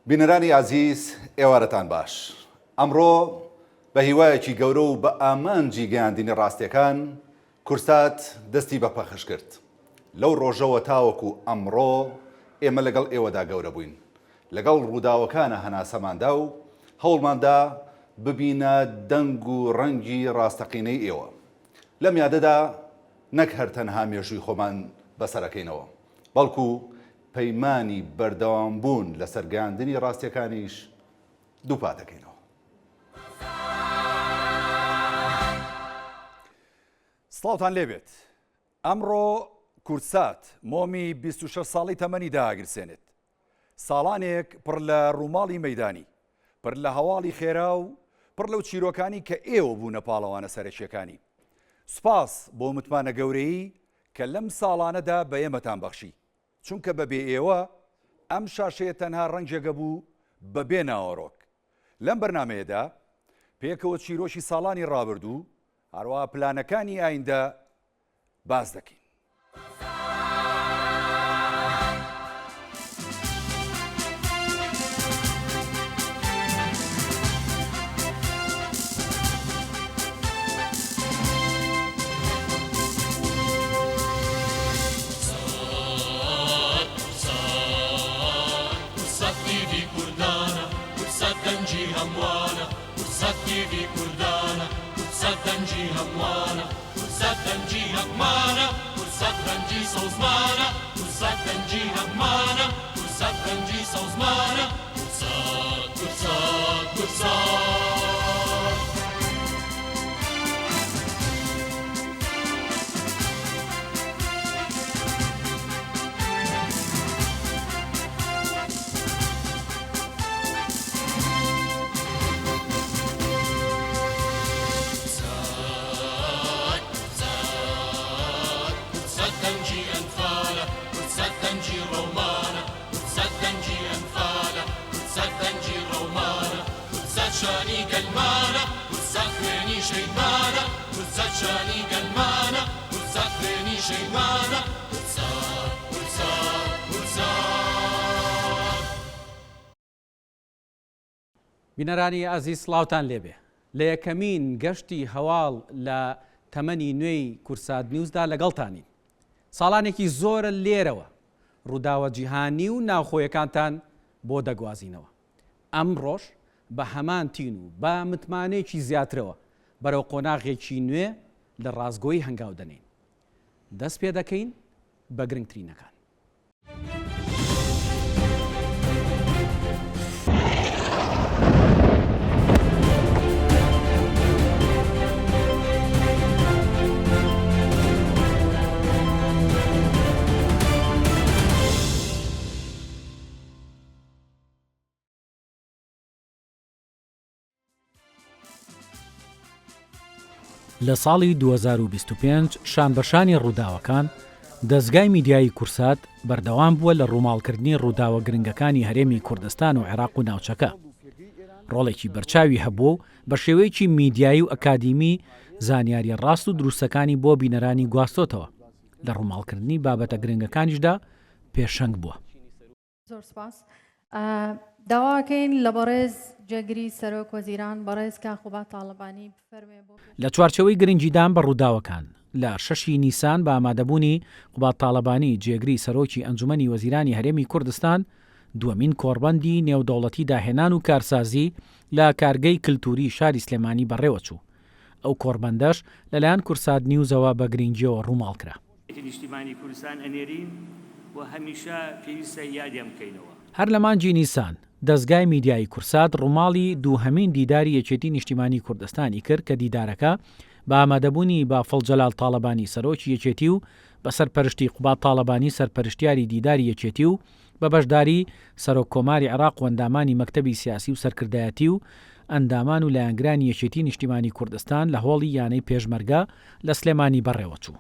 بینەرانی ئازیز ئێوارەتان باش. ئەمڕۆ بە هیوایەکی گەورە و بە ئامانجی گەیاندنی ڕاستیەکان کورسات دەستی بە پەخش کرد. لەو ڕۆژەوە تاوەکو ئەمڕۆ ئێمە لەگەڵ ئێوەدا گەورە بووین. لەگەڵ ڕووداوەکانە هەناسەماندا و هەوڵماندا ببینە دەنگ و ڕەنگی ڕاستەقینەی ئێوە. لەم یادەدا نەک هەر تەنها مێژووی خۆمان بەسەرەکەینەوە، بەڵکو پەیمانی بەردەوامبوون لەسەر گەیاندنی ڕاستیەکانیش دووپاتەکەینەوە. سڵاوتان لێبێت. ئەمڕۆ کوردسات مۆمی 26 ساڵی تەمەنی داگیرسێنێت. ساڵانێک پڕ لە ڕووماڵی مەیدانی، پڕ لە هەواڵی خێرا و پڕ لەو چیرۆکانی کە ئێوە بوونە پاڵەوانە سەرەکییەکانی. سوپاس بۆ متمانە گەورەیی کە لەم ساڵانەدا بە ئێمەتان بەخشی. چونکە بە بێ ئێوە ئەم شاشەیە تەنها ڕەنگێکە بوو بە بێ ناوەڕۆک. لەم بەرنامەیەدا پێکەوە چیرۆکی ساڵانی ڕابردوو، هەروەها پلانەکانی ئایندە باس دەکەین. بینەرانی ئازیز سڵاوتان لێبێ لە یەکەمین گەشتی هەواڵ لە تەمەنی نوێی کورسات نیوزدا لەگەڵتانین ساڵانێکی زۆرە لێرەوە ڕووداوە جیهانی و ناوخۆیەکانتان بۆ دەگوازینەوە ئەمڕۆش بە هەمان تین و بە متمانەیەکی زیاترەوە بەرەو قۆناغێکی نوێ لە ڕاستگۆیی هەنگاو دەنێین. دەست پێ دەکەین بە گرنگترینەکان. لە ساڵی 2025 شانبەشانی ڕووداوەکان، دەزگای میدیایی کورسات بەردەوام بووە لە ڕووماڵکردنی ڕووداوە گرنگەکانی هەرێمی کوردستان و عێراق و ناوچەکە. ڕۆڵێکی بەرچاوی هەبووە و بە شێوەیەکی میدیایی و ئەکادیمی زانیارییە ڕاست و دروستەکانی بۆ بینەرانی گواستۆتەوە. لە ڕووماڵکردنی بابەتە گرنگەکانیشدا پێشەنگ بووە. زۆر سپاس. داواکەین لە بەڕێز جێگری سەرۆک وەزیران بەڕێز کاک قوباد تاڵەبانی بفەرموێ بۆ. لە چوارچێوەی گرنگیدان بە ڕووداوەکان، لە شەشی نیسان بە ئامادەبوونی قوباد تاڵەبانی جێگری سەرۆکی ئەنجومەنی وەزیرانی هەرێمی کوردستان، دووەمین کۆڕبەندی نێودەوڵەتی داهێنان و کارسازی لە کارگەی کلتوری شاری سلێمانی بەڕێوەچوو. ئەو کۆڕبەندەش لەلایەن کورسات نیوزەوە بە گرنگییەوە ڕووماڵ کرا. یەکێتی نیشتیمانی کوردستان ئەنێرین و هەمیشە پێویستە یادیان بکەینەوە. هەر لە مانگی نیسان، دەزگای میدیایی کورسات ڕووماڵی دووهەمین دیداری یەکێتی نیشتیمانی کوردستانی کرد کە دیدارەکە بە ئامادەبوونی بافڵ جەلال تاڵەبانی سەرۆکی یەکێتی و بە سەرپەرشتی قوباد تاڵەبانی سەرپەرشتیاری دیداری یەکێتی و بە بەشداری سەرۆک کۆماری عێراق و ئەندامانی مەکتەبی سیاسی و سەرکردایەتی و ئەندامان و لایەنگرانی یەکێتی نیشتیمانی کوردستان لە هۆڵی یانەی پێشمەرگە لە سلێمانی بەڕێوەچوو.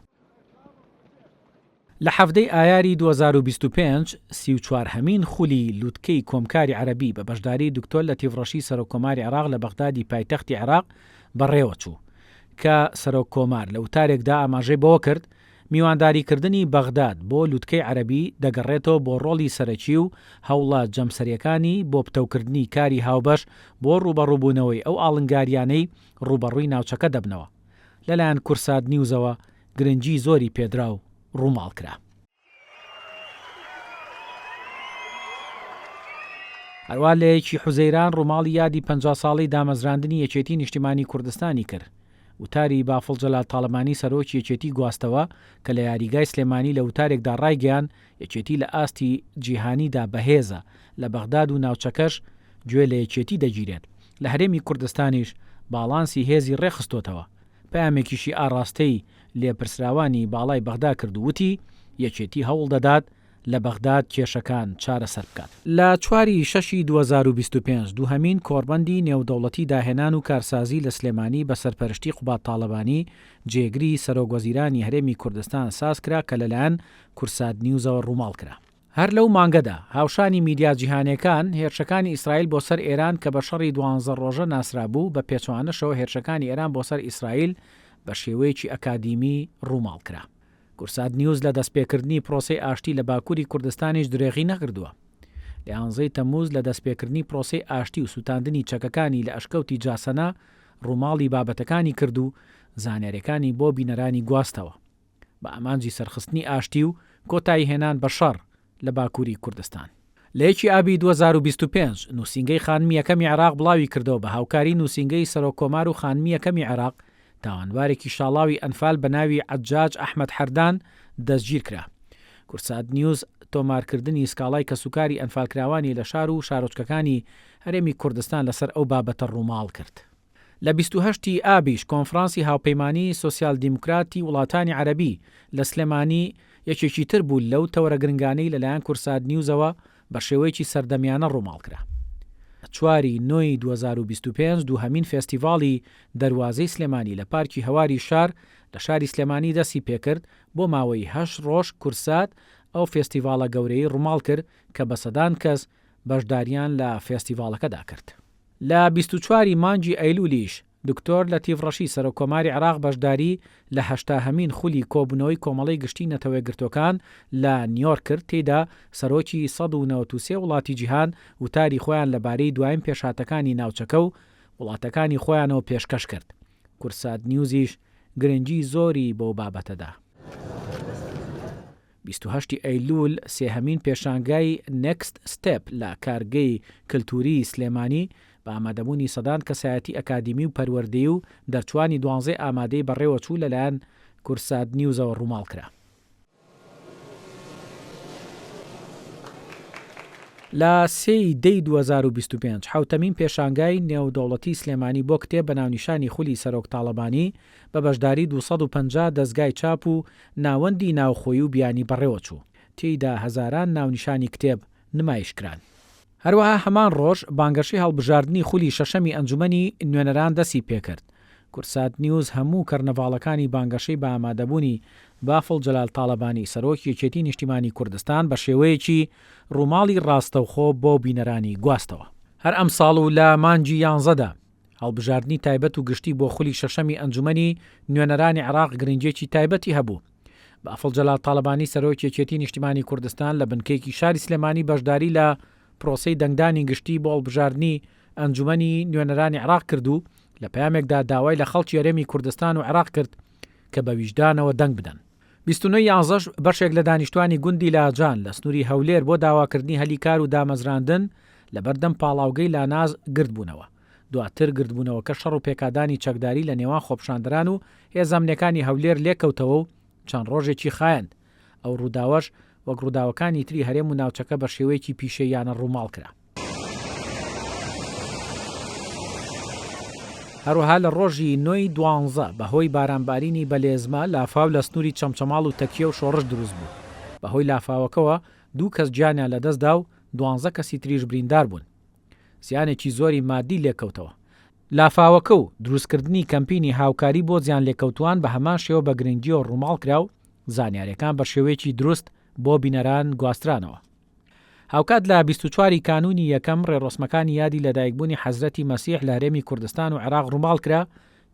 لە حەڤدەی ئایاری 2025، 34 هەمین خولی لوتکەی کۆمکاری عەرەبی بە بەشداری دکتۆر لەتیف ڕەشید سەرۆک کۆماری عێراق لە بەغدادی پایتەختی عێراق بەڕێوەچوو کە سەرۆک کۆمار لە وتارێکدا ئاماژەی بەوە کرد. میوانداریکردنی بەغداد بۆ لوتکەی عەرەبی دەگەڕێتەوە بۆ ڕۆڵی سەرەکی و هەوڵە جەمسەرییەکانی بۆ پتەوکردنی کاری هاوبەش بۆ ڕووبەڕووبوونەوەی ئەو ئاڵنگارییانەی ڕووبەڕووی ناوچەکە دەبنەوە. لەلایەن کورسات نیوزەوە گرنگی زۆری پێدرا و ڕووماڵ کرا. هەروا لە یەکی حوزەیران ڕووماڵی یادی 50 ساڵەی دامەزراندنی یەکێتی نیشتیمانی کوردستانی کرد. وتاری بافڵ جەلال تاڵەبانی سەرۆکی یەکێتی گواستەوە کە لە یاریگای سلێمانی لە وتارێکدا ڕایگەیاند یەکێتی لە ئاستی جیهانیدا بەهێزە، لە بەغداد و ناوچەکەش گوێ لە یەکێتی دەگیرێت، لە هەرێمی کوردستانیش باڵانسی هێزی ڕێکخستۆتەوە. پەیامێکیشی ئاڕاستەی لێپرسراوانی باڵای بەغدا کرد و وتی، یەکێتی هەوڵدەدات لە بەغداد کێشەکان چارەسەر بکات. لە چوار ی شەشی 2025 دووهەمین کۆڕبەندی نێودەوڵەتی داهێنان و کارسازی لە سلێمانی بە سەرپەرشتی قوباد تاڵەبانی جێگری سەرۆک وەزیرانی هەرێمی کوردستان سازکرا کە لەلایەن کورسات نیوزەوە ڕووماڵ کرا. هەر لەو مانگەدا، هاوشانی میدیا جیهانیەکان، هێرشەکانی ئیسرائیل بۆ سەر ئێران کە بە شەڕی دوانزە ڕۆژە ناسرابوو، بە پێچەوانەشەوە هێرشەکانی ئێران بۆ سەر ئیسرائیل بە شێوەیەکی ئەکادیمی ڕووماڵ کرا. کورسات نیوز لە دەستپێکردنی پرۆسەی ئاشتی لە باکوری کوردستانیش درێغی نەکردووە. لە یانزەی تەمموز لە دەستپێکردنی پرۆسەی ئاشتی و سوتاندنی چەکەکانی لە ئەشکەوتی جاسەنە ڕووماڵی بابەتەکانی کرد و زانیاریەکانی بۆ بینەرانی گواستەوە. بە ئامانجی سەرخستنی ئاشتی و کۆتاییهێنان بە شەڕ لە باکووری کوردستان. لە یەکی ئابی 2025، نووسینگەی خانمی یەکەمی عێراق بڵاویکردەوە بە هاوکاری نووسینگەی سەرۆک کۆمار و خانمی یەکەمی عێراق، تاوانبارێکی شاڵاوی ئەنفال بە ناوی عەجاج ئەحمەد حەردان دەستگیرکرا. کوردسات نیوز تۆمارکردنی سکاڵای کەسوکاری ئەنفالکراوانی لە شار و شارۆچکەکانی هەرێمی کوردستان لەسەر ئەو بابەتە ڕووماڵ کرد. لە 28 ی ئابیش کۆنفرانسی هاوپەیمانیی سۆسیال دیموکراتی وڵاتانی عەرەبی لە سلێمانی یەکێکی تر بوو لەو تەوەرە گرنگانەی لەلایەن کورسات نیوزەوە بە شێوەیەکی سەردەمیانە ڕووماڵ کرا. چوار ی نۆی 2025 دووهەمین فێستیڤاڵی دەروازەی سلێمانی لە پارکی هەواری شار لە شاری سلێمانی دەستی پێکرد، بۆ ماوەی هەشت ڕۆژ کورسات ئەو فێستیڤاڵە گەورەیەی ڕووماڵ کرد کە بە سەدان کەس بەشداریان لە فێستیڤاڵەکەدا کرد. لە 24 ی مانگی ئەیلولیش دکتۆر لەتیف ڕەشید سەرۆک کۆماری عێراق بەشداری لە هەشتاهەمین خولی کۆبوونەوەی کۆمەڵەی گشتی نەتەوەیەکگرتووەکان لە نیۆرک کرد تێیدا سەرۆکی 193 وڵاتی جیهان وتاری خۆیان لەبارەی دواین پێشهاتەکانی ناوچەکە و وڵاتەکانی خۆیانەوە پێشکەش کرد. کورسات نیوزیش گرنگی زۆری بەو بابەتە دا. 28 ی ئەیلوول سێهەمین پێشانگای Next Step لە کارگەی کلتووریی سلێمانی بە ئامادەبوونی سەدان کەسایەتی ئەکادیمی و پەروەردەیی و دەرچووانی دوانزەی ئامادەیی بەڕێوەچوو لەلایەن کورسات نیوزەوە ڕووماڵ کرا. لە سێ ی دەی 2025 حەوتەمین پێشانگای نێودەوڵەتی سلێمانی بۆ کتێب بە ناونیشانی خولی سەرۆک تاڵەبانی بە بەشداری 250 دەزگای چاپ و ناوەندی ناوخۆیی و بیانی بەڕێوەچوو، تێیدا هەزاران ناونیشانی کتێب نمایشکران. هەروەها هەمان ڕۆژ بانگەشەی هەڵبژاردنی خولی شەشەمی ئەنجومەنی نوێنەران دەستی پێکرد. کوردسات نیوز هەموو کەرنەڤاڵەکانی بانگەشەی بە ئامادەبوونی بافڵ جەلال تاڵەبانی سەرۆکی یەکێتی نیشتیمانی کوردستان بە شێوەیەکی ڕووماڵی ڕاستەوخۆ بۆ بینەرانی گواستەوە. هەر ئەمساڵ و لە مانگی یانزەدا هەڵبژاردنی تایبەت و گشتی بۆ خولی شەشەمی ئەنجومەنی نوێنەرانی عێراق گرنگیەکی تایبەتی هەبوو. بافڵ جەلال تاڵەبانی سەرۆکی یەکێتی نیشتیمانی کوردستان لە بنکەیەکی شاری سلێمانی بەشداری لە پرۆسەی دەنگدانی گشتی بۆ هەڵبژاردنی ئەنجومەنی نوێنەرانی عێراق کرد و لە پەیامێکدا داوای لە خەڵکی هەرێمی کوردستان و عێراق کرد کە بە ویژدانەوە دەنگ بدەن. 29 یانزەش بەشێک لە دانیشتوانی گوندی لاجان لە سنووری هەولێر بۆ داواکردنی هەلی کار و دامەزراندن لەبەردەم پاڵاوگەی لاناز گردبوونەوە. دواتر گردبوونەوەکە شەڕ و پێکادانی چەکداری لە نێوان خۆپیشاندەران و هێزە ئەمنیەکانی هەولێر لێکەوتەوە و چەند ڕۆژێکی خایاند. ئەو ڕووداوەش وەک ڕووداوەکانی تری هەرێم و ناوچەکە بە شێوەیەکی پیشەییانە ڕووماڵ کرا. هەروەها لە ڕۆژی نۆ ی دوانزە بە هۆی بارانبارینی بەلێزمە لافاو لە سنووری چەمچەماڵ و تەکیە و شۆڕش دروست بوو. بە هۆی لافاوەکەوە دوو کەس گیانیان لەدەستدا و دوانزە کەسی تریش بریندار بوون. زیانێکی زۆری مادی لێکەوتەوە. لافاوەکە و دروستکردنی کەمپینی هاوکاری بۆ زیانلێکەوتووان بە هەمان شێوە بە گرنگییەوە ڕووماڵ کرا و زانیارییەکان بە شێوەیەکی دروست بۆ بینەران گواسترانەوە. هاوکات لە 24 ی کانوونی یەکەم ڕێڕەسمەکانی یادی لەدایکبوونی حەزرەتی مەسیح لە هەرێمی کوردستان و عێراق ڕووماڵ کرا.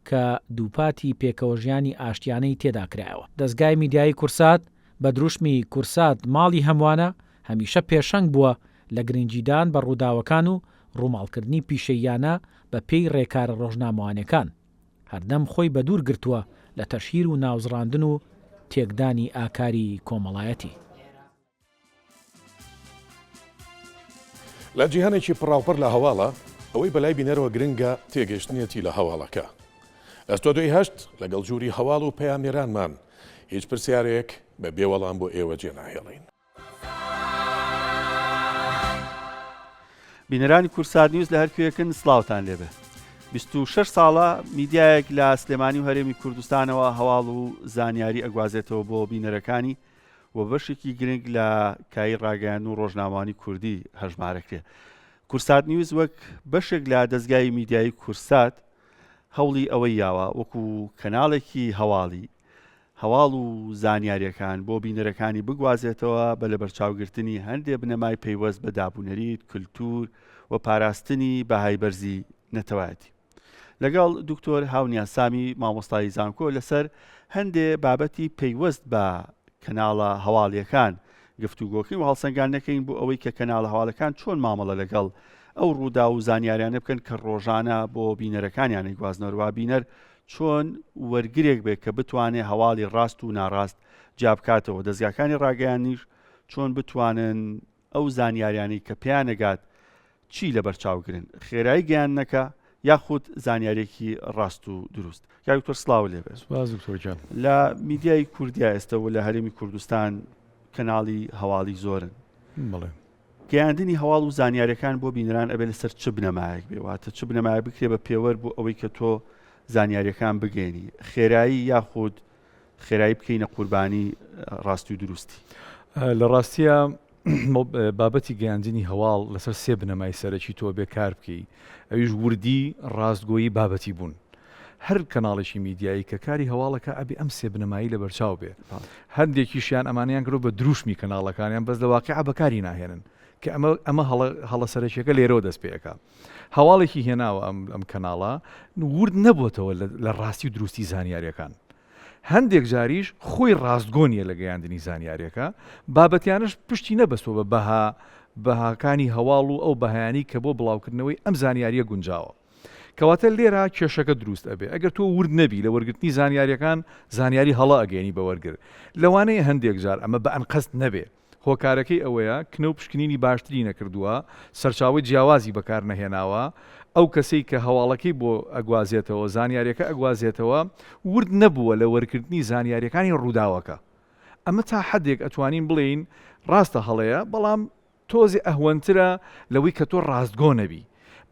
کە دووپاتی پێکەوەژیانی ئاشتیانەی تێدا کرایەوە. دەزگای میدیایی کورسات بە دروشمی کورسات ماڵی هەمووانە هەمیشە پێشەنگ بووە لە گرنگیدان بە ڕووداوەکان و ڕووماڵکردنی پیشەییانە بە پێی ڕێکارە ڕۆژنامەوانیەکان. هەردەم خۆی بەدوور گرتووە لە تەشهیر و ناوزڕاندن و تێکدانی ئاکاری کۆمەڵایەتی. لە جیهانێکی پڕاوپڕ لە هەواڵە، ئەوەی بەلای بینەرەوە گرنگە تێگەیشتنیەتی لە هەواڵەکە. لە ستۆدیۆی هەشت لەگەڵ ژووری هەواڵ و پەیامنێرانمان هیچ پرسیارێک بە بێ وەڵام بۆ ئێوە جێناهێڵین. بینەرانی کوردسات نیوز لە هەرکوێکن سڵاوتان لێبێ. 26 ساڵە میدیایەک لە سلێمانی و هەرێمی کوردستانەوە هەواڵ و زانیاری ئەگوازێتەوە بۆ بینەرەکانی و بەشێکی گرنگ لە کایی ڕاگەیاندن و ڕۆژنامەوانی کوردی هەژمارەکرێ. کورسات نیوز وەک بەشێک لە دەزگای میدیایی کورسات هەوڵی ئەوەی یاوە وەکو کەناڵێکی هەواڵی هەواڵ و زانیاریەکان بۆ بینەرەکانی بگوازێتەوە بە لەبەرچاوگرتنی هەندێ بنەمای پەیوەست بە دابونەریت، کلتور و پاراستنی بەهای بەرزی نەتەوایەتی. لەگەڵ دکتۆر هاونیا سامی مامۆستای زانکۆ لەسەر هەندێ بابەتی پەیوەست بە کەناڵە هەواڵیەکان گفتوگۆکەین و هەڵسەنگاندنەکەین بۆ ئەوەی کە کەناڵە هەواڵەکان چۆن مامەڵە لەگەڵ ئەو ڕووداو و زانیاریانە بکەن کە ڕۆژانە بۆ بینەرەکانیان ئەیگوازنەوە بینەر چۆن وەرگرێک بێت کە بتوانێ هەواڵی ڕاست و ناڕاست جیابکاتەوە دەزگاکانی ڕاگەیاندنیش چۆن بتوانن ئەو زانیاریانەی کە پێیانەگات چی لەبەرچاو گرن خێرایی گەیاندنەکە یاخود زانیاریەکی ڕاست و دروست کاک دکتۆر سڵاو لێ بێت سپاس دکتۆر گیان. لە میدیای کوردیا ئێستا و لە هەرێمی کوردستان کەناڵی هەواڵی زۆرن بەڵێ. گەیاندنی هەواڵ و زانیاریەکان بۆ بینەران ئەبێ لەسەر چ بنەمایەک بێ واتە چ بنەمایەک بکرێ بە پێوەر بۆ ئەوەی کە تۆ زانیاریەکان بگەێنی خێرایی یاخود خێرایی بکەینە قوربانی ڕاستی و دروستی. لە ڕاستیا بابەتی گەیاندنی هەواڵ لەسەر سێ بنەمای سەرەکی تۆ ئەبێ کار بکەی ئەویش وردی، ڕاستگۆیی، بابەتی بوون. هەر کەناڵێکی میدیایی کە کاری هەواڵەکە ئەبێ ئەم سێ بنەمایی لەبەرچاو بێ. هەندێکیشیان ئەمانەیان کردوە بە دروشمی کەناڵەکانیان بەس لە واقیع بەکاری ناهێنن کە ئەمە ئەمە هەڵە هەڵە سەرەکیەکە لێرەوە دەست پێ ئەکا. هەواڵێکی هێناوە ئەم ئەم کەناڵە ورد نەبۆتەوە لە ڕاستی و دروستی زانیاریەکان. هەندێک جاریش خۆی ڕاستگۆ نیە لە گەیاندنی زانیاریەکە، بابەتیانەش پشتی نەبەستوە بە بەها بەهاکانی هەواڵ و ئەو بەهایانەی کە بۆ بڵاوکردنەوەی ئەم زانیاریە گونجاوە. کەواتە لێرە کێشەکە دروست ئەبێ ئەگەر تۆ ورد نەبی لە وەرگرتنی زانیاریەکان زانیاری هەڵە ئەگەیەنی بە وەرگر. لەوانەیە هەندێک جار ئەمە بە ئەنقەست نەبێ. هۆکارەکەی ئەوەیە کنە و پشکنینی باشتری نەکردووە، سەرچاوەی جیاوازی بەکار نەهێناوە، ئەو کەسەی کە هەواڵەکەی بۆ ئەگوازێتەوە، زانیاریەکە ئەگوازێتەوە، ورد نەبووە لە وەرکردنی زانیاریەکانی ڕووداوەکە. ئەمە تا حەدێک ئەتوانین بڵێین ڕاستە هەڵەیە، بەڵام تۆزێ ئەهوەنترە لەوەی کە تۆ ڕاستگۆ نەبی.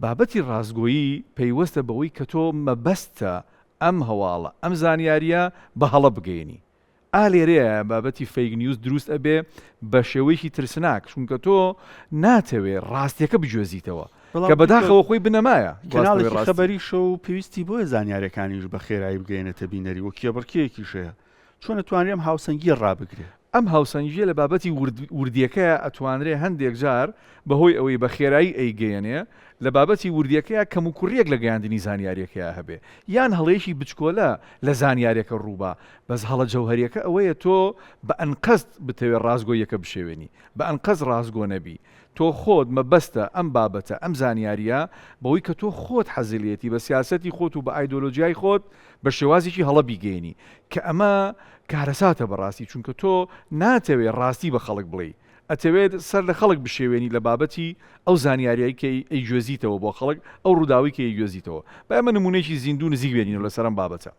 بابەتی ڕاستگۆیی پەیوەستە بەوەی کە تۆ مەبەستتە ئەم هەواڵە، ئەم زانیاریە بە هەڵە بگەیەنی. ئا لێرەیە بابەتی fake news دروست ئەبێ بە شێوەیەکی ترسناک چونکە تۆ ناتەوێ ڕاستیەکە بگوێزیتەوە بەڵام کە دکتۆر بەداخەوە خۆی بنەمایە گواستنەوەی کەناڵێکی ڕاستی. خەبەریشە و پێویستی بۆیە زانیاریەکانیش بە خێرایی بگەیەنێتە بینەری و کێبڕکێیەکیش هەیە چۆن ئەتوانرێ ئەم هاوسەنگیە ڕابگرێ؟ ئەم هاوسەنگیە لە بابەتی ورد وردیەکەیا ئەتوانرێ هەندێک جار بەهۆی ئەوەی بە خێرایی ئەیگەیەنێ لە بابەتی وردیەکەیا کەموکوڕیەک لە گەیاندنی زانیاریەکەیا هەبێ یان هەڵەیەکی بچکۆلە لە زانیارەکە ڕووبا بەس هەڵە جەوهەریەکە ئەوەیە تۆ بە ئەنقەست بتەوێ ڕاستگۆییەکە بشێوێنی بە ئەنقەست ڕاستگۆ نەبی تۆ خۆت مەبەستە ئەم بابەتە ئەم زانیاریە بەوەی کە تۆ خۆت حەزی لێتی بە سیاسەتی خۆت و بە ئایدۆلۆجیای خۆت بە شێوازێکی هەڵە بیگەیەنی کە ئەمە کارەساتە بەڕاستی چونکە تۆ ناتەوێ ڕاستی بە خەڵک بڵێی ئەتەوێت سەر لە خەڵک بشێوێنی لە بابەتی ئەو زانیاریای کە ئەیگوێزیتەوە بۆ خەڵک ئەو ڕووداوەی کە ئەیگوێزیتەوە با ئێمە نمونەیەکی زیندوو نزیک بێنینەوە لەسەر ئەم بابەتە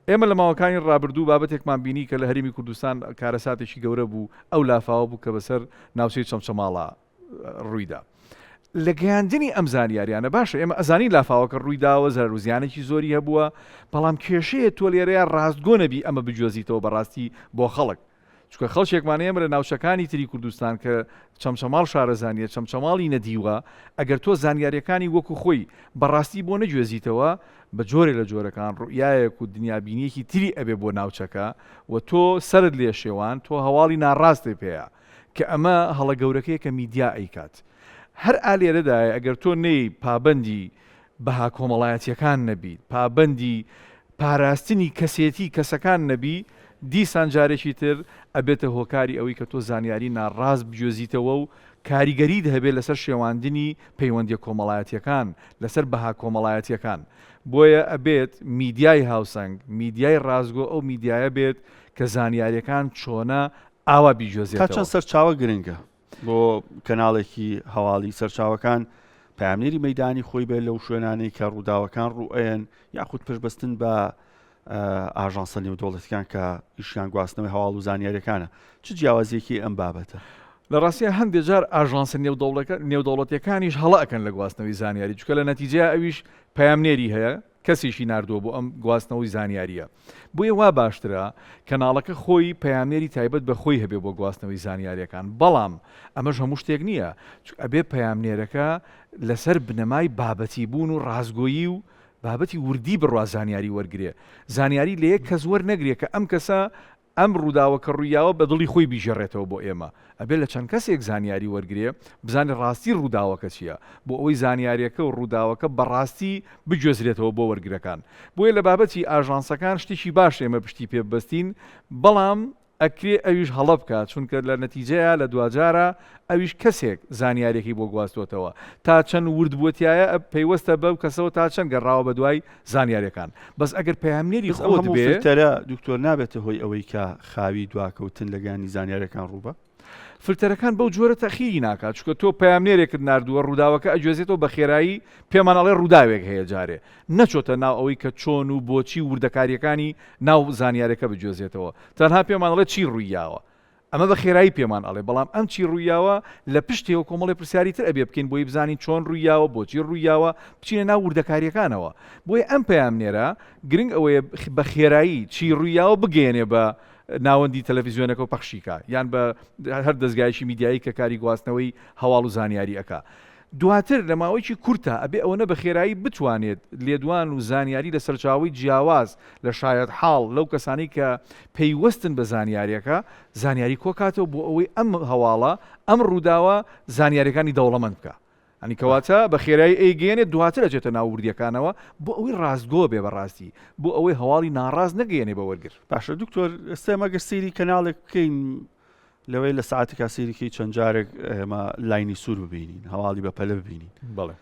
ئێمە لە ماوەکانی ڕابردوو بابەتێکمان بینی کە لە هەرێمی کوردستان کارەساتێکی گەورە بوو ئەو لافاوە بوو کە بەسەر ناوچەی چەمچەماڵا ڕوویدا. لە گەیاندنی ئەم زانیاریانە باشە ئێمە ئەزانین لافاوەکە ڕوویداوە زەرەر و زیانێکی زۆری هەبووە بەڵام کێشەیە تۆ لێرەیە ڕاستگۆ نەبی ئەمە بگوێزیتەوە بەڕاستی بۆ خەڵک چونکە خەڵکێکمان ئێمە لە ناوچەکانی تری کوردستان کە چەمچەماڵ شارەزانیە چەمچەماڵی نەدیوە ئەگەر تۆ زانیاریەکانی وەکو خۆی بەڕاستی بۆ نەگوێزیتەوە بە جۆرێ لە جۆرەکان ڕوئیایەک و دنیابینیەکی تری ئەبێ بۆ ناوچەکە و تۆ سەرت لێ شێوان تۆ هەواڵی ناڕاستێ پێیە کە ئەمە هەڵە گەورەکەیە کە میدیا ئەیکات. هەر ئا لێرەدایە ئەگەر تۆ نەیەی پابەندی. بەها کۆمەڵایەتیەکان نەبیت، پابەندی پاراستنی کەسێتی کەسەکان نەبی، دیسان جارێکی تر ئەبێتە هۆکاری ئەوەی کە تۆ زانیاری ناڕاست بگوێزیتەوە و کاریگەریت هەبێت لەسەر شێواندنی پەیوەندیە کۆمەڵایەتیەکان، لەسەر بەها کۆمەڵایەتیەکان. بۆیە ئەبێت میدیای هاوسەنگ، میدیای ڕاستگۆ ئەو میدیایە بێت کە زانیاریەکان چۆنە ئاوا تا بیگوێزێتەوە. چەند سەرچاوە گرنگە بۆ کەناڵێکی هەواڵی سەرچاوەکان پەیامنێری مەیدانی خۆی بێت لەو شوێنانەی کە ڕووداوەکان ڕووئەیەن یاخود پشتبەستن بە ئاژانسە نێودەوڵەتیەکان کە ئیشیان گواستنەوەی هەواڵ و زانیاریەکانە چ جیاوازیەکی ئەم بابەتە؟ لە ڕاستیا هەندێ جار ئاژانسە نێودەوڵەتیەکانیش هەڵە ئەکەن لە گواستنەوەی زانیاری چونکە لە نەتیجەیا ئەویش پەیامنێری هەیە کەسێکی ناردووە بۆ ئەم گواستنەوەی زانیارییە. بۆیە وا باشترە کەناڵەکە خۆی پەیامنێری تایبەت بە خۆی هەبێ بۆ گواستنەوەی زانیارییەکان، بەڵام ئەمەش هەموو شتێک نییە، چونکە ئەبێ پەیامنێرەکە لەسەر بنەمای بابەتی بوون و ڕاستگۆیی و بابەتی وردی بڕوا زانیاری وەرگرێ، زانیاری لە یەک کەس وەرنەگرێ کە ئەم کەسە ئەم ڕووداوە کە ڕوویاوە بە دڵی خۆی بیگێڕێتەوە بۆ ئێمە، ئەبێ لە چەند کەسێک زانیاری وەرگرێ بزانێ ڕاستی ڕووداوەکە چییە، بۆ ئەوەی زانیارییەکە و ڕووداوەکە بە ڕاستی بگوێزرێتەوە بۆ وەرگرەکان. بۆیە لە بابەتی ئاژانسەکان شتێکی باش ئێمە پشتی پێ ببەستین، بەڵام ئەکرێ ئەویش هەڵە بکات، چونکە لە نەتیجەیا لە دواجارا ئەویش کەسێک زانیاریەکەی بۆ گواستۆتەوە، تا چەند ورد بووە تیایا پەیوەستە بەو کەسەوە تا چەند گەڕاوە بەدوای زانیاریەکان، بەس ئەگەر پەیامنێری بەس ئەو خۆت هەموو بێ. فلتەرە دکتۆر نابێتە هۆی ئەوەی کە خاوی دواکەوتن لە گەیاندنی زانیاریەکان ڕووبا؟ فلتەرەکان بەو جۆرە تەئخیری ناکات، چونکە تۆ پەیامنێرێکت ناردووە ڕووداوەکە ئەگوێزێتەوە بە خێرایی پێمان ئەڵێ ڕووداوێک هەیە جارێ نەچۆتە ناو ئەوەی کە چۆن و بۆچی و وردەکاریەکانی ناو زانیارەکە بگوێزێتەوە تەنها پێمان ئەڵێ چی ڕوویاوە ئەمە بە خێرایی پێمان ئەڵێ، بەڵام ئەم چی ڕوویاوە لە پشتێوە کۆمەڵێ پرسیاری تر ئەبێ بکەین بۆی بزانین چۆن ڕوویاوە، بۆچی ڕوویاوە، بچینە ناو وردەکارییەکانەوە. بۆیە ئەم پەیامنێرە گرنگ ئەوەیە بە خێرایی چی ڕوویاوە بگەیەنێ بە ناوەندی تەلەفیزیۆنەکە و پەخشی کا یان بە هەر دەزگایەکی میدیایی کە کاری گواستنەوەی هەواڵ و زانیاری ئەکا. دواتر لە ماوەیەکی کورتا ئەبێ ئەوەنە بە خێرایی بتوانێت لێدوان و زانیاری لە سەرچاوەی جیاواز لە شایەتحاڵ لەو کەسانەی کە پەیوەستن بە زانیاریەکە زانیاری کۆکاتەوە بۆ ئەوەی ئەم هەواڵە ئەم ڕووداوە زانیاریەکانی دەوڵەمەند بکا ئەنی کەواتە بە خێرایی ئەیگەیەنێت دواتر ئەچێتە ناو وردیەکانەوە بۆ ئەوەی ڕاستگۆ بێ بەڕاستی بۆ ئەوەی هەواڵی ناڕاست نەگەیەنێ بە وەرگر. باشە دکتۆر ئێستا ئێمە گەر سەیری کەناڵێک بکەین لەوەی لە ساعتێکا سەیریکەی چەند جارێک ئێمە لاینی سوور ببینین هەواڵی بەپەلە ببینین بەڵێ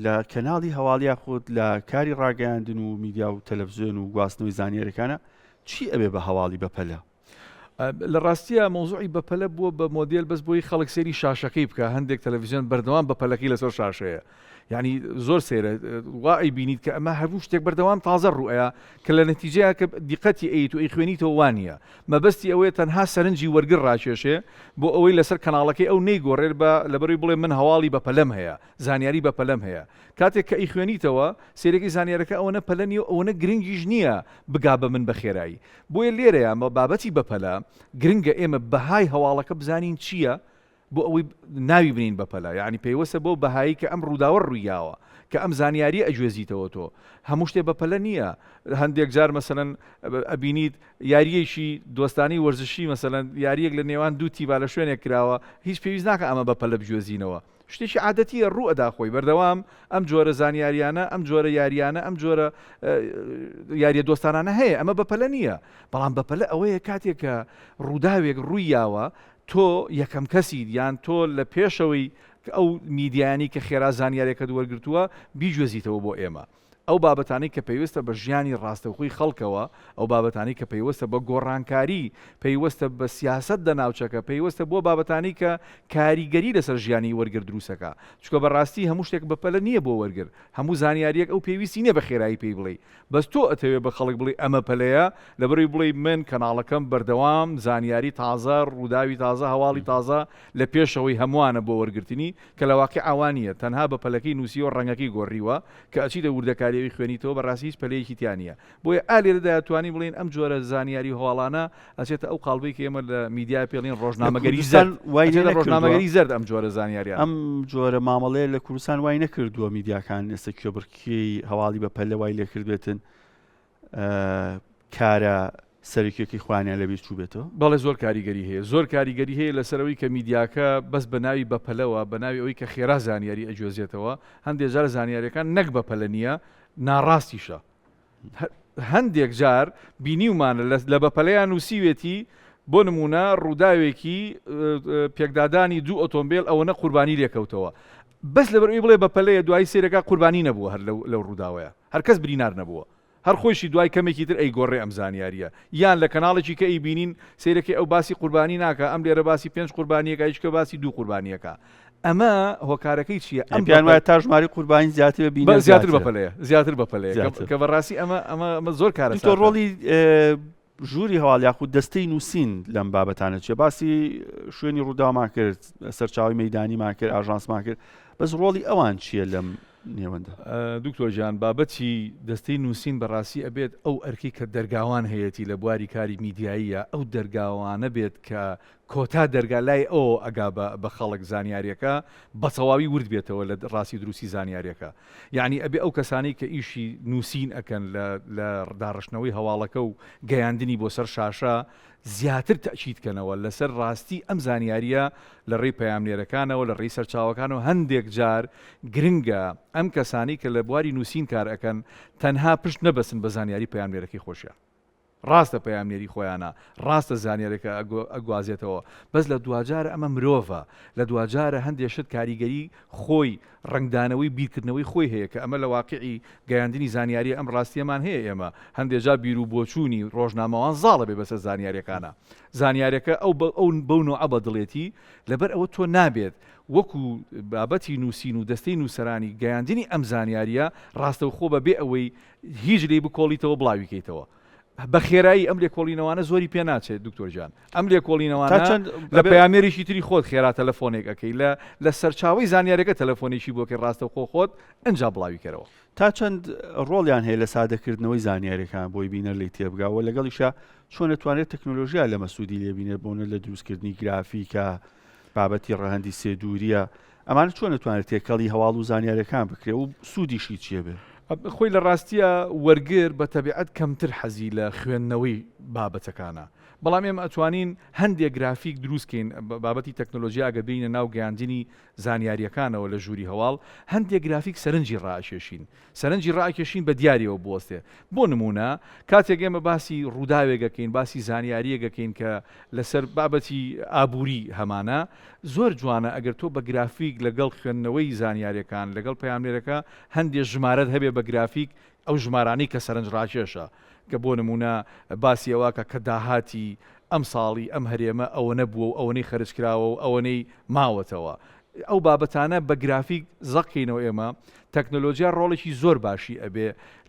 لە کەناڵی هەواڵ یاخود لە کاری ڕاگەیاندن و میدیا و تەلەڤزیۆن و گواستنەوەی زانیاریەکانە چی ئەبێ بە هەواڵی بەپەلە؟ لە ڕاستیا مەوزوعی بەپەلە بووە بە مۆدێل بەس بۆی خەڵک سەیری شاشەکەی بکا هەندێک تەلەڤیزیۆن بەردەوام بەپەلەکەی لەسەر شاشەیە یعنی زۆر سەیرە وا ئەیبینیت کە ئەمە هەموو شتێک بەردەوام تازە ڕوئەیە کە لە نەتیجەیە کە دیقەتی ئەیت و ئەیخوێنیتەوە وانە مەبەستی ئەوەیە تەنها سەرنجی وەرگر ڕاکێشێ بۆ ئەوەی لەسەر کەناڵەکەی ئەو نەیگۆڕێت بە لەبەروی بڵێ من هەواڵی بەپەلەم هەیە زانیاری بەپەلەم هەیە کاتێک کە ئەیخوێنیتەوە سەیرەکەی زانیارەکە ئەوەنە پەلە نیە و ئەوەنە گرنگیش نیە بگا بە من بە خێرایی بۆیە لێرەیا بابەتی بەپەلە گرنگە ئێمە بەهای هەواڵەکە بزانین چیە بۆ ئەوەی ناوی بنێین بەپەلە یانی پەیوەستە بەو بەهایی کە ئەم ڕووداوە ڕوویاوە کە ئەم زانیاریە ئەگوێزیتەوە تۆ هەموو شتێ بەپەلە نییە هەندێک جار مەسەلەن ئەبینیت یاریەکی دۆستانی وەرزشی مەسەلەن یاریەک لە نێوان دوو تیبا لە شوێنێک کراوە هیچ پێویست ناکە ئەمە بەپەلە بگوێزینەوە شتێکی عادەتیە ڕوو ئەدا خۆی بەردەوام ئەم جۆرە زانیاریانە ئەم جۆرە یاریانە ئەم جۆرە یاریە دۆستانانە هەیە ئەمە بەپەلە نییە بەڵام بەپەلە ئەوەیە کاتێک کە ڕووداوێک ڕووی یاوە تۆ یەکەم کەسیت یان تۆ لە پێشەوەی ئەو میدیایانەی کە خێرا زانیاریەکەت وەرگرتووە بیگوێزیتەوە بۆ ئێمە. ئەو بابەتانەی کە پەیوەستە بە ژیانی ڕاستەوخۆی خەڵکەوە، ئەو بابەتانەی کە پەیوەستە بە گۆڕانکاری، پەیوەستە بە سیاسەت لە ناوچەکە، پەیوەستە بۆ بابەتانەی کە کاریگەری لەسەر ژیانی وەرگر دروستەکا. چونکە بە ڕاستی هەموو شتێک بەپەلە نییە بۆ وەرگر. هەموو زانیارییەک ئەو پێویستی نییە بە خێرایی پێی بڵێی. بەس تۆ ئەتەوێ بە خەڵک بڵێی ئەمە پەلەیە، لەبەرئەوەی بڵێی من کەناڵەکەم بەردەوام زانیاری تازە، ڕووداوی تازە، هەواڵی تازە لە پێشەوەی هەمووانە بۆ وەرگرتنی، کە لە واقیعا وا نییە، تەنها بە پەلەکەی نووسیوە ڕەنگەکەی گۆڕیوە، کە ئەچیتە وردەکاری ئەوی خوێنیتەوە بەڕاستی هیچ پەلەیەکی تیا نییە. بۆیە ئا لێرەدا توانین بڵێین ئەم جۆرە زانیاری و هەواڵانە ئەچێتە ئەو قاڵبەی کە ئێمە لە میدیا پێ ئەڵێین لە ڕۆژنامەگەری کوردستان زەرد، وای لێ ئەچێتە نەکردووە؟ ڕۆژنامەگەری زەرد ئەم جۆرە زانیاریانە. ئەم جۆرە مامەڵەیە لە کوردستان وای نەکردووە میدیاکان ئێستا کێبڕکێی هەواڵی بەپەلە وای لێکردبێتن کارە. سەرەکیەکەی خۆیانیان لەبیر چووبێتەوە؟ بەڵێ زۆر کاریگەری هەیە، زۆر کاریگەری هەیە لەسەر ئەوەی کە میدیاکە بەس بە ناوی بەپەلەوە، بە ناوی ئەوەی کە خێرا زانیاری ئەگوێزێتەوە، هەندێ جار زانیاریەکان نەک بەپەلە نییە، ناڕاستیشە. هەندێک جار بینیومانە لە بەپەلەیان نووسیوێتی بۆ نموونە ڕووداوێکی پێکدادانی دوو ئۆتۆمبیل ئەوەنە قوربانی لێکەوتەوە بەس لەبەر ئەوی بڵێ بەپەلەیە دوایی سەیرەکە قوربانی نەبووە هەر لەو ڕووداوەیە هەر کەس برینار نەبووە هەر خۆیشی دوای کەمێکی تر ئەیگۆڕێ ئەم زانیاریە یان لە کەناڵێکی کە ئەیبینین سەیرەکەی ئەو باسی قوربانی ناکا ئەم لێرە باسی پێنج قوربانیەکا هیچ کە باسی دوو قوربانیەکا ئەمە هۆکارەکەی چییە ئەم پێیان وایە تا ژمارەی قوربانی زیاتر بێ بینەر زیاتر زیاترە. بەپەلەیە زیاتر بەپەلەیە کە- زیاتر. کە بەڕاستی ئەمە ئەمە ئەمە زۆر دکتۆر کارەساتە. ڕۆڵی ژووری هەواڵ یاخود دەستەی نووسین لەم بابەتانە چیە؟ باسی شوێنی ڕووداومان کرد، سەرچاوەی مەیدانیمان کرد، ئاژانسمان کرد، بەس ڕۆڵی ئەوان چییە لەم نێوەندە؟ دکتۆر گیان بابەتی دەستەی نووسین بەڕاستی ئەبێت ئەو ئەرکەی کە دەرگاوان هەیەتی لە بواری کاری میدیاییە ئەو دەرگاوانە بێت کە کۆتا دەرگا لای ئەوەوە ئەگا بە بە خەڵک زانیاریەکە بە تەواوی ورد بێتەوە لە ڕاستی و دروستی زانیاریەکە یەعنی ئەبێ ئەو کەسانەی کە ئیشی نووسین ئەکەن لە لە داڕشتنەوەی هەواڵەکە و گەیاندنی بۆ سەر شاشە زیاتر تەئکید کەنەوە لەسەر ڕاستی ئەم زانیاریە لە ڕێی پەیامنێرەکانەوە لە ڕێی سەرچاوەکانەوە هەندێک جار گرنگە ئەم کەسانەی کە لە بواری نووسین کار ئەکەن تەنها پشت نەبەستن بە زانیاری پەیامنێرەکەی خۆشیان. ڕاستە پەیامنێری خۆیانە، ڕاستە زانیارەکە ئەگوازێتەوە، بەس لە دواجارە ئەمە مرۆڤە، لە دواجارە هەندێ شت کاریگەری خۆی، ڕەنگدانەوەی بیرکردنەوەی خۆی هەیە کە ئەمە لە واقیعی گەیاندنی زانیاریە ئەم ڕاستیەمان هەیە ئێمە هەندێ جار بیروبۆچوونی ڕۆژنامەوان زاڵە بێ بەسەر زانیارەکانا زانیارەکە ئەو ئەو بەو نەوعە بە دڵێتی لەبەر ئەوە تۆ نابێت وەکو بابەتی نووسین و دەستەی نووسەرانی گەیاندنی ئەم زانیاریە ڕاستەوخۆ بە بێ ئەوەی هیچ لێی بکۆڵیتەوە بڵاوی کەیتەوە بە خێرایی ئەم لێکۆڵینەوانە زۆری پێ ناچێت دکتۆر گیان ئەم لێکۆڵینەوانە لە پەیامێرێکی تری خۆت خێرا تەلەفۆنێک ئەەکەی لە لە سەرچاوی زانیارەکە تەلەفۆنێکی بۆکەی ڕاستەوخۆ خۆت ئەجا بڵاوی کەرەوە. تا چەند ڕۆڵیان هەیە لە سادەکردنەوەی زانیاریەکان بۆی بینەر لێی تێبگا و لەگەڵیشا چۆن ئەتوانێت تەکنۆلۆژیا لەمە سوودی لێ بینێت بۆنە لە دروستکردنی گرافیکە بابەتی ڕەهەندی سێ دوورییە، ئەمانە چۆن ئەتوانرێت تێکەڵی هەواڵ و زانیاریەکان بکرێ و سوودیشی چیە بێ؟ خۆی لە ڕاستیا وەرگر بە تەبیعەت کەمتر حەزی لە خوێندنەوەی بابەتەکانە، بەڵام ئێمە ئەتوانین هەندێ گرافیک دروست کەین، بابەتی تەکنۆلۆجیا ئەگەر بێینە ناو گەیاندنی زانیاریەکانەوە لە ژووری هەواڵ، هەندێ گرافیک سەرنجی ڕائەکێشین، سەرنجی ڕائەکێشین بە دیاریەوە بوەستێ. بۆ نموونە کاتێک ئێمە باسی ڕووداوێک ئەکەین، باسی زانیارییەک ئەکەین کە لەسەر بابەتی ئابووری هەمانە، زۆر جوانە ئەگەر تۆ بە گرافیک لەگەڵ خوێندنەوەی زانیاریەکان، لەگەڵ پەیامنێرەکە هەندێ ژمارەت هەبێ بە گرافیک، ئەو ژمارانەی کە سەرنجڕاکێشە، کە بۆ نموونە باسی ئەوە ئەکا کە داهاتی ئەمساڵی ئەم هەرێمە ئەوەنە بووە و ئەوەنەی خەرج کراوە و ئەوەنەی ماوەتەوە. ئەو بابەتانە بە گرافیک زەق کەینەوە ئێمە، تەکنۆلۆجیا ڕۆڵێکی زۆر باشی ئەبێ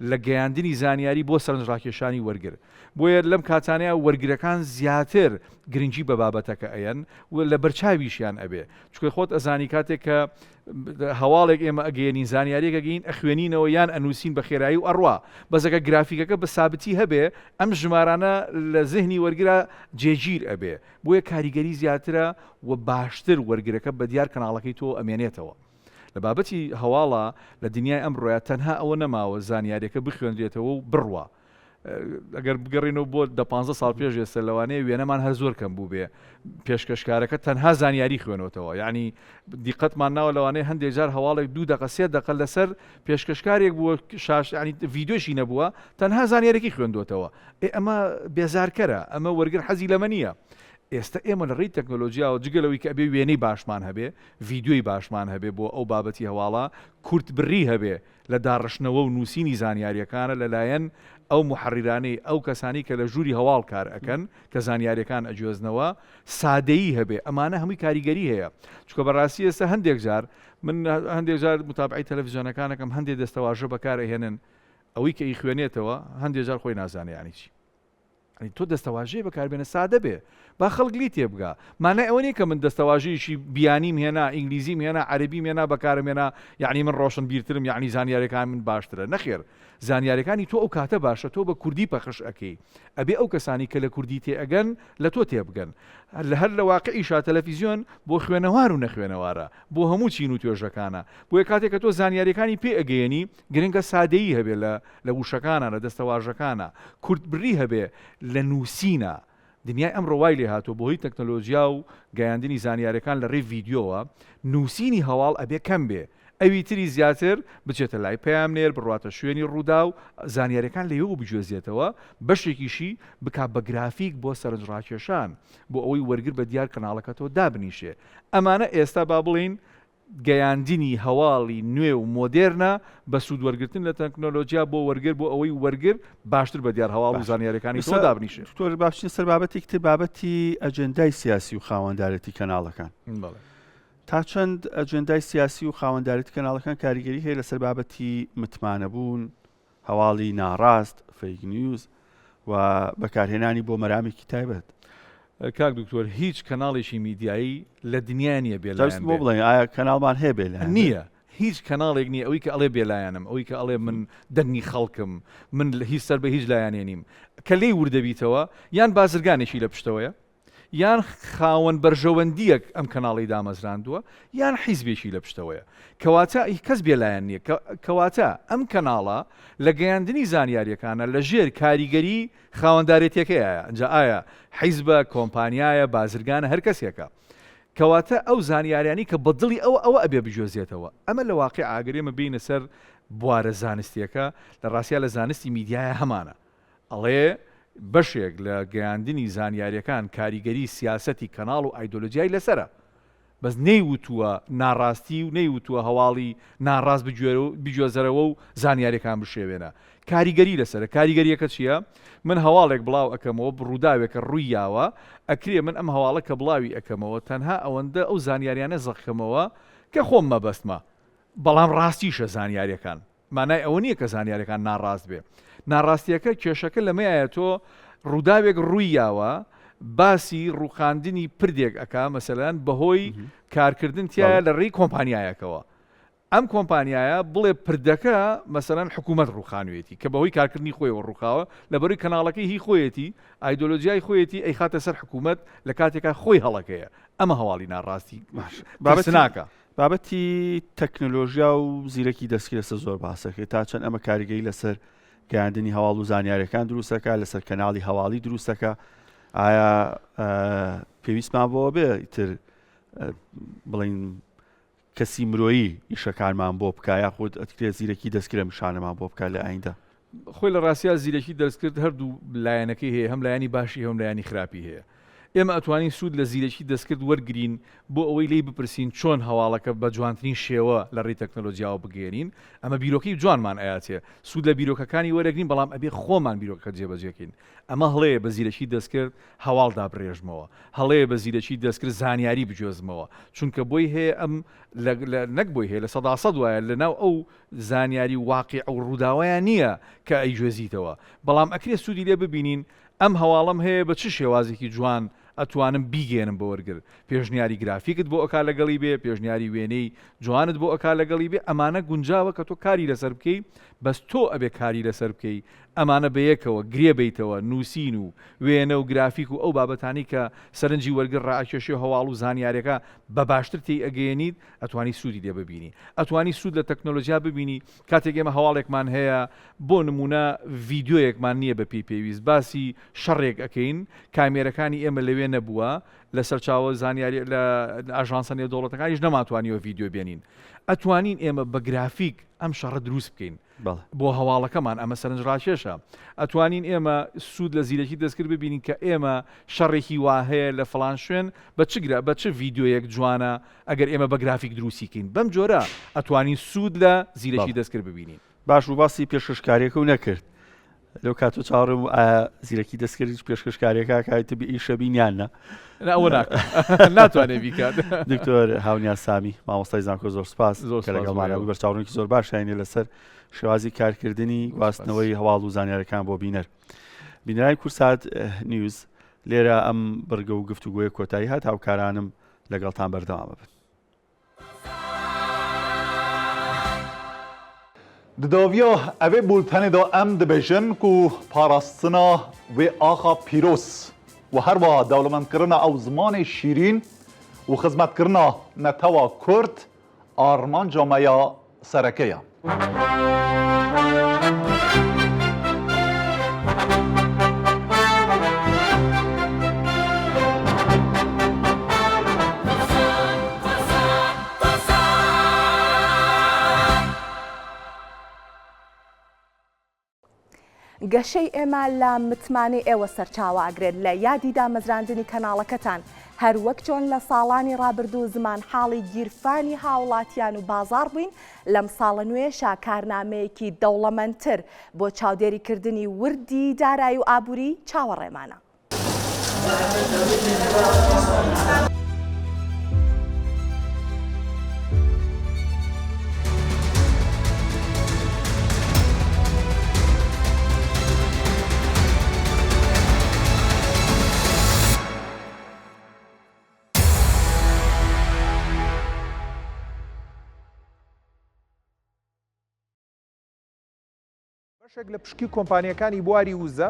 لە گەیاندنی زانیاری بۆ سەرنجڕاکێشانی وەرگر. بۆیە لەم کاتانەیا وەرگرەکان زیاتر گرنگی بە بابەتەکە ئەیەن و لە بەرچاویشیان ئەبێ. چونکە خۆت ئەزانی کاتێک کە هەواڵێک ئێمە ئەگەیەنین، زانیاریەک ئەگەین، ئەخوێنینەوە یان ئەنووسین بە خێرایی و ئەڕوا. بەس ئەگەر گرافیکەکە بە سابتی هەبێ ئەم ژمارانە لە زهنی وەرگرا جێگیر ئەبێ. بۆیە کاریگەری زیاترە و باشتر وەرگرەکە بە دیار کەناڵەکەی تۆ ئەمێنێتەوە. لە بابەتی هەواڵا لە دنیای ئەمڕۆیا تەنها ئەوە نەماوە زانیاریەکە بخوێنرێتەوە و بڕوا. ئەگەر بگەڕێینەوە بۆ دە پانزە ساڵ پێش ئێستا لەوانەیە وێنەمان هەر زۆر کەم بووبێ پێشکەشکارەکە تەنها زانیاری خوێنۆتەوە یعنی دیقەتمان ناوە لەوانەیە هەندێک جار هەواڵێک دوو دەقە سێ دەقە لەسەر پێشکەشکارێک بووە شاش ینی ڤیدیۆشی نەبووە تەنها زانیارێکی خوێندوتەوە ئێ ئەمە بێزارکەرە ئەمە وەرگر حەزی لەمە نییە ئێستا ئێمە لە ڕێی تەکنۆلۆژیاوە جگە لەوەی کە ئەبێ وێنەی باشمان هەبێ ڤیدیۆی باشمان هەبێ بۆ ئەو بابەتی هەواڵە کورت بڕی هەبێ لە داڕشتنەوە و نووسینی زانیارییەکانە لە لایەن ئەو موحەڕیرانەی، ئەو کەسانەی کە لە ژووری هەواڵ کار ئەکەن، کە زانیارییەکان ئەگوێزنەوە، سادەیی هەبێ، ئەمانە هەمووی کاریگەری هەیە. چونکە بە ڕاستی ئێستا هەندێک جار، من هەندێک جار موتابعەی تەلەفزیۆنەکان ئەکەم، هەندێ دەستەواژە بەکار ئەهێنن، ئەوەی کە ئەیخوێنێتەوە، هەندێ جار خۆی نازانێ یانی چی. یانی تۆ دەستەواژەیە بەکاربێنە سادە بێ با خەڵک لی تێبگا مانای ئەوە نیە کە من دەستەواژەیەکی بیانیم هێنا ئینگلیزیم هێنا عەرەبیم هێنا بەکارم هێنا یعنی من ڕۆشنبیرترم یعنی زانیارەکان من باشترە نەخێر زانیارەکانی تۆ ئەو کاتە باشە تۆ بە کوردی پەخش ئەکەی ئەبێ ئەو کەسانی کە لە کوردی تێئەگەن لە تۆ تێبگەن لە هەر لە واقعیشا تەلەفیزیۆن بۆ خوێنەوار و نەخوێنەوارە بۆ هەموو چین و توێژەکانە بۆیە کاتێک کە تۆ زانیاریەکانی پێ ئەگەیەنی گرنگە سادەیی هەبێ لە لە وشەکانا، لە دەستەواژەکانا، کورتبڕی هەبێ لە نووسینە دنیای ئەمڕۆ وای لێ هاتووە بەهۆی تەکنەلۆجیا و گەیاندنی زانیارەکان لە ڕێی ڤیدیۆوە نووسینی هەواڵ ئەبێ کەم بێ ئەوی تری زیاتر بچێتە لای پەیامنێر بڕواتە شوێنی ڕووداو زانیارەکان لەوێوە بگوێزێتەوە بەشێکیشی بکا بە گرافیک بۆ سەرنجڕاکێشان بۆ ئەوەی وەرگر بە دیار کەناڵەکەتەوە دابنیشێ ئەمانە ئێستا با بڵێین گەیاندنی هەواڵی نوێ و مۆدێرنە بە سوود وەرگرتن لە تەکنۆلۆجیا بۆ وەرگر بۆ ئەوەی وەرگر باشتر بە دیار هەواڵ و زانیاریەکانی تۆ دابنیشێ. دکتۆر با بچینە سەر بابەتێکی تر بابەتی ئەجێندای سیاسی و خاوەندارێتی کەناڵەکان. بەڵێ. تا چەند ئەجێندای سیاسی و خاوەندارێتی کەناڵەکان کاریگەری هەیە لەسەر بابەتی متمانەبوون، هەواڵی ناڕاست، fake news، و بەکارهێنانی بۆ مەرامێکی تایبەت. کاک دکتۆر هیچ کەناڵێکی میدیایی لە دنیا نییە بێلایەن بێ. بڵێن ئایا کەناڵمان هەیە بێلایەن بێ؟ نییە هیچ کەناڵێک نییە ئەوی کە ئەڵێ بێلایەنم ئەوی کە ئەڵێ من دەنگی خەڵکم من هیچ سەر بە هیچ لایەنێ نیم کە لێی وردەبیتەوە یان بازرگانێکی لە پشتەوەیە یان خاوەن بەرژەوەندییەک ئەم کەناڵەی دامەزراندووە یان حیزبێکی لە پشتەوەیە. کەواتە کەس بێلایەن نییە. کەواتە ئەم کەناڵە لە گەیاندنی زانیارییەکانە لە ژێر کاریگەری خاوەندارێتیەکەیایە، ئینجا ئایا حیزبە، کۆمپانیایە، بازرگانە، هەر کەسێکە. کەواتە ئەو زانیاریانەی کە بە دڵی ئەوە ئەوە ئەبێ بگوێزێتەوە. ئەمە لە واقیع ئەگەر ئێمە بێینە سەر بوارە زانستییەکە، لە ڕاستیا لە زانستی میدیایا هەمانە. ئەڵێ بەشێک لە گەیاندنی زانیاریەکان کاریگەری سیاسەتی کەناڵ و ئایدۆلۆجیای لەسەرە. بەس نەیوتووە ناڕاستی و نەیوتووە هەواڵی ناڕاست بگوێزەرەوە و زانیاریەکان بشێوێنە. کاریگەری لەسەرە. کاریگەریەکە چیە؟ من هەواڵێک بڵاو ئەکەمەوە ڕووداوێکە ڕووی یاوە ئەکرێ من ئەم هەواڵە کە بڵاوی ئەکەمەوە تەنها ئەوەندە ئەو زانیاریانە زەق کەمەوە کە خۆم مەبەستمە بەڵام ڕاستیشە زانیاریەکان. مانای ئەوە نییە کە زانیاریەکان ناڕاست بێ. ناڕاستیەکە کێشەکە لەمەیایە تۆ ڕووداوێک ڕووی یاوە باسی ڕووخاندنی پردێک ئەکا مەسەلەن بەهۆی کارکردن تیایە لە ڕێی کۆمپانیایەکەوە ئەم کۆمپانیایە بڵێ پردەکە مەسەلەن حکوومەت ڕووخانوێتی کە بەهۆی کارکردنی خۆیەوە ڕووخاوە لەبەروی کەناڵەکەی هی خۆیەتی ئایدۆلۆجیای خۆیەتی ئەیخاتە سەر حکوومەت لە کاتێکا خۆی هەڵەکەیە ئەمە هەواڵی ناڕاستی بابەتناکە. بابەتی تەکنەلۆژیا و زیرەکی دەستکرد لەسەر زۆر باسەکەی تا چەند ئەمە کاریگەری لەسەر گەیاندنی هەواڵ و زانیاریەکان دروستەکە لەسەر کەناڵی هەواڵی دروستەکە ئایا پێویستمان بۆ بێ ئیتر بڵین کەسی مرۆیی ئیشەکانمان بۆ بکە یاخود ئەتکرێ زیرەکی دەستکرە میشانەمان بۆ بکە لە ئایندە خۆی لە ڕاستیا زیرەکی دەستکرد هەردوو لایەنەکەی هەیە هەم لایەنی باشی هەم لایەنی خراپی هەیە ئێمە ئەتوانین سوود لە زیرەکی دەستکرد وەرگرین بۆ ئەوەی لێی بپرسین چۆن هەواڵەکە بە جوانترین شێوە لە ڕێی تەکنەلۆجیاوە بگەیەنین، ئەمە بیرۆکەی جوانمان ئەیاتێ سوود لە بیرۆکەکانی وەرەگرین بەڵام ئەبێ خۆمان بیرۆکەکە جێبەجێ کەین. ئەمە هەڵەیە بە زیرەکی دەستکرد هەواڵ دابرێژمەوە، هەڵەیە بە زیرەکی دەستکرد زانیاری بگوێزمەوە، چونکە بۆی هەیە ئەم لە لە نەک بۆی هەیە 100% وایە لەناو ئەو زانیاری و واقیع و ڕووداوەیا نییە کە ئەیگوێزیتەوە، بەڵام ئەکرێ سوودی لێ ببینین ئەم هەواڵەم هەیە بە چ شێوازێکی جوان ئەتوانم بیگەیەنم بە وەرگر؟ پێشنیاری گرافیکت بۆ ئەکا لەگەڵی بێ، پێشنیاری وێنەی جوانت بۆ ئەکا لەگەڵی بێ، ئەمانە گونجاوە کە تۆ کاری لەسەر بکەی، بەس تۆ ئەبێ کاری لەسەر بکەی، ئەمانە بەیەکەوە گرێ بەیتەوە، نووسین و وێنە و گرافیک و ئەو بابەتانەی کە سەرنجی وەرگر ڕائەکێشێ و هەواڵ و زانیارەکە بە باشتر تێی ئەگەیەنیت، ئەتوانی سوودی لێ ببینی. ئەتوانی سوود لە تەکنۆلۆجیا ببینی، کاتێک ئێمە هەواڵێکمان هەیە بۆ نموونە ڤیدیۆیەکمان نییە بە پێی پێویست باسی شەڕێک ئەکەین کامێرەکانی ئێمە لەوێ نەبووە لە سەرچاوە زانیاری لە ئاژانسە نێودەوڵەتەکانیش نەمانتوانیوە ڤیدیۆ بێنین ئەتوانین ئێمە بە گرافیک ئەم شەڕە دروست بکەین بۆ هەواڵەکەمان ئەمە سەرنجڕاکێشە ئەتوانین ئێمە سوود لە زیرەکی دەستکرد ببینین کە ئێمە شەڕێکی وا هەیە لە فڵان شوێن بە چ گرا بە چ ڤیدیۆیەک جوانە ئەگەر ئێمە بە گرافیک دروستی کەین بەم جۆرە ئەتوانین سوود لە زیرەکی دەستکرد ببینین. باش بوو باسی پێشکەشکاریەکەو نەکرد لەو کاتۆ چاوەڕێم بوو ئایا زیرەکی دەستکرد هیچ پێشکەشکاریەکە کایتە بی ئیشە بین یان نا نا ئەوە ناکات ناتوانێت بیکات دکتۆر هاونیا سامی مامۆستای زانکۆ زۆر سپاس زۆر کە سپاس لەگەڵمانە بۆ بوو بەرچاوڕوونێکی زۆر باش هەینێ لەسەر شێوازی کارکردنی زۆر سپاس. گواستنەوەی هەواڵ و زانیارەکان بۆ بینەر بینەرانی کورسات نیوز لێرە ئەم بڕگە و گفتوگۆیە کۆتایی هات هاوکارانم لەگەڵتان بەردەوام ئەبن. Di dawiya evê bultenê de em dibêjin ku parastina wê axa pîroz û herwiha dewlemendkirina ew zimanê şîrîn û xizmetkirina netewa Kurd armanca me ya sereke ye. گەشەی ئێمە لە متمانەی ئێوە سەرچاوە ئەگرێت لە یادی دامەزراندنی کەناڵەکەتان، هەر وەک چۆن لە ساڵانی ڕابردوو زمانحاڵی گیرفانی هاوڵاتیان و بازاڕ بووین، لەم ساڵە نوێیەشا کارنامەیەکی دەوڵەمەندتر بۆ چاودێریکردنی وردی دارایی و ئابووری چاوەڕێمانە. بەشێک لە پشکی کۆمپانیەکانی بواری وزە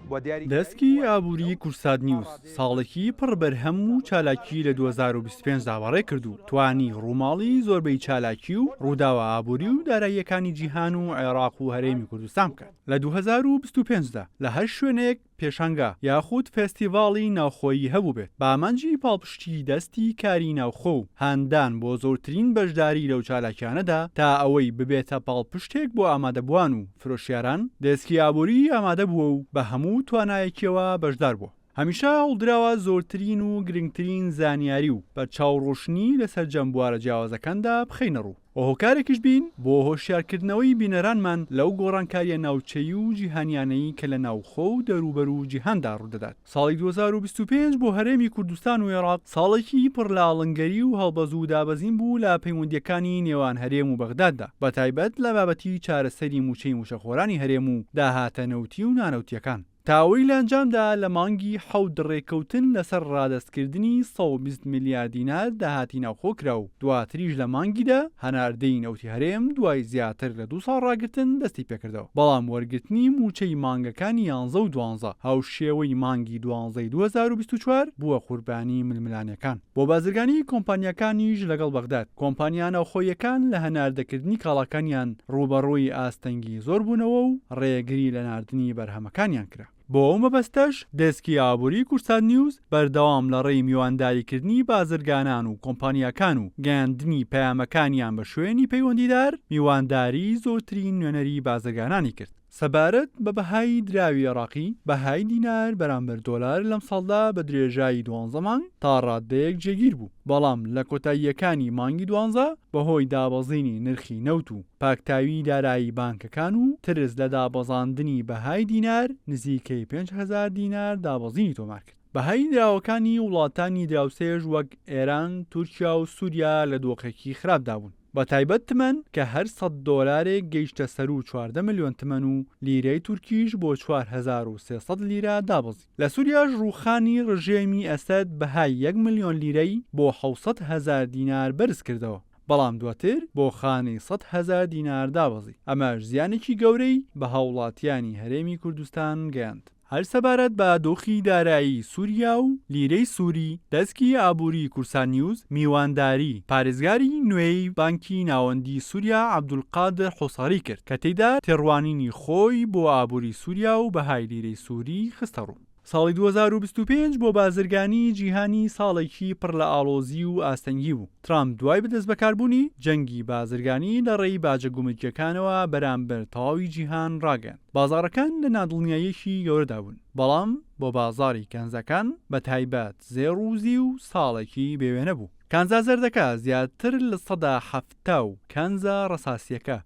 بە دیاری دەسکی ئابووریی کوردسات نیوز ساڵێکی پڕ بەرهەم و چالاکی لە 2025 دا بەڕێ کرد و توانی ڕووماڵی زۆربەی چالاکی و ڕووداوە ئابووری و داراییەکانی جیهان و عێراق و هەرێمی کوردستان بکات. لە 2025 دا لە هەر شوێنێک پێشانگا یاخود فێستیڤاڵی ناوخۆیی هەبووبێت بە ئامانجی پاڵپشتی دەستی کاری ناوخۆ و هاندان بۆ زۆرترین بەشداری لەو چالاکیانەدا تا ئەوەی ببێتە پاڵپشتێک بۆ ئامادەبووان و فرۆشیاران، دێسکی ئابووری ئامادە بووە و بە هەموو توانایەکیەوە بەشدار بووە. هەمیشە هەوڵدراوە زۆرترین و گرنگترین زانیاری و بەرچاوڕۆشنی لە سەرجەم بوارە جیاوازەکاندا بخەینە ڕوو و هۆکارێکیش بین بۆ هۆشیارکردنەوەی بینەرانمان لەو گۆڕانکارییە ناوچەیی و جیهانیانەی کە لە ناوخۆ و دەوروبەر و جیهاندا ڕوودەدات. ساڵی 2025 بۆ هەرێمی کوردستان و عێراق ساڵێکی پڕ لە ئاڵنگەری و هەڵبەز و دابەزین بوو لە پەیوەندییەکانی نێوان هەرێم و بەغداددا بەتایبەت لە بابەتی چارەسەری مووچەی مووچەخۆرانی هەرێم و داهاتە نەوتی و نانەوتییەکان. تا ئەوەی لە ئەنجامدا لە مانگی حەوت ڕێککەوتن لەسەر ڕادەستکردنی 120 ملیار دینار داهاتی ناوخۆ کرا و دواتریش لە مانگی دە هەناردەی نەوتی هەرێم دوای زیاتر لە دوو ساڵ ڕاگرتن دەستی پێکردەوە بەڵام وەرگرتنی مووچەی مانگەکانی یانزە و دوانزە هاوشێوەی مانگی دوانزەی 2024 بووە قوربانی ململانێکان بۆ بازرگانی کۆمپانیاکانیش لەگەڵ بەغداد، کۆمپانیا ناوخۆییەکان لە هەناردەکردنی کاڵاکانیان ڕووبەڕووی ئاستەنگی زۆر بوونەوە و ڕێگری لە ناردنی بەرهەمەکانیان کرا. بۆ ئەو مەبەستەش دێسکی ئابووری کوردسات نیوز بەردەوام لە ڕێی میوانداریکردنی بازرگانان و کۆمپانیاکان و گەیاندنی پەیامەکانیان بە شوێنی پەیوەندیدار، میوانداریی زۆرترین نوێنەری بازرگانانی کرد. سەبارەت بە بەهای دراوی عێراقی، بەهای دینار بەرامبەر دۆلار لەمساڵدا بە درێژایی دوانزە مانگ تا ڕاددەیەک جێگیر بوو، بەڵام لە کۆتاییەکانی مانگی دوانزە بەهۆی دابەزینی نرخی نەوت و پاکتاوی دارایی بانکەکان و ترس لە دابەزاندنی بەهای دینار نزیکەی 5000 دینار دابەزینی تۆمارکرد. بەهای دراوەکانی وڵاتانی دراوسێش وەک ئێران، تورکیا و سوریا لە دۆخێکی خراپدا بوون. بەتایبەت تمەن کە هەر سەد دۆلارێک گەیشتە سەروو 14 ملیۆن تمەن و لیرەی تورکیش بۆ 4300 لیرە دابەزی. لە سوریاش ڕووخانی ڕژێمی ئەسەد بەهای یەک ملیۆن لیرەی بۆ 700 هەزار دینار بەرزکردەوە، بەڵام دواتر بۆ خانەی 100 هەزار دینار دابەزی، ئەمەش زیانێکی گەورەی بە هاوڵاتیانی هەرێمی کوردستان گەیاند. هەر سەبارەت بە دۆخی دارایی سوریا و لیرەی سوری، دەسکی ئابوری کوردسات نیوز میوانداری پارێزگاری نوێی بانکی ناوەندی سوریا عەبدولقادر حوسەری کرد کە تێیدا تێڕوانینی خۆی بۆ ئابوری سوریا و بەهای لیرەی سوری خستەڕوو. ساڵی 2025 بۆ بازرگانی جیهانی ساڵێکی پڕ لە ئاڵۆزی و ئاستەنگی بوو. ترامپ دوای بەدەستبەکاربوونی، جەنگی بازرگانی لە ڕێی باجە گومرگییەکانەوە بەرامبەر تەواوی جیهان ڕاگەیاند. بازاڕەکان لە نادڵنیاییەکی گەورەدا بوون، بەڵام بۆ بازاڕی کانزاکان بە تایبەت زێڕ و زیو ساڵێکی بێوێنە بوو. کانزا زەردەکە زیاتر 70% و کانزا ڕەساسییەکە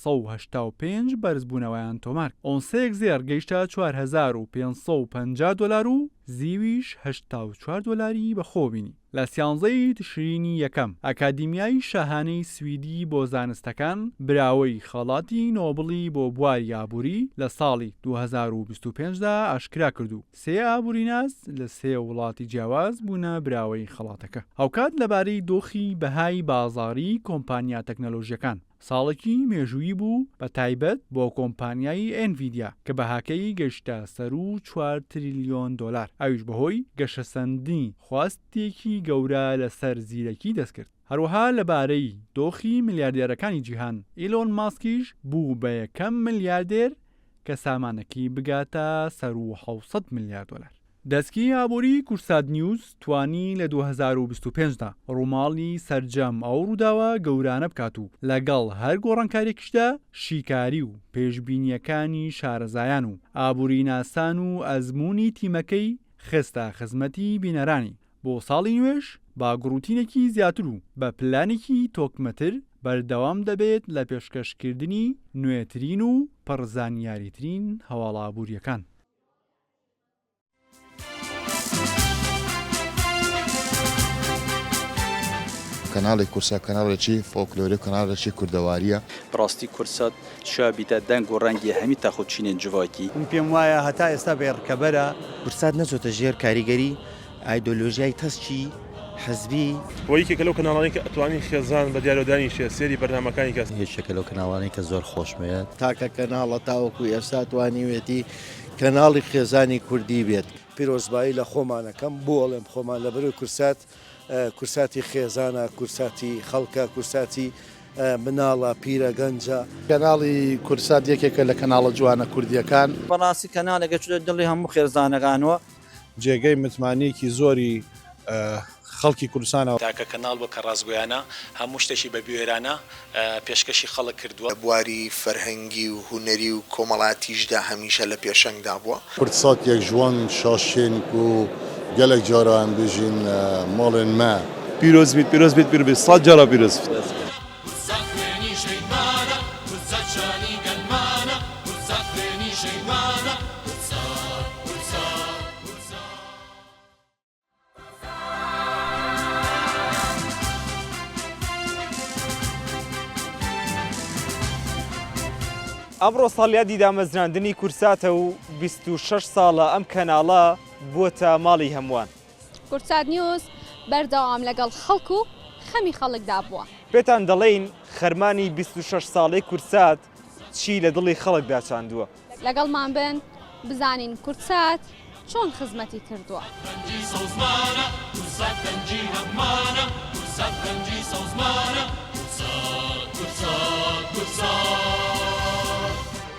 185% بەرزبوونەوەیان تۆمارکرد. ئۆنسەیەک زێڕ گەیشتە 4550 دۆلار و زیویش 84 دۆلاری بەخۆوە بینی. لە سیانزەی تشرینی یەکەم، ئەکادیمیای شاهانەی سویدی بۆ زانستەکان براوەی خەڵاتی نۆبڵی بۆ بواری ئابووری لە ساڵی 2025 دا ئاشکرا کرد و سێ ئابووریناس لە سێ وڵاتی جیاواز بوونە براوەی خەڵاتەکە. هاوکات لەبارەی دۆخی بەهای بازاڕی کۆمپانیا تەکنەلۆژییەکان، ساڵێکی مێژوویی بوو بە تایبەت بۆ کۆمپانیای ئێنڤیدیا کە بەهاکەی گەیشتە سەروو چوار تریلیۆن دۆلار، ئەویش بەهۆی گەشەسەندنی خواستێکی گەورە لەسەر زیرەکی دەستکرد. هەروەها لەبارەی دۆخی ملیاردێرەکانی جیهان، ئیلۆن ماسکیش بوو بە یەکەم ملیاردێر کە سامانەکەی بگاتە سەروو 700 ملیار دۆلار. دەسکی ئابووری کوردسات نیوز توانی لە 2025 دا ڕووماڵی سەرجەم ئەو ڕووداوە گەورانە بکات و لەگەڵ هەر گۆڕانکاریەکیشدا شیکاری و پێشبینیەکانی شارەزایان و ئابووریناسان و ئەزموونی تیمەکەی خستە خزمەتی بینەرانی. بۆ ساڵی نوێش بە گوڕوتینێکی زیاتر و بە پلانێکی تۆکمەتر بەردەوام دەبێت لە پێشکەشکردنی نوێترین و پڕ زانیاریترین هەواڵە ئابوورییەکان. کەناڵی کورسات کەناڵێکی فۆلکلۆری و کەناڵێکی کوردەوارییە. بەڕاستی کورسات شا بیتە دەنگ و ڕەنگی هەمی تەخ و چینێن جڤاکی. من پێم وایە هەتا ئێستا بێ ڕکەبەرە. کورسات نەچۆتە ژێر کاریگەری ئایدۆلۆژیای تەسکی حزبی. وە یەکێکە لەو کەناڵانەی کە ئەتوانی خێزان بە دیارەوە دانیشێ سێری بەرنامەکانی کە. یەکێکە لەو کەناڵانەی کە زۆر خۆشمەوێت. تاکە کەناڵە تاوەکو ئێستا توانیوێتی کەناڵی خێزانی کوردی بێت. پیرۆزبایی لە خۆمان ئەکەم، بۆ ئەڵێم خۆمان؟ لەبەرئەوەی کورسات کورساتی خێزانە، کورساتی خەڵکە، کورساتی مناڵە، پیرە، گەنجە. کەناڵی کورسات یەکێکە لە کەناڵە جوانە کوردییەکان. بەڕاستی کەناڵێکە چووتە دڵی هەموو خێزانەکانەوە. جێگەی متمانەیەکی زۆری خەڵکی کوردستانە. تاکە کەناڵ بووە کە ڕاستگۆیانە هەموو شتێکی بە بوێرانە پێشکەشی خەڵک کردووە. لە بواری فەرهەنگی و هونەری و کۆمەڵاتیشدا هەمیشە لە پێشەنگدا بووە. کوردسات یەک ژ وان شاشێن کو گەلەک جارا ئەم بێژین ماڵێن مە. پیرۆز بیت پیرۆز بیت پیرۆز بیت سەد جارا پیرۆز بیت. ئەمڕۆ ساڵیادی دامەزراندنی کورساتە و 26 ساڵە ئەم کەناڵە بووەتە ماڵی هەمووان. کوردسات نیوز بەردەوام لەگەڵ خەڵک و خەمی خەڵکدا بووە. پێتان دەڵێین خەرمانی 26 ساڵەی کوردسات چی لە دڵی خەڵکدا چاندووە. لەگەڵمان بن بزانین کوردسات چۆن خزمەتی کردووە.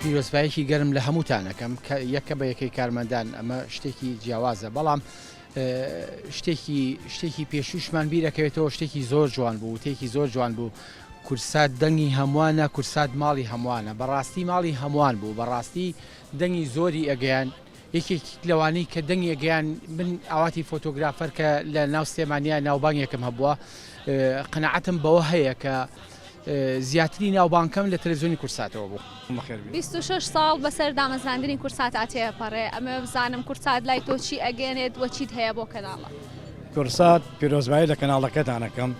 پیرۆزباییەکی گەرم لە هەمووتان ئەکەم کە یەکە بە یەکەی کارمەندان ئەمە شتێکی جیاوازە بەڵام شتێکی شتێکی پێشووشمان بیرەکەوێتەوە شتێکی زۆر جوان بوو وتێکی زۆر جوان بوو کورسات دەنگی هەمووانە کورسات ماڵی هەمووانە بەڕاستی ماڵی هەمووان بوو بەڕاستی دەنگی زۆری ئەگەیان یەکێک لەوانەی کە دەنگی ئەگەیان من ئاواتی فۆتۆگرافەر کە لە ناو سلێمانیا ناوبانگێکم هەبووە قەناعەتم بەوە هەیە کە زیاتری ناوبانکەم لە تەلەفزیۆنی کورساتەوە بوو. 26 ساڵ بەسەر دامەزراندنی کورساتا تێپەڕێ، ئەمەوێ بزانم کورسات لای تۆ چی ئەگەیەنێت و چیت هەیە بۆ کەناڵە؟ کورسات پیرۆزبایی لە کەناڵەکەتان ئەکەم،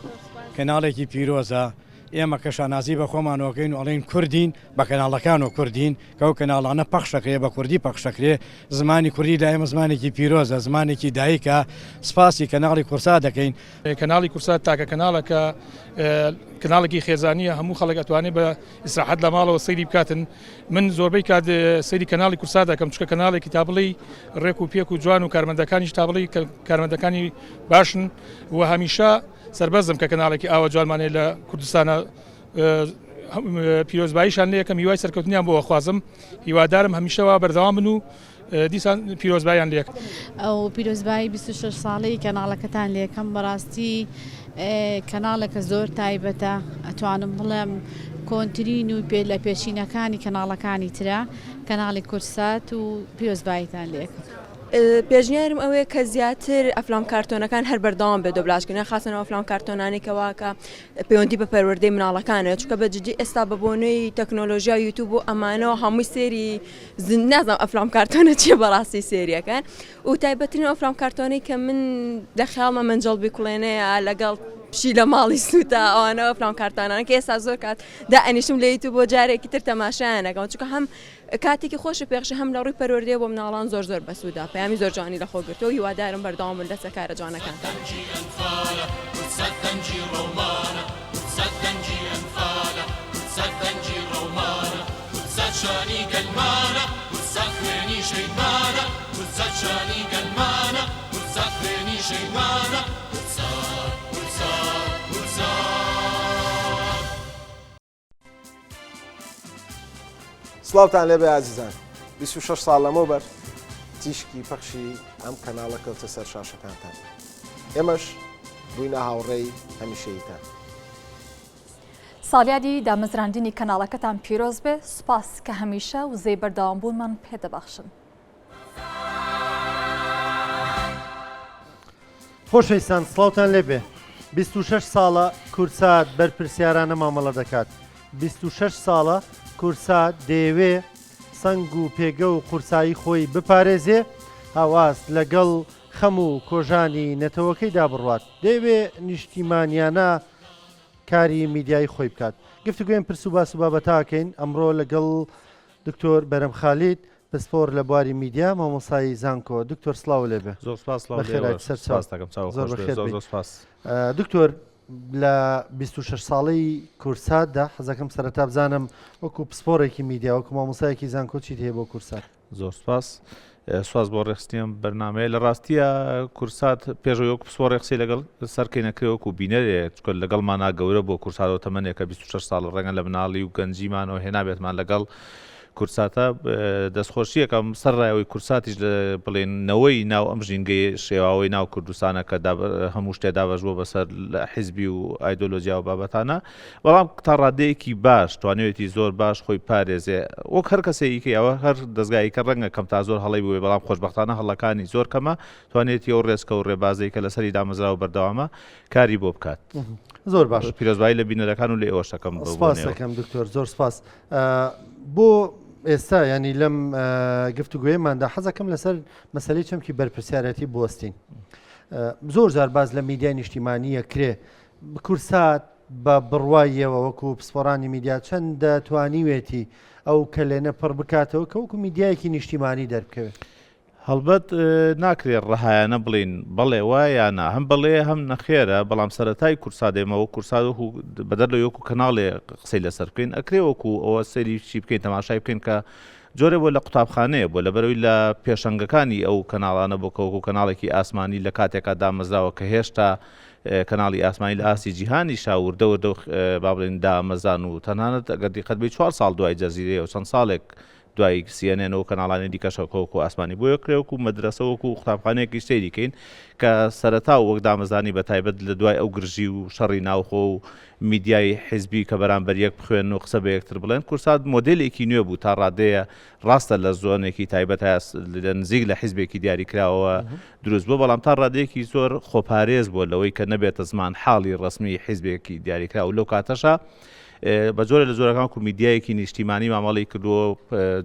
کەناڵێکی پیرۆزە، ئێمە کە شانازی بە خۆمانەوە ئەکەین و ئەڵێین کوردین، بە کەناڵەکانەوە کوردین، کە ئەو کەناڵانە پەخش ئەکرێ بە کوردی پەخش ئەکرێ، زمانی کوردی لای ئێمە زمانێکی پیرۆزە، زمانێکی دایکە، سپاسی کەناڵی کورسات دەکەین. کەناڵی کورسات تاکە کەناڵە کە کەناڵێکی خێزانیە هەموو خەڵک ئەتوانێت بە ئیسراحەت لە ماڵەوە سەیری بکاتن من زۆربەی کات سەیری کەناڵی کورسات دەکەم چکە کەناڵێکی تا بڵێی ڕێک و پێک و جوان و کارمەندەکانیش تا بڵێی کارمەندەکانی باشن و هەمیشە سەربەرزم کە کەناڵێکی ئاوا جوانمان هەیە لە کوردستانە پیرۆزباییشان لێ یەکەم هیوای سەرکەوتنیان بۆ ئەخوازم هیوادارم هەمیشە وا بەردەوام بن و دیسان پیرۆزباییان لێ ئەو پیرۆزبایی 26 ساڵەی کەناڵەکەتان لێکەم بەڕاستی کەناڵێکە زۆر تایبەتە ئەتوانم بڵێم کۆنترین و پێ لە پێشینەکانی کەناڵەکانی ترە کەناڵی کورسات و پیرۆزباییتان لێکەم. پێشنیارم ئەوەیە کە زیاتر ئەفلام کارتۆنەکان هەر بەردەوام بێت دۆبلاژکردن خاستەن ئەو ئەفلام کارتۆنانەی کەوا کە پەیوەندی بە پەروەردەی مناڵەکانەوە چونکە بە جدی ئێستا بە بۆنەی تەکنۆلۆژیا و یوتیوب و ئەمانەوە هەمووی سێری نازانم ئەفلام کارتۆنە چیە بەڕاستی سێریەکان و تایبەترین ئەفلام کارتۆنەی کە من لە خەیاڵمە مەنجەڵ بیکوڵێنەیە لەگەڵ پشی لە ماڵی سووتا ئەوانە ئەفلام کارتۆنانە کە ئێستا زۆر کات دائەنیشم لە یوتیوب بۆ جارێکی تر تەماشایان ئەکەم چونکە هەم کاتێکی خۆشە پێخشە هەم لە ڕووی پەروەردەیە بۆ مناڵان زۆر زۆر بەسوودە پەیامی زۆر جوانی لەخۆ گرتووە هیوادارم بەردەوام بن لەسەر کارە جوانەکانتان. سڵاوتان لێبێ ئازیزان 26 ساڵ لەمەوبەر. تیشکی پەخشی ئەم کەناڵە کەوتە سەر شاشەکانتان. ئێمەش بووینە هاوڕێی هەمیشەییتان. ساڵیادی دامەزراندنی کەناڵەکەتان پیرۆز بێ، سوپاس کە هەمیشە وزەی بەردەوامبوونمان پێدەبەخشن. خۆشەویستان سڵاوتان لێبێ 26 ساڵە کوردسات بەرپرسیارانە مامەڵە دەکات 26 ساڵە کوردسات دەیەوێ سەنگ و پێگە و قورسایی خۆی بپارێزێ هاواست لەگەڵ خەم و کۆژانی نەتەوەکەیدا بڕوات دەیەوێ نیشتیمانیانە کاری میدیایی خۆی بکات گفتوگوێن پرس و باس و بابەتاکەین ئەمڕۆ لەگەڵ دکتۆر بەرەم خالید پسپۆر لە بواری میدیا مامۆستای زانکۆ دکتۆر سڵاو لێبێ. زۆر سپاس سڵاو بەخێر لێوە هاتیت سەر چاو. سپاس دەکەم چاو زۆر خۆش بێ بەخێر زۆر بێیت. زۆر سپاس. دکتۆر لە 26 ساڵەی کورساتدا حەزەکەم سەرەتا بزانم وەکو پسپۆڕێکی میدیا وەکو مامۆستایەکی زانکۆ چیت هەیە بۆ کورسات؟ زۆر سپاس. سپاس بۆ ڕێکخستنی ئەم بەرنامەیە. لە ڕاستییا کورسات پێش ئەوەی وەکو پسپۆڕێک قسەی لەگەڵ سەرکەین ئەکرێ وەکو بینەرێک چونکە لەگەڵمانا گەورە بووە کورسات تەمەنێکە 26 ساڵە ڕەنگە لە مناڵی و گەنجیمانەوە هێنابێتمان لەگەڵ کوردساتە دەستخۆشیەکەم سەرڕای ئەوەی کوردساتیش لە بڵێن نەوەی ناو ئەم ژینگەی شێواوەی ناو کوردستانە کە هەموو شتێ دابەش بووە بەسەر حیزبی و ئایدۆلۆجیا و بابەتانە بەڵام تا ڕادەیەکی باش توانیوێتی زۆر باش خۆی پارێزێ وەک هەر کەسێکی ئەوە هەر دەزگایەکە ڕەنگە کەم تا زۆر هەڵەی بووێ بەڵام خۆشبەختانە هەڵەکانی زۆر کەمە توانێتی ئەو ڕێچکە و ڕێبازەی کە لەسەری دامەزراوە بەردەوامە کاری بۆ بکات. زۆر باش پیرۆزبایی لە بینەرەکان و لە ئێوەش دەکەم بەو سپاس بۆنەیەوە. دەکەم دکتۆر زۆر سپاس. بۆ ئێستا ینی لەم گفتوگوۆیەماندا حەزەکەم لەسەر مەسلەی چەمکی بەرپرسیارەتی بوەستین. زۆر جار باز لە میدیای نیشتیمانیە کرێ کوردسات بە بڕواییەوە وەکو پسپۆرانی میدیا چەندە توانیوێتی ئەو کەلێنە پڕ بکاتەوە کە وەکو میدیایەکی نیشتیمانی دەربکەوێت. هەڵبەت ناکرێ ڕەهایانە بڵێین بەڵێ وایە یا نا، هەم بەڵێیە هەم نەخێرە، بەڵام سەرەتای کوردسات ئێمە وەک کوردسات وەکو بەدەر لەوەی وەکو کەناڵێ قسەی لەسەر بکەین ئەکرێ وەکو ئەوە سەیری چی بکەین تەماشای بکەین کە جۆرێ بۆ لە قوتابخانەیە بۆ لەبەرەوەی لە پێشەنگەکانی ئەو کەناڵانە بۆ کە وەکو کەناڵێکی ئاسمانی لە کاتێکا دامەزراوە کە هێشتا کەناڵی ئاسمانی لە ئاستی جیهانیشا وردە وردە با بڵێین دامەزران و تەنانەت ئەگەر دیقەت بەی چوار ساڵ دوای جەزیرەیە و چەند ساڵێک دوای CNN و کەناڵانی دیکەش کە وەکو ئاسمانی بۆیە کرێ وەکو مەدرەسە وەکو قوتابخانەیەکیش سەیری کەین کە سەرەتا و وەک دامەزرانی بە تایبەت لە دوای ئەو گرژی و شەڕی ناوخۆ و میدیای حیزبی کە بەرامبەر یەک بخوێنن و قسە بە یەکتر بڵێن کوردسات مۆدێلێکی نوێ بوو تا ڕادەیە ڕاستە لە زۆنێکی تایبەت هەیە لە نزیک لە حیزبێکی دیاریکراوەوە دروست بووە بەڵام تا ڕادەیەکی زۆر خۆپارێز بووە لەوەی کە نەبێتە زمان حاڵی ڕەسمی حیزبێکی دیاریکراو لەو کاتەشا بە جۆرێ لە جۆرەکان وەکو میدیایەکی نیشتیمانی مامەڵەی کردووە و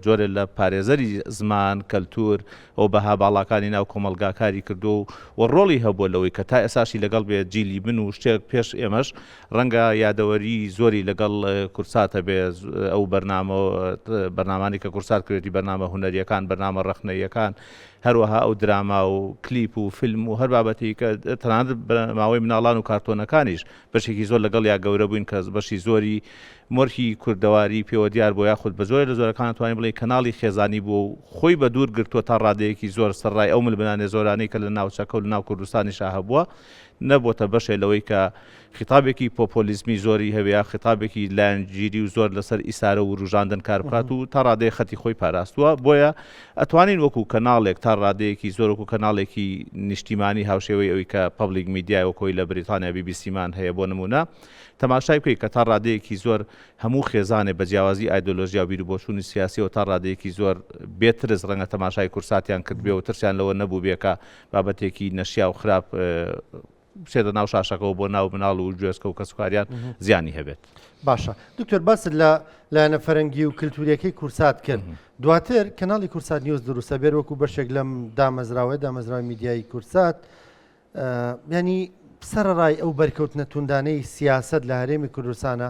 جۆرێ لە پارێزەری زمان، کەلتور و بەها باڵاکانی ناو کۆمەڵگا کاری کردووە و و ڕۆڵی هەبووە لەوەی کە تا ئێستاشی لەگەڵ بێ جیلی من و شتێک پێش ئێمەش ڕەنگە یادەوەری زۆری لەگەڵ کوردسات هەبێ ئەو بەرنامە بەرنامانەی کە کوردسات کردوێتی بەرنامە هونەرییەکان بەرنامە ڕەخنەییەکان هەروەها ئەو دراما و کلیپ و فیلم و هەر بابەتێک کە تەنانەت ماوەی مناڵان و کارتۆنەکانیش بەشێکی زۆر لەگەڵیا گەورە بووین کە بەشی زۆری مۆرکی کوردەواری پێوە دیار بووە یاخود بە جۆرێ لە جۆرەکان ئەتوانین بڵێین کەناڵی خێزانی بووە و خۆی بە دوور گرتووە تا ڕادەیەکی زۆر سەرڕای ئەو ململانێ زۆرانەی کە لە ناوچەکە و لە ناو کوردستانیشا هەبووە نەبۆتە بەشێ لەوەی کە خیتابێکی پۆپۆلیزمی زۆری هەبێ یا خیتابێکی لایەنگیری و زۆر لەسەر ئیسارە و وروژاندن کار بکات و تا ڕادەیەک خەتی خۆی پاراستووە بۆیە ئەتوانین وەکو کەناڵێک تا ڕادەیەکی زۆر وەکو کەناڵێکی نیشتیمانی هاوشێوەی ئەوی کە public media وەک ئەوی لە بریتانیا بی بی سیمان هەیە بۆ نمونە تەماشای بکەی کە تا ڕادەیەکی زۆر هەموو خێزانێ بە جیاوازی ئایدۆلۆژیا و بیروبۆچوونی سیاسیەوە تا ڕادەیەکی زۆر بێ ترس ڕەنگە تەماشای کوردساتیان کردبێ و ترسیان لەوە نەبووبێ کە بابەتێکی نەشیاو خراپ بچێتە ناو شاشەکەوە بۆ ناو مناڵ و گوێزکە و کەسوکاریان زیانی هەبێت. باشە دکتۆر باست لە لایەنە فەرەنگی و کللتوریەکەی کورسات کرد دواتر کەناڵی کورسات نیوز دروستە بێر وەکو بەشێک لەم دامەزراوەیە دامەزراوی میدیایی کورسات ینی سەرڕای ئەو بەرکەوتنە توندانەی سیاست لە هەرێمی کوردستانە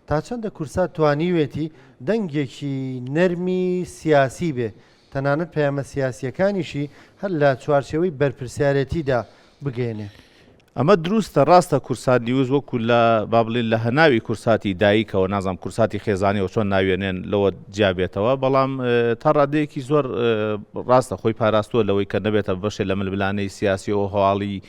تا چەندە کورسات توانیوێتی دەنگێکی نەرمی سیاسی بێ، تەنانەت پەیامە سیاسییەکانیشی هەر لە چوارچێوەی بەرپرسیارێتیدا بگەیەنێ؟ ئەمە دروستە، ڕاستە کورسات نیوز وەکو لە با بڵێین لە هەناوی کورساتی دایکەوە نازانم کورساتی خێزانیەوە چۆن ناویەنێن لەوە جیا بێتەوە، بەڵام تا ڕادەیەکی زۆر ڕاستە خۆی پاراستووە لەوەی کە نەبێتە بەشێ لە ململانێی سیاسی و هەواڵی.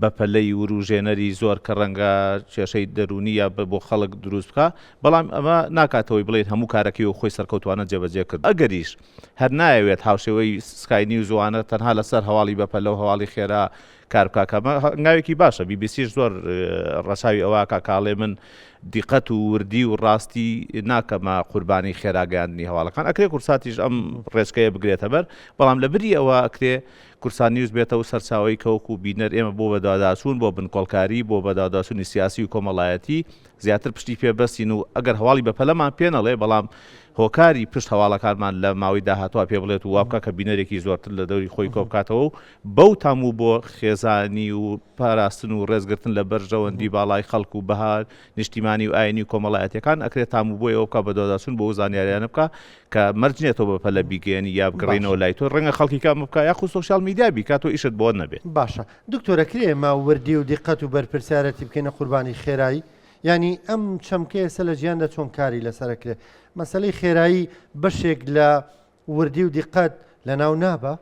بەپەلەی وروژێنەری زۆر کە ڕەنگە کێشەی دەروونی یا بۆ خەڵک دروست بکا، بەڵام ئەمە ناکاتەوەی بڵێین هەموو کارەکەی و خۆی سەرکەوتوانە جێبەجێ کرد. ئەگەریش هەر نایەوێت هاوشێوەی سکای نیوز و ئەوانە تەنها لەسەر هەواڵی بەپەلە و هەواڵی خێرا کار بکا کە ئەمە هەنگاوێکی باشە، بی بی سیش زۆر ڕەچاوی ئەوە ئەکا کە ئەڵێ من دیقەت و وردی و ڕاستی ناکەمە قوربانی خێرا گەیاندنی هەواڵەکان. ئەکرێ کوردساتیش ئەم ڕێچکەیە بگرێتە بەر، بەڵام لەبری ئەوە ئەکرێ کوردسات نیوز بێتە و سەرچاوەی کە وەکوو بینەر ئێمە بۆ بەدواداچوون، بۆ بنکۆڵکاری، بۆ بەدواداچوونی سیاسی و کۆمەڵایەتی زیاتر پشتی پێ بەستین و ئەگەر هەواڵی بەپەلەمان پێ نەڵێ بەڵام هۆکاری پشت هەواڵەکانمان لە ماوەی داهاتووا پێ بڵێت و وا بکا کە بینەرێکی زۆرتر لە دەوری خۆی کۆ بکاتەوە و بەو تام و بۆ خێزانی و پاراستن و ڕێزگرتن لە بەرژەوەندی باڵای خەڵک و بەها نیشتیمانی و ئاینی و کۆمەڵایەتیەکان ئەکرێ تام و بۆی ئەوە بکا بەدواداچوون بۆ ئەو زانیاریانە بکا کە مەرج نیە تۆ بەپەلە بیگەیەنی یا بگەڕێینەوە لای تۆ ڕەنگە خەڵکی کە ئەمە بکا یاخود سۆشیال میدیا بیکا تۆ ئیشت بۆ نەبێ. باشە دکتۆر ئەکرێ ئێمە وردی و دیقەت و بەرپرسیارەتی بکەینە قوربانی خێرایی؟ یانی ئەم چەمکە ئێستا لە جیهاندا چۆن کاری لەسەر ئەکرێ؟ مەسەلەی خێرایی بەشێک لە وردی و دیقەت لەناو نابا؟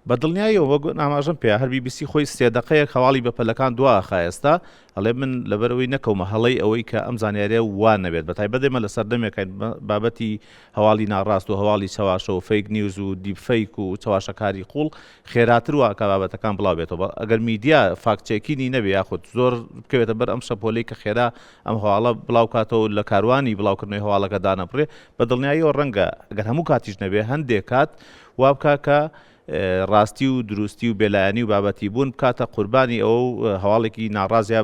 بە دڵنیاییەوە وەک ئاماژەم پێ هەر بی بی سی خۆی سێ دەقەیەک هەواڵی بەپەلەکان دوا ئەخا ئێستا ئەڵێ من لەبەرئەوەی نەکەومە هەڵەی ئەوەی کە ئەم زانیاریە وا نەبێت بە تایبەت ئێمە لە سەردەمێکین بابەتی هەواڵی ناڕاست و هەواڵی چەواشە و fake news و deep fake و چەواشەکاری قوڵ خێراتر وا کە بابەتەکان بڵاو بێتەوە ئەگەر میدیا fact checking ی نەبێ یاخود زۆر بکەوێتە بەر ئەم شەپۆلەی کە خێرا ئەم هەواڵە بڵاو کاتەوە و لە کاروانی بڵاوکردنەوەی هەواڵەکە دانەبڕێ بە دڵنیاییەوە ڕەنگە ئەگەر هەموو کاتیش نەبێ هەندێک کات وا بکا کە ڕاستی و دروستی و بێلایەنی و بابەتی بوون بکاتە قوربانی ئەوە و هەواڵێکی ناڕاست یا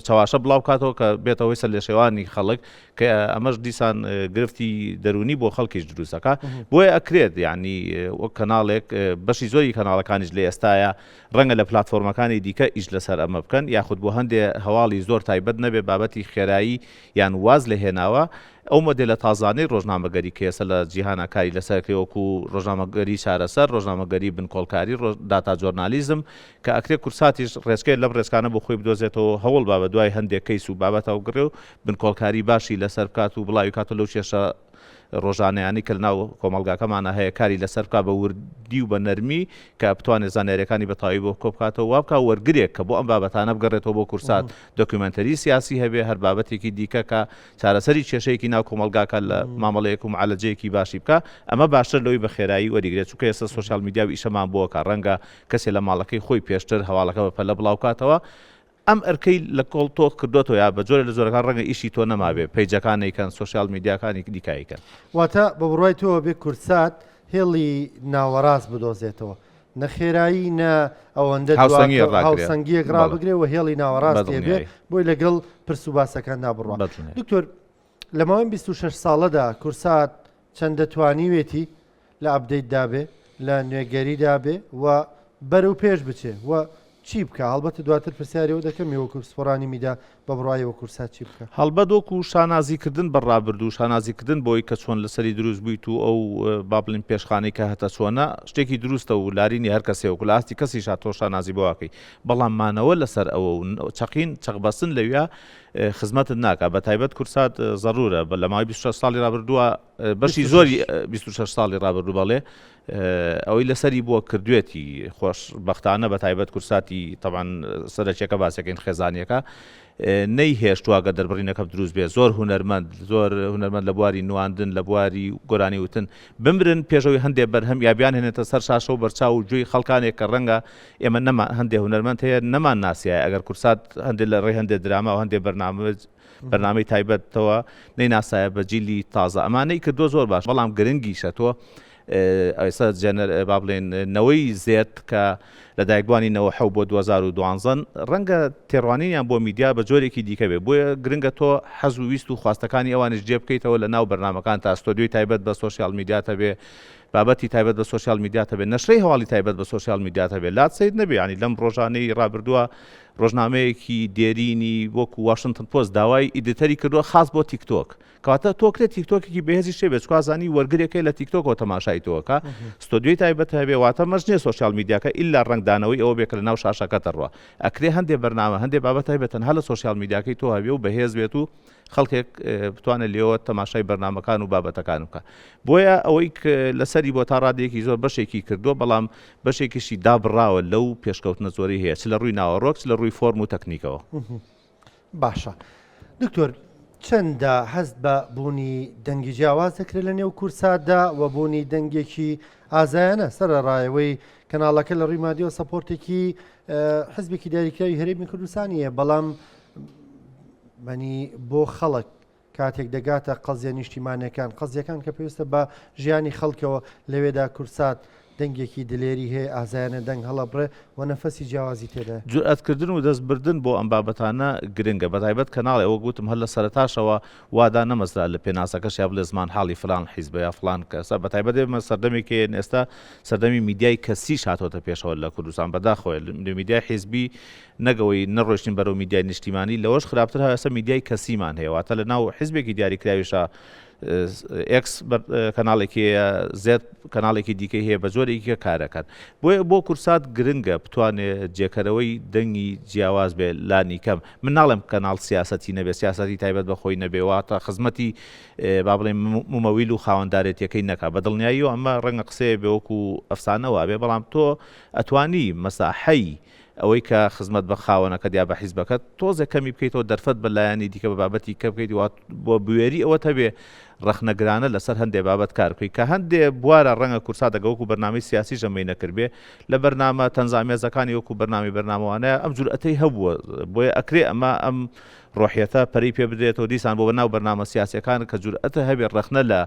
چەواشە بڵاو کاتەوە کە بێتە هۆی سەرلێشێوانی خەڵک کە ئەمەش دیسان گرفتی دەروونی بۆ خەڵکیش دروستەکە بۆیە ئەکرێت یعنی وەک کەناڵێک بەشی زۆری کەناڵەکانیش لە ئێستاە ڕەنگە لە پلاتفۆرمەکانی دیکە ئیش لەسەر ئەمە بکەن یاخود بۆ هەندێ هەواڵی زۆر تایبەت نەبێ بابەتی خێرایی یان واز لێ هێناوە ئەو مۆدێلە تازانەی ڕۆژنامەگەری کە ئێستا لە جیهانا کاری لەسەر ئەکرێ وەکو ڕۆژنامەگەری چارەسەر، ڕۆژنامەگەری بنکۆڵکاری، data journalism کە ئەکرێ کوردساتیش ڕێچکەیەک لەم ڕێچکانە بۆ خۆی بدۆزێتەوە و هەوڵ با بە دوای هەندێک کەیس و بابەتەوە بگەڕێ و بنکۆڵکاری باشی لەسەر بکات و بڵاوی کاتەوە لەو کێشە ڕۆژانەیانەی کە لەناو کۆمەڵگاکەمانا هەیە کاری لەسەر بکات بە وردی و بە نەرمی کە بتوانێت زانیاریەکانی بە تەواوی بۆ کۆبکاتەوە وا بکات وەرگرێک کە بۆ ئەم بابەتانە بگەڕێتەوە بۆ کوردسات دۆکیومێنتەری سیاسی هەبێ هەر بابەتێکی دیکە کە چارەسەری کێشەیەکی ناو کۆمەڵگاکە لە مامەڵەیەک و معالەجەیەکی باشی بکا ئەمە باشتر لەوەی بە خێرایی وەریگرێت چونکە ئێستا سۆشیال میدیا و ئیشەمان بۆ ئەکا ڕەنگە کەسێ لە ماڵەکەی خۆی پێشتر هەواڵەکە بە پەلە بڵاو کاتەوە ئەم ئەرکەی لە کۆڵ تۆ کردۆتەوە یا بە جۆرێ لە جۆرەکان ڕەنگە ئیشی تۆ نەمابێ پەیجەکان نەیکەن سۆشیال میدیاکانی دیکە ئەیکەن. واتە بە بڕوای تۆ ئەبێ کوردسات هێڵی ناوەڕاست بدۆزێتەوە نە خێرایی نە ئەوەندە هاوسەنگییەک دواکە- ڕاگرێ. هاوسەنگییەک بەڵێ. ڕابگرێ و هێڵی ناوەڕاست بەدڵنیایی. بێ بۆی لەگەڵ پرس و باسەکاندا بڕوا بەدڵنیایی. دکتۆر لە ماوەی 26 ساڵەدا کورسات چەندە توانیوێتی لە update دا بێ لە نوێگەریدا بێ و بەرەو پێش بچێ و چی بکا؟ هەڵبەتە دواتر پرسیاری ئەوە دەکەم ئێوە وەکو پسپۆڕانی میدیا بە بڕوای ئێوە کورسات چی بکا؟ هەڵبەت وەکو شانازی کردن بە ڕابردوو، شانازی کردن بەوەی کە چۆن لەسەری دروست بوویت و ئەو با بڵێین پێشخانەی کە هەتە چۆنە، شتێکی دروستە و لاری نیە هەر کەسێ وەکو لە ئاستی کەسیشا تۆ شانازی بەوە ئەکەی، بەڵام مانەوە لەسەر ئەوە و چەقین، چەقبەستن لەویا خزمەتت ناکا، بە تایبەت کورسات زەروورە لە ماوەی 26 ساڵی ڕابردووە بەشی زۆری 26 ساڵی ڕابردوو بەڵێ ئەوەی لەسەری بووە کردوێتی خۆش بەختانە بە تایبەت کورساتی تەبان سەرەکیەکە باسەکەین خێزانیەکە نەی هێشتووە گە دەربڕینەکە دروست بێ زۆر هونەرمەند زۆر هونەرمەند لە بواری نواندن لە بواری گۆرانی وتن بمرن پێشەوەی هەندێ بەرهەم یا بیان هێنێتە سەر شاشە و بەرچاو و گوێی خەڵکانێک کە ڕەنگە ئێمە نەما هەندێ هونەرمەند هەیە نەمان ناسیایە ئەگەر کورسات هەندێک لە ڕێ هەندێ دراما و هەندێ بەرنامە بەرنامەی تایبەتەوە نەیناسایە بە جیلی تازە ئەمانەی کردووە زۆر باش بەڵام گرنگیشە تۆ ئێستا جێنەر با بڵێن نەوەی زێد کە لە دایکبووانی 97 بۆ 2012 ڕەنگە تێڕوانینیان بۆ میدیا بە جۆرێکی دیکە بێ بۆیە گرنگە تۆ حەز و ویست و خواستەکانی ئەوانیش جێ بکەیتەوە لە ناو بەرنامەکان تا ستۆدیۆی تایبەت بە سۆشیال میدیات هەبێ بابەتی تایبەت بە سۆشیال میدیات هەبێ نەشرەی هەواڵی تایبەت بە سۆشیال میدیات هەبێ لات سەیر نەبێ یانی لەم ڕۆژانەی ڕابردووە ڕۆژنامەیەکی دێرینی وەکو واشنتن پۆست داوای editor ی کردووە خاص بۆ تیکتۆک کەواتە تۆ کرێ تیکتۆکێکی بەهێزیش هەبێت چکا زانی وەرگرێک هەیە لە تیکتۆکەوە تەماشای تۆکە ستۆدیۆی تایبەت هەبێ واتە مەرج نییە سۆشیال میدیاکە ئیلا ڕەنگدانەوەی ئەوە بێ کە لە ناو شاشەکەتە ڕوا ئەکرێ هەندێ بەرنامە هەندێ بابەت هەبێت تەنها لە سۆشیال میدیاکەی تۆ هەبێ و بەهێز بێت و. خەڵکێک بتوانێت لێوە تەماشای بەرنامەکان و بابەتەکان بکە. بۆیە ئەوەی لەسەری بۆ تا ڕادەیەکی زۆر بەشێکی کردووە، بەڵام بەشێکیشی دابڕاوە لەو پێشکەوتنە زۆرەی هەیە چ لە ڕووی ناوەڕۆک چ لە ڕووی فۆرم و تەکنیکەوە. باشە دکتۆر چەندە هەست بە بوونی دەنگی جیاواز دەکرێت لە نێو کورساتدا و بوونی دەنگێکی ئازایانە سەرەڕایەوەی کەناڵەکە لە ڕووی مادیەوە سەپۆرتێکی حزبێکی دیاریکراوی هەرێمی کوردستانیە بەڵام منی بۆ خەڵک کاتێک دەگاتە قەزیە نیشتیمانیەکان، قەزیەکان کە پێویستە بە ژیانی خەڵکەوە، لەوێدا کوردسات دەنگێکی دلێری هەیە، ئازایانە دەنگ هەڵەبڕێ و نەفەسی جیاوازی تێدایە. جورئەتکردن و دەست بردن بۆ ئەم بابەتانە گرنگە، بەتایبەت کەناڵێ وەک وتم هەر لە سەرەتاشەوە وا دانەمەزرا لە پێناسەکەشیا بڵێ زمانحاڵی فلان حیزبە یا فلان کەسە، بەتایبەت ئێمە سەردەمێک هەیە ئێستا سەردەمی میدیای کەسیش هاتۆتە پێشەوە لە کوردستان، بەداخەوە میدیای حیزبی نەک ئەوەی نەڕۆیشتین بەرەو میدیای نیشتیمانی، لەوەش خراپتر ئێستا میدیای کەسیمان هەیە، واتە لە ناو حیزبێکی دیاریکراویشا ئێکس کەناڵێکی هەیە، زێد کەناڵێکی دیکەی هەیە، بە جۆرێکی کە کارەکەن. بۆیە بۆ کورسات گرنگە بتوانێ جێکەرەوەی دەنگی جیاواز بێ لانی کەم. من ناڵێم کەناڵ سیاسەتی نەبێ، سیاسەتی تایبەت بە خۆی نەبێ، واتە خزمەتی با بڵێین مومەویل و خاوەندارێتیەکەی نەکا. بە دڵنیاییەوە ئەمە ڕەنگە قسەیە بێ وەکو ئەفسانە وابێ، بەڵام تۆ ئەتوانی مەساحەی ئەوەی کە خزمەت بە خاوەنەکەت یا بە حیزبەکەت تۆزێک کەمی بکەیتەوە دەرفەت بە لایەنی دیکە بە بابەتی کە بکەیت وا بۆ بوێری ئەوەت هەبێ ڕەخنەگرانە لەسەر هەندێ بابەت کار بکەیت کە هەندێ بوارە ڕەنگە کورسات ئەگە وەکو بەرنامەی سیاسیش ئەمەی نەکردبێ لە بەرنامە تەنزئامێزەکانی وەکو بەرنامەی بەرنامەوانە ئەم جورئەتەی هەبووە بۆیە ئەکرێ ئەمە ئەم ڕۆحیەتە پەرەی پێ بدرێتەوە دیسان بۆ بەناو بەرنامە سیاسیەکان کە جورئەتە هەبێ ڕەخنە لە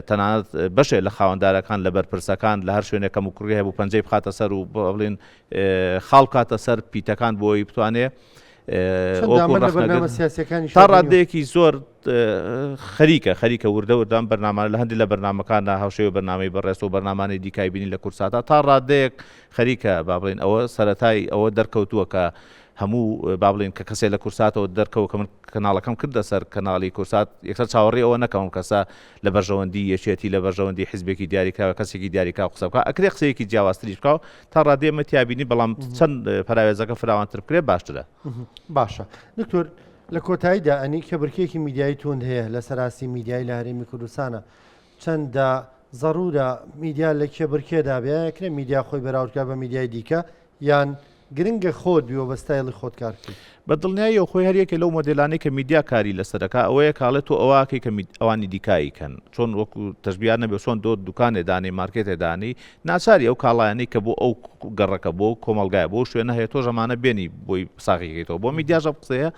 تەنانەت بەشێ لە خاوەندارەکان لە بەرپرسەکان لە هەر شوێنێک کەموکوڕی هەبوو پەنجەی بخاتە سەر و بڵێن خاڵ بکاتە سەر پیتەکان بۆی بتوانێ تا ڕادەیەکی زۆر خەریکە خەریکە وردە وردان بەرنامە لە هەندی لە بەرنمەکاندا هاوشێوە بەرنامەی بەڕێز و بەرنامانەی دیکای بینی لە کورساتا تا ڕادەیەک خەریکە با بڵێن ئەوە سەتای ئەوە دەرکەوتووە کە هەموو با بڵێین کە کەسێ لە کورساتەوە دەرکەوت کە من کەناڵەکەم کردە سەر کەناڵی کورسات یەکسەر چاوەڕێی ئەوە نەکەم ئەم کەسە لە بەرژەوەندی یەکێتی لە بەرژەوەندی حیزبێکی دیاریکراوە کەسێکی دیاریکراو قسە بکا ئەکرێ قسەیەکی جیاوازتریش بکا و تا ڕادەیە ئێمە تیابینی بەڵام چەند پەراوێزەکە فراوانتر بکرێ باشترە. باشە دکتۆر لە کۆتاییدا ئەنی کێبڕکێیەکی میدیایی توند هەیە لەسەر ئاستی میدیایی لە هەرێمی کوردستانە چەندە زەڕورە میدیا لە کێبڕکێدا بێ ئەکرێ میدیا خۆی بەراورد بکات بە میدیای دیکە یان گرنگە خۆت بی و بە ستایڵی خۆت کار بکەی؟ بە دڵنیاییەوە خۆی هەر یەکێ لەو مۆدێلانەی کە میدیا کاری لەسەر ئەکا ئەوەیە کە ئەڵێ تۆ ئەوە ئەکەی کە ئەوانی دیکە ئەیکەن چۆن وەکو تەشبیهات نەبێ چۆن تۆ دوکانێ دانێی مارکێتێ دانێی ناچاری ئەو کاڵایانەی کە بۆ ئەو گەڕەکە بۆ ئەو کۆمەڵگایە بۆ ئەو شوێنە هەیە تۆش ئەمانە بێنی بۆی ساغی کەیتەوە بۆ میدیاش ئەم قسەیە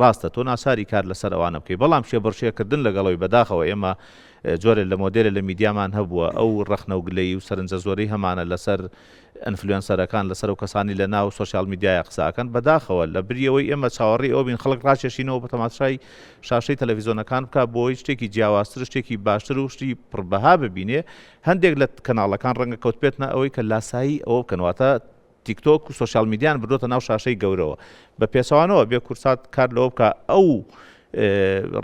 ڕاستە تۆ ناچاری کار لەسەر ئەوانە بکەی بەڵام کێبڕکێ کردن لەگەڵەوەی بەداخەوە ئێمە جۆرێ لە مۆدێلێ لە میدیامان هەبووە ئەو ڕەخنە و گلەیی و سەرنجە زۆرەی هەمانە لەسەر influencer ەکان لەسەر ئەو کەسانی لە ناو سۆشیال میدیایە قسە ئەکەن بەداخەوە لە بری ئەوەی ئێمە چاوەڕێی ئەوە بین خەڵک ڕاکێشینەوە بە تەماشای شاشەی تەلەفیزۆنەکان بکا بۆی شتێکی جیاوازتر شتێکی باشتر و شتی پڕبەها ببینێ هەندێک لە کەناڵەکان ڕەنگە کەوتبێتنە ئەوەی کە لاسایی ئەوە بکەن واتە تیکتۆک و سۆشیال میدیان بردۆتە ناو شاشەی گەورەوە بە پێچەوانەوە بێ کورسات کار لەوە بکە ئەو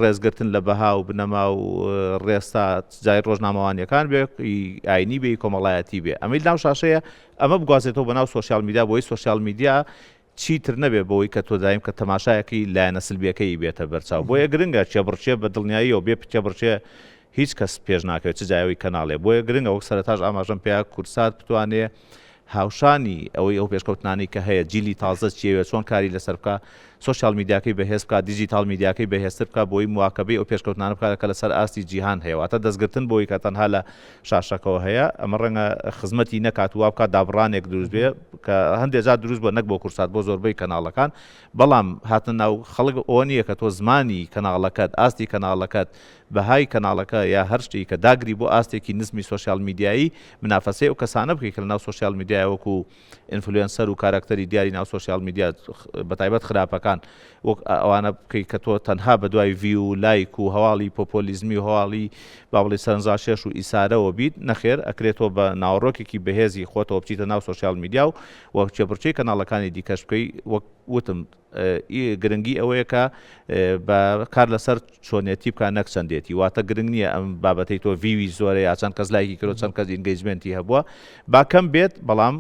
ڕێزگرتن لە بەها و بنەما و ڕێسا جای ڕۆژنامەوانیەکان بێ ئاینی بێ کۆمەڵایەتی بێ ئەمەی ناو شاشەیە ئەمە بگوازێتەوە بە ناو سۆشیال میدیا بۆی سۆشیال میدیا چیتر نەبێ بەوەی کە تۆ دایم کە تەماشایەکی لایەنە سلبیەکەی بێتە بەرچاو بۆیە گرنگە کێبڕکێ بە دڵنیاییەوە بێ کێبڕکێ هیچ کەس پێش ناکەوێت چ جای ئەوەی کەناڵێ بۆیە گرنگە وەک سەرەتاش ئاماژەم پێیا کوردسات بتوانێ هاوشانی ئەوەی ئەو پێشکەوتنانەی کە هەیە جیلی تازە چیەوێ چۆن کاری لەسەر بکا سۆشیال میدیاکەی بەهێز بکا دیجیتاڵ میدیاکەی بەهێزتر بکا بۆی مواکەبەی ئەو پێشکەوتنانە بکات کە لەسەر ئاستی جیهان هەیە واتە دەستگرتن بۆی کە تەنها لە شاشەکەوە هەیە ئەمە ڕەنگە خزمەتی نەکات و وا بکات دابڕانێک دروست بێ کە هەندێ جار دروست بووە نەک بۆ کورسات بۆ زۆربەی کەناڵەکان بەڵام هاتنە ناو خەڵک ئەوە نییە کە تۆ زمانی کەناڵەکەت ئاستی کەناڵەکەت بەهای کەناڵەکە یا هەر شتێکی کە داگری بۆ ئاستێکی نزمی سۆشیال میدیایی منافەسەی ئەو کەسانە بکەی کە لەناو سۆشیال میدیایە وەکو influencer و کاراکتەری دیاری ناو سۆشیال میدیا بەتایبەت خراپەکان وەک ئەوانە بکەی کە تۆ تەنها بەدوای view و لایک و هەواڵی پۆپۆلیزمی و هەواڵی با بڵێی سەرنجڕاکێش و ئیسارەوە بیت نەخێر ئەکرێت تۆ بە ناوەڕۆکێکی بەهێزی خۆتەوە بچیتە ناو سۆشیال میدیا و وە کێبڕکێی کەناڵەکانی دیکەش بکەی وەک. وتم گرنگی ئەوەیە کە بە کار لەسەر چۆنێتی بکە نەک چەندێتی واتە گرنگ نییە ئەم بابەتەی تۆ view ی زۆرە یا چەند کەس لایکی کرد چەند کەس engagement ی هەبووە با کەم بێت بەڵام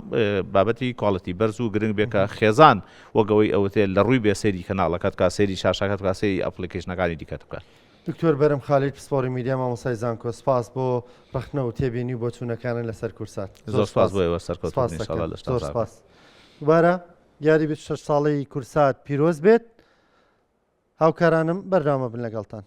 بابەتی quality بەرز و گرنگ بێ کە خێزان وەک ئەوەی ئەوتێ لە ڕووی بێ سەیری کەناڵەکەت بکات سەیری شاشەکەت بکات سەیری application ەکانی دیکەت بکات. دکتۆر بەرم خالید پسپۆڕی میدیا مامۆستای زانکۆ سپاس بۆ ڕەخنە و تێبینی و بۆچوونەکانت لەسەر کورسات. زۆر سپاس بۆ ئێوە سەرکەوتوو بن ان شاء اللە لەشتان زۆر ساغ بن. سپاس. دووبارە یادی 26 ساڵەی کورسات پیرۆز بێت. هاوکارانم بەردەوامە بن لەگەڵتان.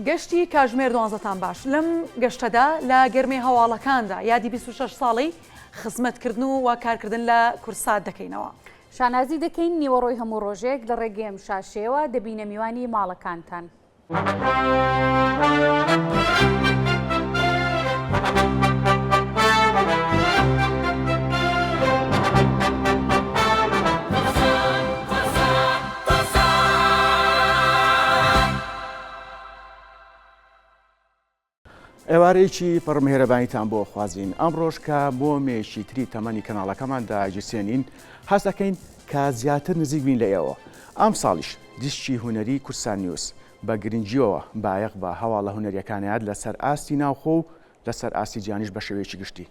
گەشتی کاژمێر دوانزەتان باش لەم گەشتەدا لە گەرمەی هەواڵەکاندا یادی 26 ساڵەی خزمەتکردن و و کارکردن لە کورسات دەکەینەوە. شانازی دەکەین نیوەڕۆی هەموو ڕۆژێک لە ڕێگەی ئەم شاشەیەوە دەبینە میوانی ماڵەکانتان. ئێوارەیەکی پڕ میهرەبانیتان بۆ خوازین ئەمڕۆش کە مۆمێکی تری تەمەنی کەناڵەکەمان داگیرسێنین هەست ئەکەین کە زیاتر نزیک بین لە ئێوە ئەمساڵیش دیسکی هونەری کوردستان نیوز بە گرنگییەوە بایەخ بە هەواڵە هونەرییەکانیات لەسەر ئاستی ناوخۆ و لەسەر ئاستی جیهانیش بە شێوەیەکی گشتی.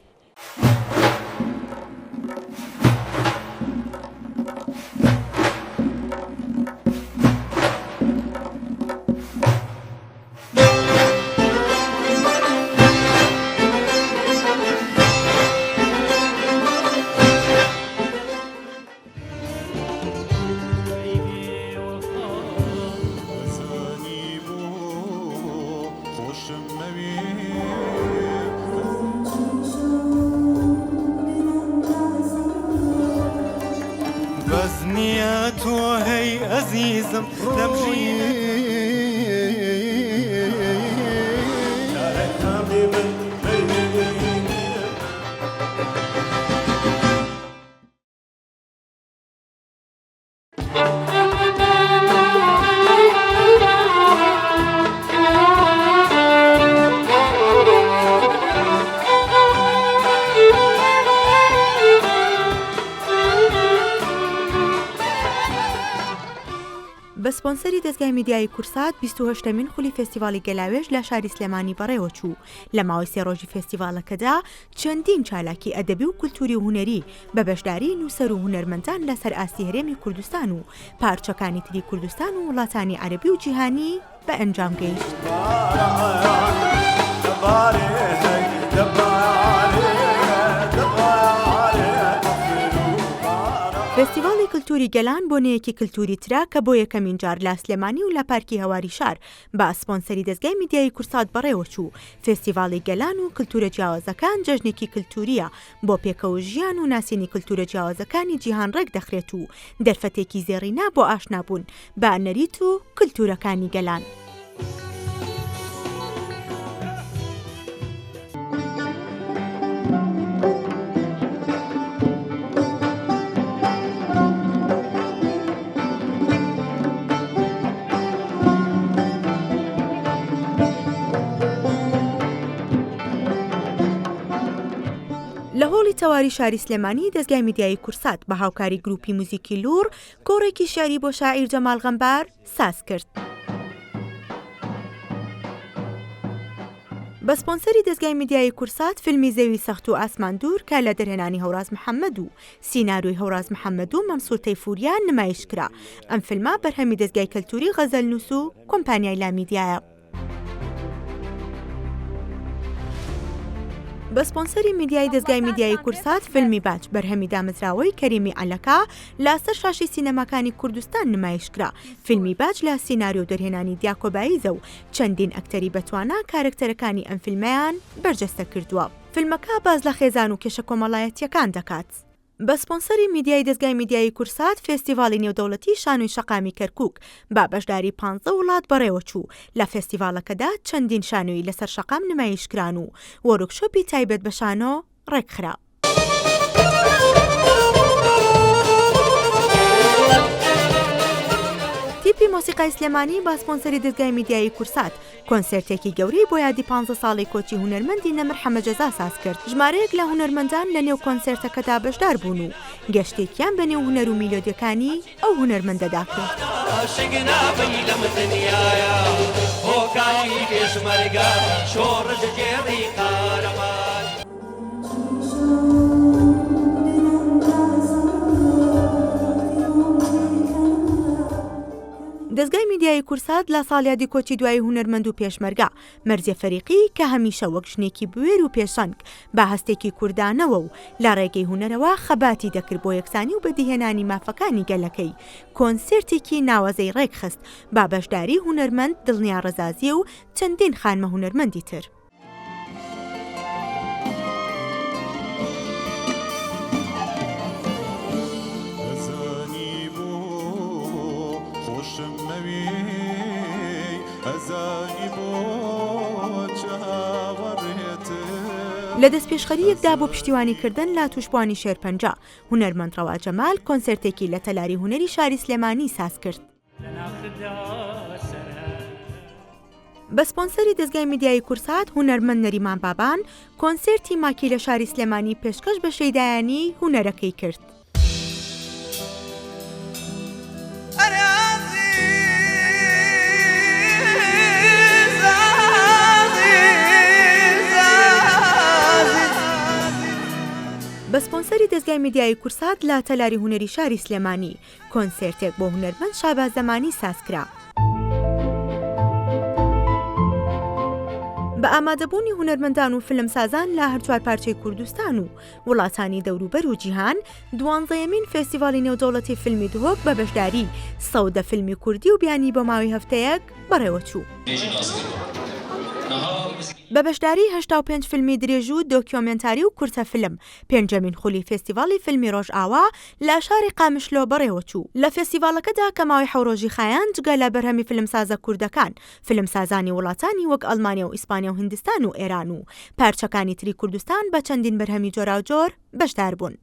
بە سپۆنسەری دەزگای میدیایی کورسات 28 مین خولی فێستیڤاڵی گەلاوێژ لە شاری سلێمانی بەڕێوەچوو. لە ماوەی سێ ڕۆژی فێستیڤاڵەکەدا چەندین چالاکی ئەدەبی و کولتووری و هونەری بە بەشداریی نووسەر و هونەرمەندان لەسەر ئاستی هەرێمی کوردستان و پارچەکانی تری کوردستان و وڵاتانی عەرەبی و جیهانی بە ئەنجام گەیشت. فێستیڤاڵی کلتوری گەلان بۆنەیەکی کلتوری ترە کە بۆ یەکەمین جار لە سلێمانی و لە پارکی هەواری شار بە سپۆنسەری دەزگای میدیایی کورسات بەڕێوەچوو، فێستیڤاڵی گەلان و کلتورە جیاوازەکان جەژنێکی کلتورییە بۆ پێکەوە ژیان و ناسینی کلتورە جیاوازەکانی جیهان ڕێکدەخرێت و دەرفەتێکی زێڕینە بۆ ئاشنابوون بە نەریت و کلتورەکانی گەلان. لە هۆڵی تەواری شاری سلێمانی دەزگای میدیایی کورسات بە هاوکاری گروپی موزیکی لوڕ کۆڕێکی شیعری بۆ شاعیر جەمال غەمبار ساز کرد. بە سپۆنسەری دەزگای میدیایی کورسات فیلمی زەوی سەخت و ئاسمان دوور کە لە دەرهێنانی هەوراز محەمەد و سیناریۆی هەوراز محەمەد و مەنسوور تەیفوریان نمایش کرا، ئەم فیلمە بەرهەمی دەزگای کەلتووری غەزەلنووس و کۆمپانیای لامیدیایە. بە سپۆنسەری میدیای دەزگای میدیایی کورسات فیلمی باج بەرهەمی دامەزراوەی کەریمی عەلەکە لە سەر شاشەی سینەماکانی کوردستان نمایش کرا، فیلمی باج لە سیناریۆ و دەرهێنانی دیاکۆ بایزە و چەندین ئەکتەری بەتوانا کارەکتەرەکانی ئەم فیلمەیان بەرجەستە کردووە. فیلمەکە باس لە خێزان و کێشە کۆمەڵایەتییەکان دەکات. بە سپۆنسەری میدیای دەزگای میدیایی کورسات فێستیڤاڵی نێودەوڵەتی شانۆی شەقامی کەرکوک بە بەشداری پانزە وڵات بەڕێوەچوو، لە فێستیڤاڵەکەدا چەندین شانۆیی لەسەر شەقام نمایشکران و وۆرکشۆپی تایبەت بە شانۆ ڕێکخرا. تیپی مۆسیقای. مۆسیقای سلێمانی بە سپۆنسەری دەزگای میدیایی کورسات، کۆنسێرتێکی گەورەی بۆ یادی پانزە ساڵەی کۆچی هونەرمەندی نەمر حەمە جەزا ساز کرد، ژمارەیەک لە هونەرمەندان لە نێو کۆنسێرتەکەدا بەشدار بوون و گەشتێکیان بە نێو هونەر و میلۆدیەکانی ئەو هونەرمەندەدا کرد. دەزگای میدیایی کورسات لە ساڵیادی کۆچی دوایی هونەرمەند و پێشمەرگە، مەرزیە فەریقی، کە هەمیشە وەک ژنێکی بوێر و پێشەنگ بە هەستێکی کوردانەوە و لە ڕێگەی هونەرەوە خەباتی دەکرد بۆ یەکسانی و بەدیهێنانی مافەکانی گەلەکەی، کۆنسێرتێکی ناوازەی ڕێکخست بە بەشداری هونەرمەند دڵنیا ڕەزازی و چەندین خانمە هونەرمەندی تر. لە دەستپێشخەرییەکدا بۆ پشتیوانیکردن لە تووشبووانی شێرپەنجە، هونەرمەند ڕەوا جەمال کۆنسێرتێکی لە تەلاری هونەری شاری سلێمانی سازکرد. بە سپۆنسەری دەزگای میدیایی کورسات، هونەرمەند نەریمان بابان کۆنسێرتی ماکی لە شاری سلێمانی پێشکەش بە شەیدایانی هونەرەکەی کرد. بە سپۆنسەری دەزگای میدیایی کورسات لە تەلاری هونەری شاری سلێمانی کۆنسێرتێک بۆ هونەرمەند شاباز زەمانی سازکرا. بە ئامادەبوونی هونەرمەندان و فیلمسازان لە هەرچوار پارچەی کوردستان و وڵاتانی دەوروبەر و جیهان، دوانزەیەمین فێستیڤاڵی نێودەوڵەتی فیلمی دهۆک بە بەشداری 110 فیلمی کوردی و بیانی بۆ ماوەی هەفتەیەک بەڕێوەچوو. بە بەشداری 85 فیلمی درێژ و دۆکیۆمێنتاری و کورتە فیلم، پێنجەمین خولی فێستیڤاڵی فیلمی ڕۆژئاوا لە شاری قامشلۆ بەڕێوەچوو. لە فێستیڤاڵەکەدا کە ماوەی حەو ڕۆژی خایاند، جگە لە بەرهەمی فیلمسازە کوردەکان، فیلمسازانی وڵاتانی وەک ئەڵمانیا و ئیسپانیا و هیندستان و ئێران و پارچەکانی تری کوردستان بە چەندین بەرهەمی جۆراوجۆر بەشدار بوون.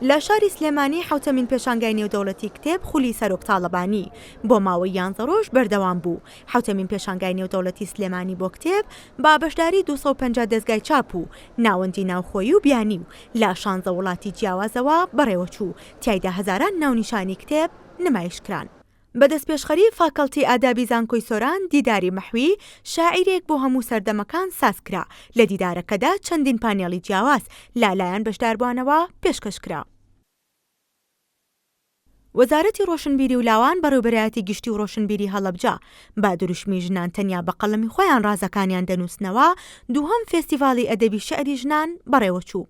لە شاری سلێمانی حەوتەمین پێشانگای نێودەوڵەتی کتێب خولی سەرۆک تاڵەبانی بۆ ماوەی یانزە ڕۆژ بەردەوام بوو. حەوتەمین پێشانگای نێودەوڵەتی سلێمانی بۆ کتێب بە بەشداری 250 دەزگای چاپ و ناوەندی ناوخۆیی و بیانی و لە شانزە وڵاتی جیاوازەوە بەڕێوەچوو، تیایدا هەزاران ناونیشانی کتێب نمایشکران. بە دەستپێشخەری فاکەڵتی ئادابی زانکۆی سۆران دیداری مەحوی، شاعیرێک بۆ هەموو سەردەمەکان سازکرا، لە دیدارەکەدا چەندین پانێڵی جیاواز لە لایەن بەشداربوانەوە پێشکەش کرا. وەزارەتی ڕۆشنبیری و لاوان بەڕێوبەرایەتی گشتی و ڕۆشنبیری هەڵەبجە بە دروشمی ژنان تەنیا بە قەڵەمی خۆیان ڕازەکانیان دەنووسنەوە دووهەم فێستیڤاڵی ئەدەبی شیعری ژنان بەڕێوەچوو.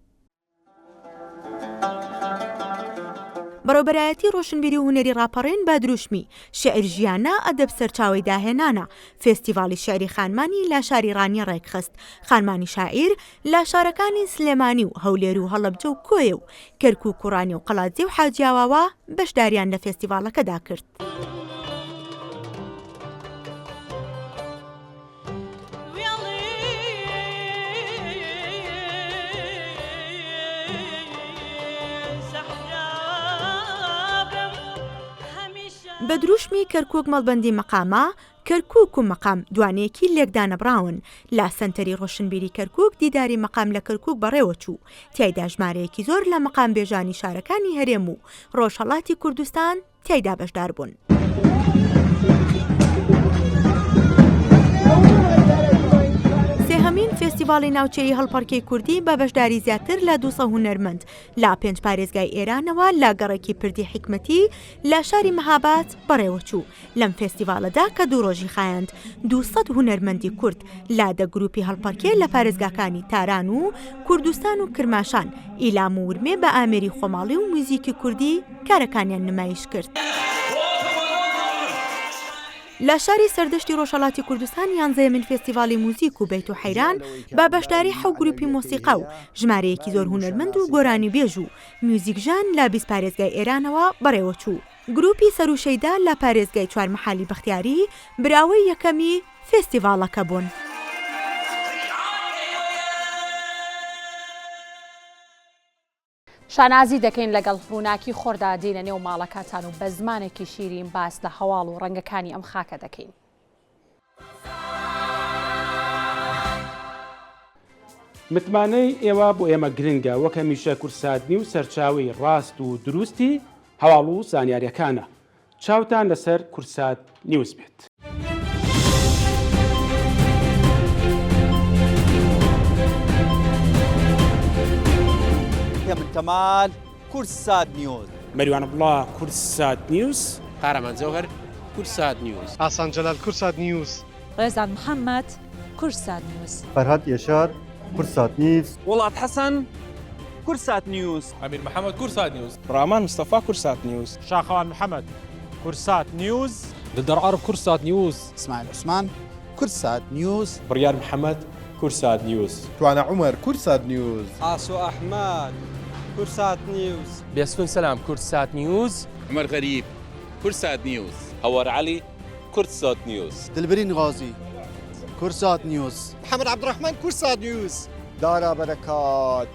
بەڕێوبەرایەتی ڕۆشنبیری و هونەری ڕاپەڕین بە دروشمی، شیعر ژیانە، ئەدەب سەرچاوەی داهێنانە، فێستیڤاڵی شیعری خانمانی لە شاری ڕانیە ڕێکخست. خانمانی شاعیر لە شارەکانی سلێمانی و هەولێر و هەڵەبجە و کۆیە و کەرکوک و ڕانیە و قەڵادزێ و حاجیاواوە بەشداریان لە فێستیڤاڵەکەدا کرد. بە دروشمی کەرکوک مەڵبەندی مەقامە، کەرکوک و مەقام دوانەیەکی لێکدانەبڕاون، لە سەنتەری ڕۆشنبیری کەرکوک دیداری مەقام لە کەرکوک بەڕێوەچوو، تیایدا ژمارەیەکی زۆر لە مەقامبێژانی شارەکانی هەرێم و ڕۆژهەڵاتی کوردستان تیایدا بەشدار بوون. سێهەمین فێستیڤاڵی ناوچەیی هەڵپەڕکێی کوردی بە بەشداری زیاتر لە 200 هونەرمەند لە پێنج پارێزگای ئێرانەوە لە گەڕەکی پردی حیکمەتی لە شاری مەهاباد بەڕێوەچوو. لەم فێستیڤاڵەدا کە دوو ڕۆژی خایاند، 200 هونەرمەندی کورد لە دە گرووپی هەڵپەڕکێ لە پارێزگاکانی تاران و کوردستان و کرماشان، ئیلام و ورمێ بە ئامێری خۆماڵی و موزیکی کوردی کارەکانیان نمایش کرد. لە شاری سەردەشتی ڕۆژهەڵاتی کوردستان یانزەیەمین فێستیڤاڵی موزیک و بەیت و حەیران بە بەشداری حەو گرووپی مۆسیقا و ژمارەیەکی زۆر هونەرمەند و گۆرانیبێژ و میوزیکژەن لە 20 پارێزگای ئێرانەوە بەڕێوەچوو. گرووپی سەروو شەیدا لە پارێزگای چوارمەحالی بەختیاری براوەی یەکەمی فێستیڤاڵەکە بوون. شانازی دەکەین لەگەڵ ڕووناکی خۆردا دێینە نێو ماڵەکانتان و بە زمانێکی شیرین باس لە هەواڵ و ڕەنگەکانی ئەم خاکە دەکەین. متمانەی ئێوە بۆ ئێمە گرنگە، وەک هەمیشە کوردسات نیوز سەرچاوەی ڕاست و دروستی هەواڵ و زانیاریەکانە. چاوتان لەسەر کوردسات نیوز بێت. هێمن کەمال، کوردسات نیوز. مەریوان عەبدوڵا، کوردسات نیوز. قارەمان جەوهەر، کوردسات نیوز. ئاسان جەلال، کوردسات نیوز. ڕێزان محەمەد، کوردسات نیوز. فەرهاد یەشار، کوردسات نیوز. وڵات حەسەن، کوردسات نیوز. ئەمیر محەمەد، کوردسات نیوز. ڕامان مستەفا، کوردسات نیوز. شاخەوان محەمەد، کوردسات نیوز. دلدار عارف، کوردسات نیوز. ئیسماعیل عوسمان، کوردسات نیوز. بڕیار محەمەد، کوردسات نیوز. توانا عومەر، کوردسات نیوز. ئاسۆ ئەحمەد، کوردسات نیوز. بێستون سەلام، کوردسات نیوز. عومەر غەریب، کوردسات نیوز. هاوار عەلی، کوردسات نیوز. دلبرین غازی، کوردسات نیوز. محەمەد عەبدولڕەحمان، کوردسات نیوز. دارا بەرەکات،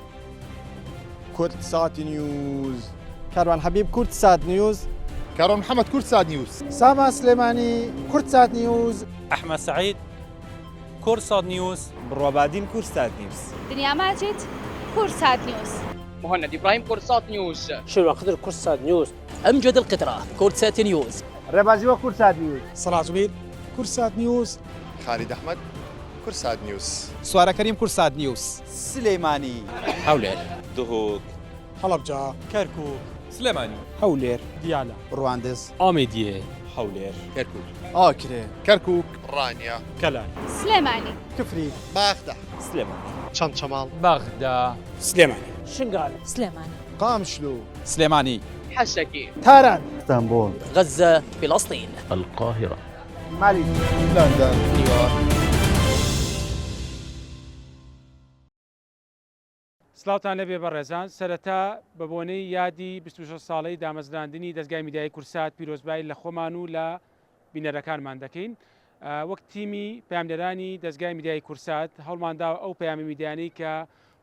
کوردسات نیوز. کاروان حەبیب، کوردسات نیوز. کاروان محەمەد، کوردسات نیوز. سامان سلێمانی، کوردسات نیوز. ئەحمەد سەعید، کوردسات نیوز. بڕوا بادین، کوردسات نیوز. دنیا ماجد، کوردسات نیوز. مهند ئیبراهیم، کوردسات نیوز. شێروان خدر، کوردسات نیوز. ئەمجەد القدرە، کوردسات نیوز. ڕێباز هیوا، کوردسات نیوز. سەڵاح زوبێر، کوردسات نیوز. خالید ئەحمەد، کوردسات نیوز. سوارە کەریم، کوردسات نیوز. سلێمانی. هەولێر. دهۆک. هەڵەبجە. کەرکوک. سلێمانی. هەولێر. دیالە. ڕواندز. ئامێدیێ. هەولێر. کەرکوک. ئاکرێ. کەرکوک. ڕانیە. کەلار. سلێمانی. کفری. بەغدا. سلێمانی. چەمچەماڵ. بەغدا. سلێمانی. شنگال. سلێمانی. قامشلو. سلێمانی. حەسەکێ. تاران. ئیستانبوڵ. غەززە، فلسطین. القاهرە. مالیزیا. لەندەن. نیویۆرک. سڵاوتان لێبێ بەڕێزان، سەرەتا بە بۆنەی یادی 26 ساڵەی دامەزراندنی دەزگای میدیایی کورسات پیرۆزبایی لە خۆمان و لە بینەرەکانمان دەکەین. وەک تیمی پەیامنێرانی دەزگای میدیایی کورسات هەوڵمانداوە ئەو پەیامە میدیانەی کە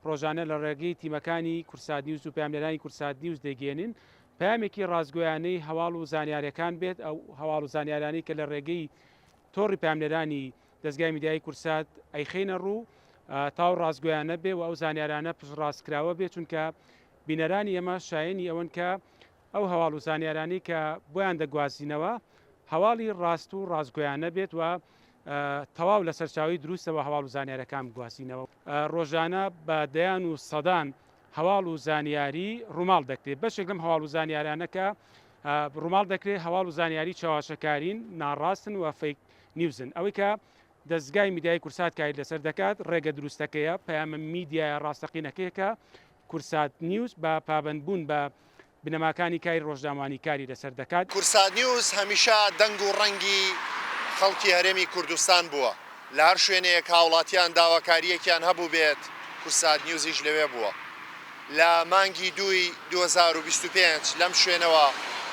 ڕۆژانە لە ڕێگەی تیمەکانی کورسات نیوز و پەیامنێرانی کورسات نیوز دەیگەیەنین پەیامێکی ڕاستگۆیانەی هەواڵ و زانیاریەکان بێت، ئەو هەواڵ و زانیارانەی کە لە ڕێگەی تۆڕی پەیامنێرانی دەزگای میدیایی کورسات ئەیخەینە ڕوو تاو ڕاستگۆیانە بێ و ئەو زانیارانە پشتڕاستکراوە بێ، چونکە بینەرانی ئێمە شایەنی ئەوەن کە ئەو هەواڵ و زانیارانەی کە بۆیان دەگوازینەوە هەواڵی ڕاست و ڕاستگۆیانە بێت و تەواو لە سەرچاوەی دروستەوە هەواڵ و زانیارەکان بگوازینەوە. ڕۆژانە بە دەیان و سەدان هەواڵ و زانیاری ڕووماڵ دەکرێت، بەشێک لەم هەواڵ و زانیارانە کە ڕووماڵ دەکرێت هەواڵ و زانیاری چەواشەکارین، ناڕاستن و فەیک نیوزن. ئەوەی کە دەزگای میدیایی کورسات کاری لەسەر دەکات ڕێگە دروستەکەیە، پەیامە میدیایە ڕاستەقینەکەیە کە کورسات نیوز بە پابەندبوون بە بنەماکانی کاری ڕۆژنامەوانی کاری لەسەر دەکات. کورسات نیوز هەمیشە دەنگ و ڕەنگی خەڵکی هەرێمی کوردستان بووە، لە هەر شوێنێک هاوڵاتیان داواکارییەکیان هەبووبێت کورسات نیوزیش لەوێ بووە. لە مانگی دووی 2025 لەم شوێنەوە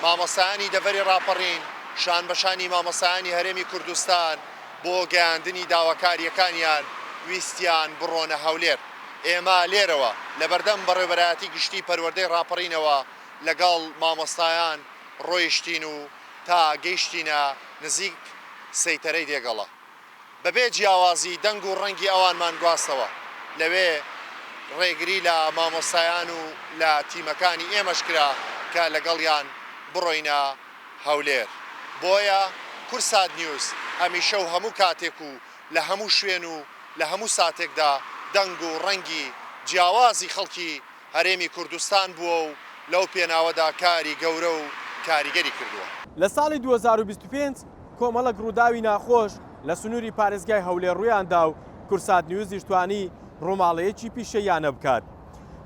مامۆستایانی دەڤەری ڕاپەڕین شانبەشانی مامۆستایانی هەرێمی کوردستان بۆ گەیاندنی داواکارییەکانیان ویستیان بڕۆنە هەولێر. ئێمە لێرەوە لەبەردەم بەڕێوەبەرایەتی گشتی پەروەردەی ڕاپەڕینەوە لەگەڵ مامۆستایان ڕۆیشتین و تا گەیشتینە نزیک سەیتەرەی دێگەڵە بەبێ جیاوازی دەنگ و ڕەنگی ئەوانمان گواستەوە. لەوێ ڕێگری لە مامۆستایان و لە تیمەکانی ئێمەش کرا کە لەگەڵیان بڕۆینە هەولێر. بۆیە کورسات نیوز هەمیشە و هەموو کاتێک و لە هەموو شوێن و لە هەموو ساتێکدا دەنگ و ڕەنگی جیاوازی خەڵکی هەرێمی کوردستان بووە و لەو پێناوەدا کاری گەورە و کاریگەری کردووە. لە ساڵی 2025 کۆمەڵێک ڕووداوی ناخۆش لە سنووری پارێزگای هەولێر ڕوویاندا و کورسات نیوزیش توانی ڕووماڵەیەکی پیشەییانە بکات.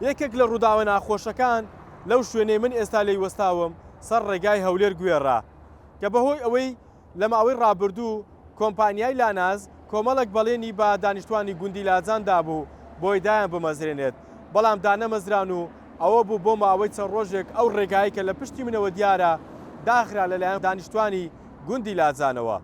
یەکێک لە ڕووداوە ناخۆشەکان لەو شوێنەی من ئێستا لێی وەستاوم سەر ڕێگای هەولێر گوێڕە کە بەهۆی ئەوەی لە ماوەی ڕابردوو کۆمپانیای لاناز کۆمەڵێک بەڵێنی بە دانیشتوانی گوندی لاجان دابوو بۆی دایان بمەزرێنێت، بەڵام دانەمەزران و ئەوە بوو بۆ ماوەی چەند ڕۆژێک ئەو ڕێگایەی کە لە پشتی منەوە دیارە داخرا لەلایەن دانیشتوانی گوندی لاجانەوە.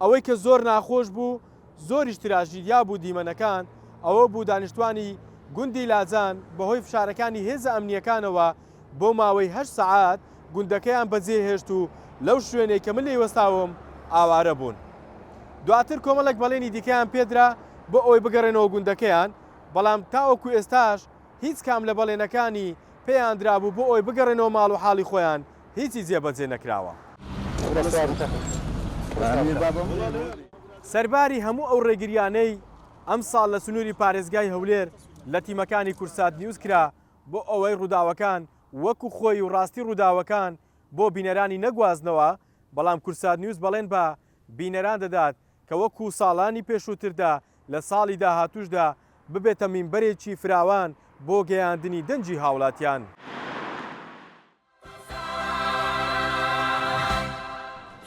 ئەوەی کە زۆر ناخۆش بوو، زۆریش تراژیدیا بوو دیمەنەکان، ئەوە بوو دانیشتوانی گوندی لاجان بەهۆی فشارەکانی هێزە ئەمنییەکانەوە بۆ ماوەی هەشت سەعات گوندەکەیان بەجێهێشت و لەو شوێنەی کە من لێی وەستاوم ئاوارە بوون. دواتر کۆمەڵێک بەڵێنی دیکەیان پێدرا بۆ ئەوەی بگەڕێنەوە گوندەکەیان، بەڵام تاوەکو ئێستاش هیچ کام لە بەڵێنەکانی پێیان درابوو بۆ ئەوەی بگەڕێنەوە ماڵ و حاڵی خۆیان هیچی جێبەجێ نەکراوە. سەرباری هەموو ئەو ڕێگرییانەی ئەمساڵ لە سنووری پارێزگای هەولێر لە تیمەکانی کوردسات نیوز کرا بۆ ئەوەی ڕووداوەکان وەکو خۆی و ڕاستی ڕووداوەکان بۆ بینەرانی نەگوازنەوە، بەڵام کوردسات نیوز بەڵێن بە بینەران دەدات کە وەکو ساڵانی پێشووتردا لە ساڵی داهاتووشدا ببێتە مینبەرێکی فراوان بۆ گەیاندنی دەنگی هاوڵاتیان.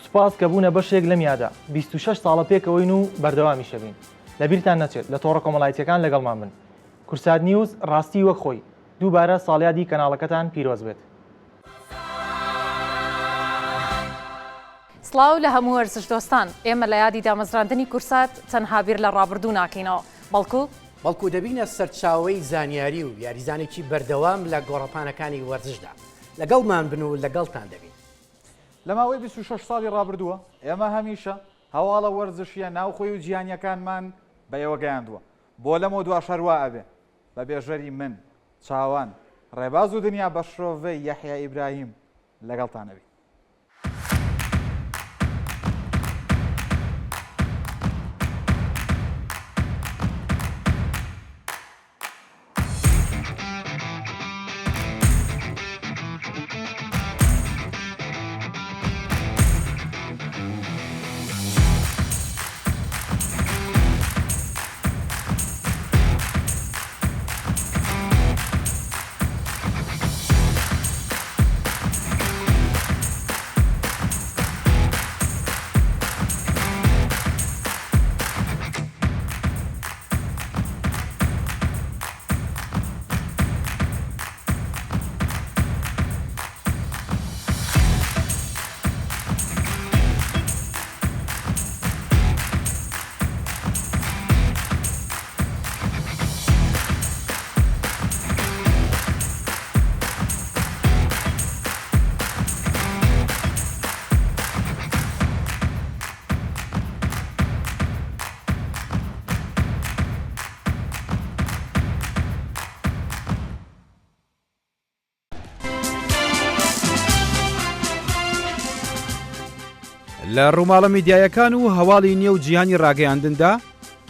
سوپاس کە بوونە بەشێک لەم یادە، 26 ساڵە پێکەوەین و بەردەوامیش ئەبین. لەبیرتان نەچێت لە تۆڕە کۆمەڵایەتییەکان لەگەڵمان بن. کوردسات نیوز ڕاستی وەک خۆی. دووبارە ساڵیادی کەناڵەکەتان پیرۆز بێت. سڵاو لە هەموو وەرزشدۆستان، ئێمە لە یادی دامەزراندنی کورسات تەنها بیر لە ڕابردوو ناکەینەوە، بەڵکو. بەڵکو دەبینە سەرچاوەی زانیاری و یاریزانێکی بەردەوام لە گۆڕەپانەکانی وەرزشدا. لەگەڵمان بن و لەگەڵتان دەبین. لە ماوەی 26 ساڵی ڕابردووە ئێمە هەمیشە هەواڵە وەرزشییە ناوخۆی و جیهانییەکانمان بە ئێوە گەیاندووە. بۆ لەمەودواش هەروا ئەبێ. بە بێژەری من، چاوان، ڕێباز و دنیا بە شرۆڤەی یەحیا ئیبراهیم لەگەڵتان ئەبین. لە ڕووماڵە میدیایەکان و هەواڵی نێو جیهانی ڕاگەیاندندا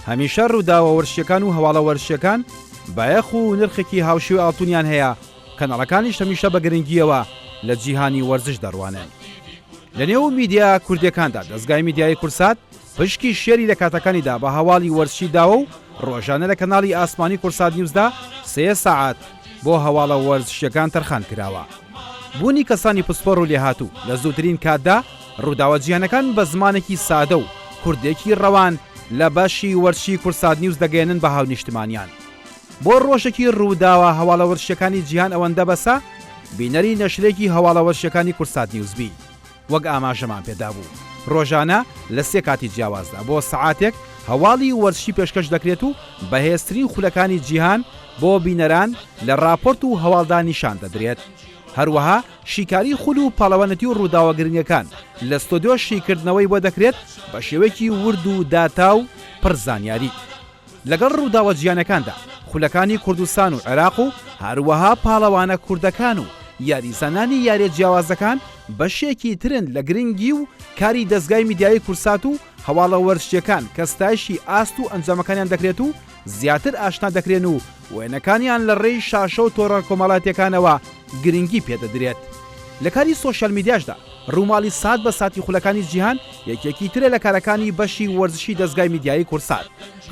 هەمیشە ڕووداوە وەرزشیەکان و هەواڵە وەرزشیەکان بایەخ و نرخێکی هاوشێوەی ئاڵتونیان هەیە، کەناڵەکانیش هەمیشە بە گرنگییەوە لە جیهانی وەرزش دەڕوانن. لە نێو میدیا کوردیەکاندا دەزگای میدیایی کوردسات پشکی شێری لە کاتەکانیدا بە هەواڵی وەرزشی داوە و ڕۆژانە لە کەناڵی ئاسمانی کوردسات نیوزدا سێ سەعات بۆ هەواڵە وەرزشیەکان تەرخان کراوە. بوونی کەسانی پسپۆڕ و لێهاتوو لە زووترین کاتدا ڕووداوە جیهانەکان بە زمانێکی سادە و کوردێکی ڕەوان لە بەشی وەرزشی کوردسات نیوز دەگەیەنن بە هاونیشتمانیان. بۆ ڕۆژێکی ڕووداوە هەواڵە وەرزشیەکانی جیهان ئەوەندە بەسە بینەری نەشرێکی هەواڵە وەرزشیەکانی کوردسات نیوز بی. وەک ئاماژەمان پێدابوو ڕۆژانە لە سێ کاتی جیاوازدا بۆ سەعاتێک هەواڵی وەرزشی پێشکەش دەکرێت و بەهێزترین خولەکانی جیهان بۆ بینەران لە ڕاپۆرت و هەواڵدا نیشان دەدرێت. هەروەها شیکاری خول و پاڵەوانێتی و ڕووداوە گرنگەکان لە ستۆدیۆ شیکردنەوەی بۆ دەکرێت بە شێوەیەکی ورد و داتا و پڕ زانیاری. لەگەڵ ڕووداوە جیهانەکاندا خولەکانی کوردستان و عێراق و هەروەها پاڵەوانە کوردەکان و یاریزانانی یاریە جیاوازەکان بەشێکی ترن لە گرنگی و کاری دەزگای میدیایی کوردسات و هەواڵە وەرزشیەکان کە ستایشی ئاست و ئەنجامەکانیان دەکرێت و زیاتر ئاشنا دەکرێن و وێنەکانیان لە ڕێی شاشە و تۆڕە کۆمەڵاتیەکانەوە گرنگی پێدەدرێت. لە کاری سۆشیال میدیاشدا ڕووماڵی سات بە ساتی خولەکانی جیهان یەکێکی ترە لە کارەکانی بەشی وەرزشی دەزگای میدیایی کوردسات.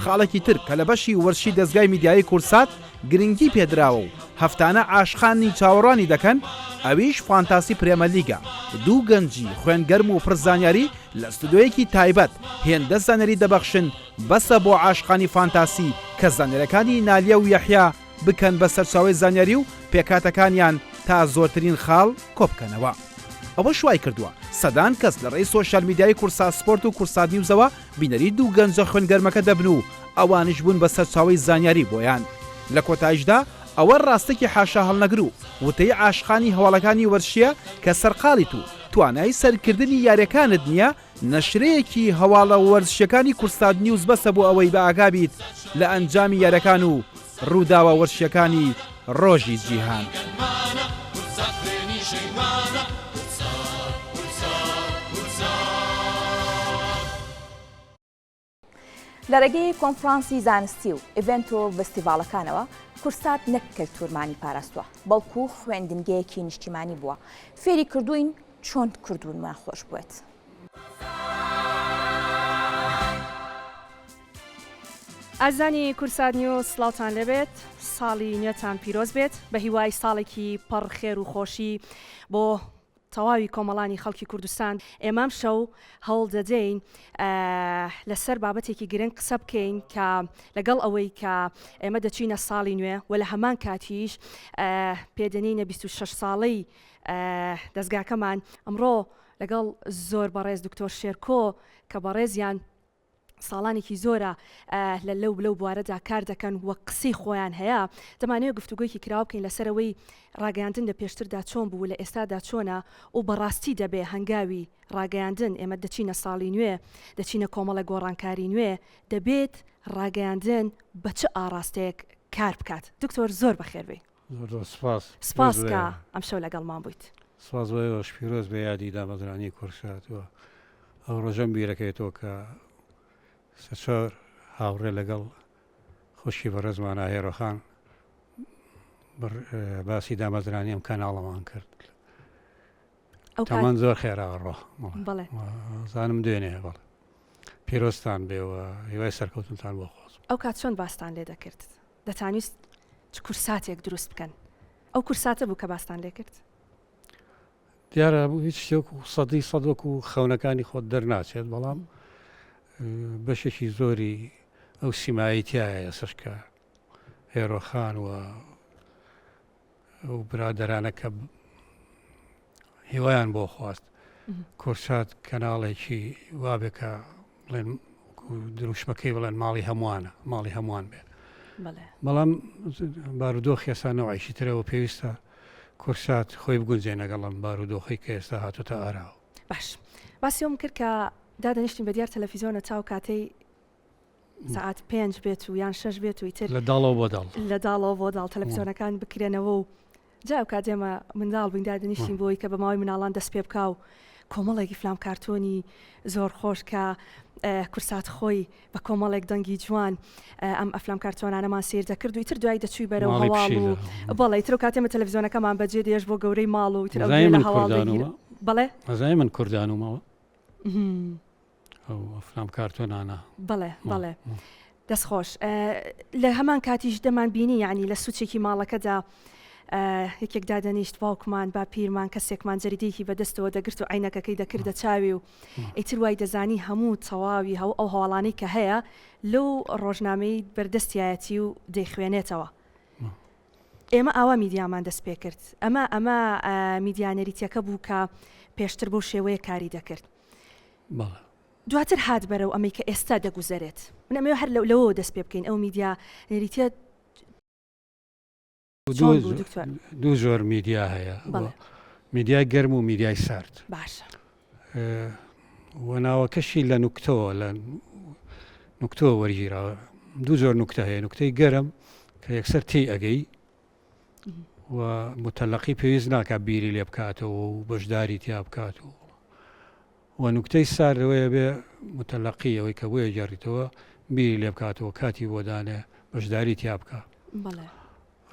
خاڵێکی تر کە لە بەشی وەرزشی دەزگای میدیایی کوردسات گرنگی پێدراوە و هەفتانە عاشقانی چاوەڕوانی دەکەن ئەویش فانتاسی پرێمەرلیگە، دوو گەنجی خوێن گەرم و پڕ زانیاری لە ستودیۆیەکی تایبەت هێندە زانیاری دەبەخشن بەسە بۆ عاشقانی فانتاسی کە زانیاریەکانی نالیە و یەحیا بکەن بە سەرچاوەی زانیاری و پێکهاتەکانیان تا زۆرترین خاڵ کۆبکەنەوە. ئەوەش وای کردووە سەدان کەس لە ڕێی سۆشیال میدیای کوردسات سپۆرت و کوردسات نیوزەوە بینەری دوو گەنجە خوێنگەرمەکە دەبن و ئەوانیش بوون بە سەرچاوەی زانیاری بۆیان. لە کۆتایشدا ئەوە ڕاستێکی حاشاهەڵنەگر و وتەی عاشقانی هەواڵەکانی وەرزشییە کە سەرقاڵیت و توانای سەیرکردنی یارییەکانت نییە، نەشرەیەکی هەواڵە وەرزشیەکانی کوردسات نیوز بەسە بۆ ئەوەی بە ئاگا بیت لە ئەنجامی یاریەکان و ڕووداوە وەرزشیەکانی ڕۆژی جیهان. لە ڕێگەی کۆنفرانسی زانستی و ئیڤێنت و ڤستیڤاڵەکانەوە کورسات نەک کەلتوورمانی پاراستووە، بەڵکو خوێندنگەیەکی نیشتیمانی بووە، فێری کردووین چۆن کوردبوونمان خۆش بوێت. ئازیزانی کورسات نیوز سڵاوتان لێبێت ساڵی نوێتان پیرۆز بێت بە هیوای ساڵێکی پڕ خێر و خۆشی بۆ تەواوی کۆمەڵانی خەڵکی کوردستان ئێمە ئەمشەو هەوڵ دەدەین لەسەر بابەتێکی گرنگ قسە بکەین کە لەگەڵ ئەوەی کە ئێمە دەچینە ساڵی نوێ و لە هەمان کاتیش پێدەنینە 26 ساڵەی دەستگاکەمان ئەمڕۆ لەگەڵ زۆر بەڕێز دکتۆر شێرکۆ کە بەڕێزیان ساڵانێکی زۆرە لە لەو لەو بوارەدا کار دەکەن و قسەی خۆیان هەیە، دەمانەوێت گفتوگۆیەکی کراوە بکەین لەسەر ئەوەی ڕاگەیاندن لە پێشتردا چۆن بوو و لە ئێستادا چۆنە و بەڕاستی دەبێ هەنگاوی ڕاگەیاندن، ئێمە دەچینە ساڵی نوێ، دەچینە کۆمەڵێک گۆڕانکاری نوێ، دەبێت ڕاگەیاندن بە چ ئاڕاستەیەک کار بکات؟ دکتۆر زۆر بەخێر بێی. زۆر زۆر سپاس. سپاس کە ئەمشەو لەگەڵمان بوویت. سپاس بۆ ئێوەش پیرۆز بێ یادی دامەزرانی کورسات و ئەو ڕۆژەم بیرەکەوێتەوە کە سەرچۆر هاوڕێ لەگەڵ خوشکی بەڕێزمانە هێرۆخان باسی دامەزرانی ئەم کەناڵەمان کرد. تەمەن زۆر خێرا ڕۆ بەڵێ زانم دوێنێ بەڵێ پیرۆزتان بێ و هیوای سەرکەوتنتان بۆ خۆز. ئەو کات چۆن باستان لێ دەکرد؟ دەتانویست چ کورساتێک دروست بکەن؟ ئەو کورساتە بوو کە باستان لێ کرد؟ دیارە هیچ شتێک و سەدی سەد وەکو خەونەکانی خۆت دەرناچێت بەڵام بەشێکی زۆری ئەو سیمایی تایە ئێسش کە هێرۆخان و ئەو برادەرانە کە هیوایان بۆ خواست کورسات کەناڵێکی وابێ کە بڵێن دروشمەکەی بڵێن ماڵی هەمووانە ماڵی هەمووان بێ بەڵام بارودۆخی ئێستا نەوعێکی ترەوە پێویستە کورسات خۆی بگونجێ لەگەڵم بارودۆخی کە ئێستا هاتوتە ئاراوە باش باسی ئەوم کرد کە دادەنیشتین بە دیار تەلەفیزیۆنە تاو کاتەی سەعات پێنج بێت و یان شەش بێت و ئیتر لە داڵەوە بۆ داڵ لە داڵەوە بۆ داڵ تەلەفزیۆنەکان بکرێنەوە و جا ئەو کات ئێمە منداڵ بووین دادەنیشتین بۆی کە بە ماوەی مناڵان دەست پێ بکا و کۆمەڵێکی فلام کارتۆنی زۆر خۆش کە کورسات خۆی بە کۆمەڵێک دەنگی جوان ئەم ئەفلام کارتۆنانەمان سیر دەکرد و ئیتر دوای دەچووی بەرەو هەواڵ و بەڵێ ئیتر کاتێ مە تەلەفزیۆنەکەمان بەجێ دێش بۆ گەورەی ماڵ و ئیتر ئەو لە هەواڵ بەڵێ ئەزای من کوردانومەوە ئەو ئەفلام کارتۆنانە. بەڵێ بەڵێ دەست خۆش لە هەمان کاتیش دەمان بینی یعنی لە سوچێکی ماڵەکەدا یەکێک دادەنیشت باوکمان باپیرمان کەسێکمان جەریدەیەکی بەدەستەوە دەگرت و عینەکەکەی دەکردە چاوی و ئیتر وای دەزانی هەموو تەواوی هەو ئەو هەواڵانەی کە هەیە لەو ڕۆژنامەی بەردەستیایەتی و دەیخوێنێتەوە ئێمە ئاوا میدیامان دەست پێکرد ئەمە ئەمە میدیا نەریتیەکە بوو کە پێشتر بەو شێوەیە کاری دەکرد بەڵێ. دواتر هات بەرەو ئەمەی کە ئێستا دەگوزەرێت. من ئەمەوێ هەر لەوەوە دەست پێ بکەین، ئەو میدیا نەریتیە چۆن بوو دکتۆر؟ دوو جۆر میدیا هەیە، بەڵێ. میدیای گەرم و میدیای سارد. باشە. و ناوەکەشی لە نوکتەوە لە نوکتەوە وەرگیراوە. دوو جۆر نوکتە هەیە، نوکتەی گەرم کە یەکسەر تێی ئەگەی و موتەلەقی پێویست ناکات بیری لێ بکاتەوە و بەشداری تیا بکات و و نوکتەی سارد ئەوەیە بێ موتەلەقی ئەوەی کە بۆیە گێڕیتەوە بیری لێ بکاتەوە کاتی بۆ دانێ بەشداری تیا بکا. بەڵێ.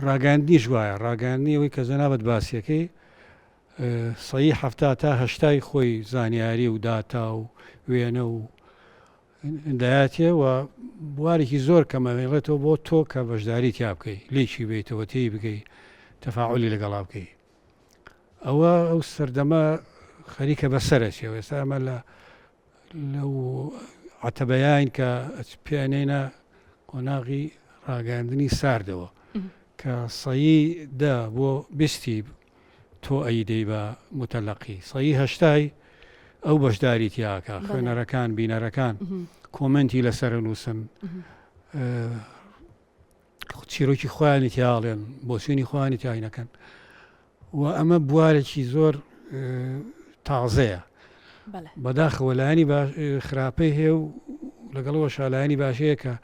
ڕاگەیاندنیش وایە ڕاگەیاندنی ئەوەی کە جەنابت باسیەکەی سەی حەفتا تا هەشتای خۆی زانیاری و داتا و وێنە و دەیاتێ و بوارێکی زۆر کەم ئەهێڵێتەوە بۆ تۆ کە بەشداری تیا بکەی لێکی بێیتەوە تێی بگەی تەفاعولی لەگەڵا بکەی ئەوە ئەو سەردەمە خەریکە بەسەرەچێەوە ئێستا ئەمە لە لەو عتەبەیان کە پێنێنە قۆناغی ڕاگەاندنی ساردەوە کە سەیی دە بۆ بیستی. تۆ ئەیدەی بە موتەلەقی سەی هەشتای ئەو بەشداری تیاکە خوێنەرەکان بینەرەکان کۆمنتی لەسەر نووسن چیرۆکی خۆیانی تیاڵێن بۆچوونی خۆیانی تیاینەکەن و ئەمە بوارێکی زۆر تازەیە بەداخەوە لایەنی خراپەی هەیە و لەگەڵەوە شالایەنی باشەیە کە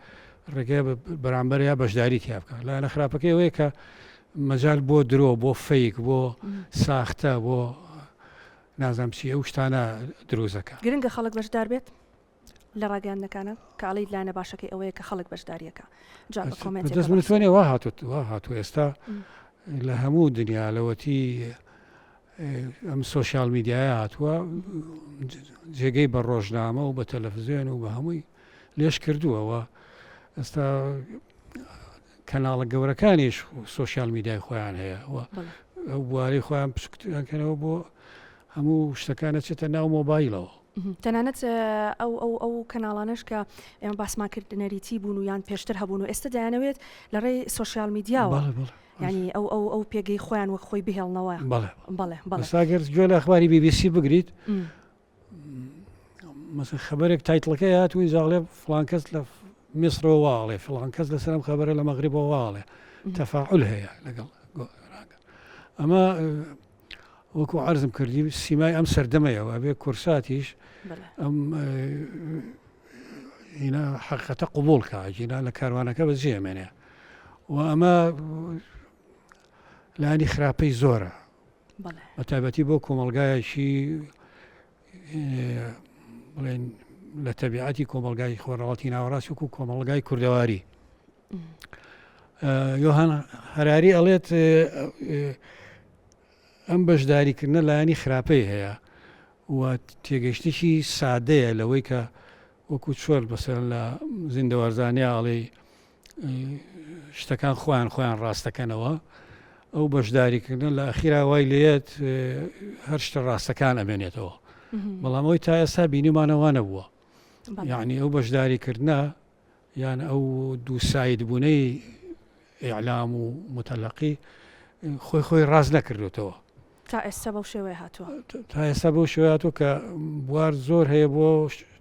ڕێگەی بەرامبەر یا بەشداری تیا بکە لایەنە خراپەکەی ئەوەیە کە مەجال بۆ درۆ بۆ فەیک بۆ ساختە بۆ نازانم چی ئەو شتانە دروزەکە. گرنگە خەڵک بەشدار بێت لە ڕاگەیاندنەکانە کە ئەڵێیت لایەنە باشەکەی ئەوەیە کە خەڵک بەشداریەکە جا بە کۆمێنتێکە دەست من توانێ وا هاتوو وا هاتوو ئێستا لە هەموو دنیا لەوەتی ئەم سۆشیال میدیایە هاتووە جێگەی بە ڕۆژنامە و بە تەلەفزیۆن و بە هەمووی لێش کردووە و ئێستا کەناڵە گەورەکانیش سۆشیال میدیای خۆیان هەیە و ئەو بوارەی خۆیان پشکتیانکەنەوە بۆ هەموو شتەکان ئەچێتە ناو مۆبایلەوە. تەنانەت ئەو ئەو ئەو کەناڵانەش کە ئێمە باسمان کرد نەریتی بوون و یان پێشتر هەبوون و ئێستا دەیانەوێت لە ڕێی سۆشیال میدیاوە ینی ئەو ئەو ئەو پێگەی خۆیان وەک خۆی بهێڵنەوە. بەڵێ بەڵێ بەڵێ. ئێستا گەر گوێ لە ئەخباری بی بی سی بگریت مەسەن خەبەرێک title ەکەی هات و ئینجا ئەڵێ فڵان کەس لە میسرەوە وا ئەڵێ فڵان کەس لەسەر ئەم خەبەرە لە مەغریبەوە وا ئەڵێ تەفاعول هەیە لەگەڵ ئەمە وەکو عەرزم کردی سیمای ئەم سەردەمەیەوە ئەبێ کورساتیش ئەم هینا حقیقەتە قوبول کا گینا لە کاروانەکە بەجێ مێنێ و ئەمە لانی خراپەی زۆرە بە تایبەتی بۆ کۆمەڵگایەکی بڵێن لە تەبیعەتی کۆمەڵگای خۆڕەڵاتی ناوەڕاست وەکو کۆمەڵگای کوردەواری یۆهان هەراری ئەڵێت ئەم بەشداریکردنە لایەنی خراپەی هەیە و تێگەشتێکی سادەیە لەوەی کە وەکو چۆن بەسەر لە زیندەوەرزانیا ئەڵێ شتەکان خۆیان خۆیان ڕاستەکەنەوە ئەو بەشداریکردن لە ئەخیرا وای لێت هەر شتە ڕاستەکان ئەمێنێتەوە بەڵام ئەوی تا ئێستا بینیمانەوە نەبووە یعنی ئەو بەشداریکردە یان ئەو دوو side بوونەی ئیعلام و موتەلەقی خۆی خۆی ڕاست نەکردوێتەوە. تا ئێستا بەو شێوەیە هاتووە. تا ئێستا بەو شێوەیە هاتووە کە بوار زۆر هەیە بۆ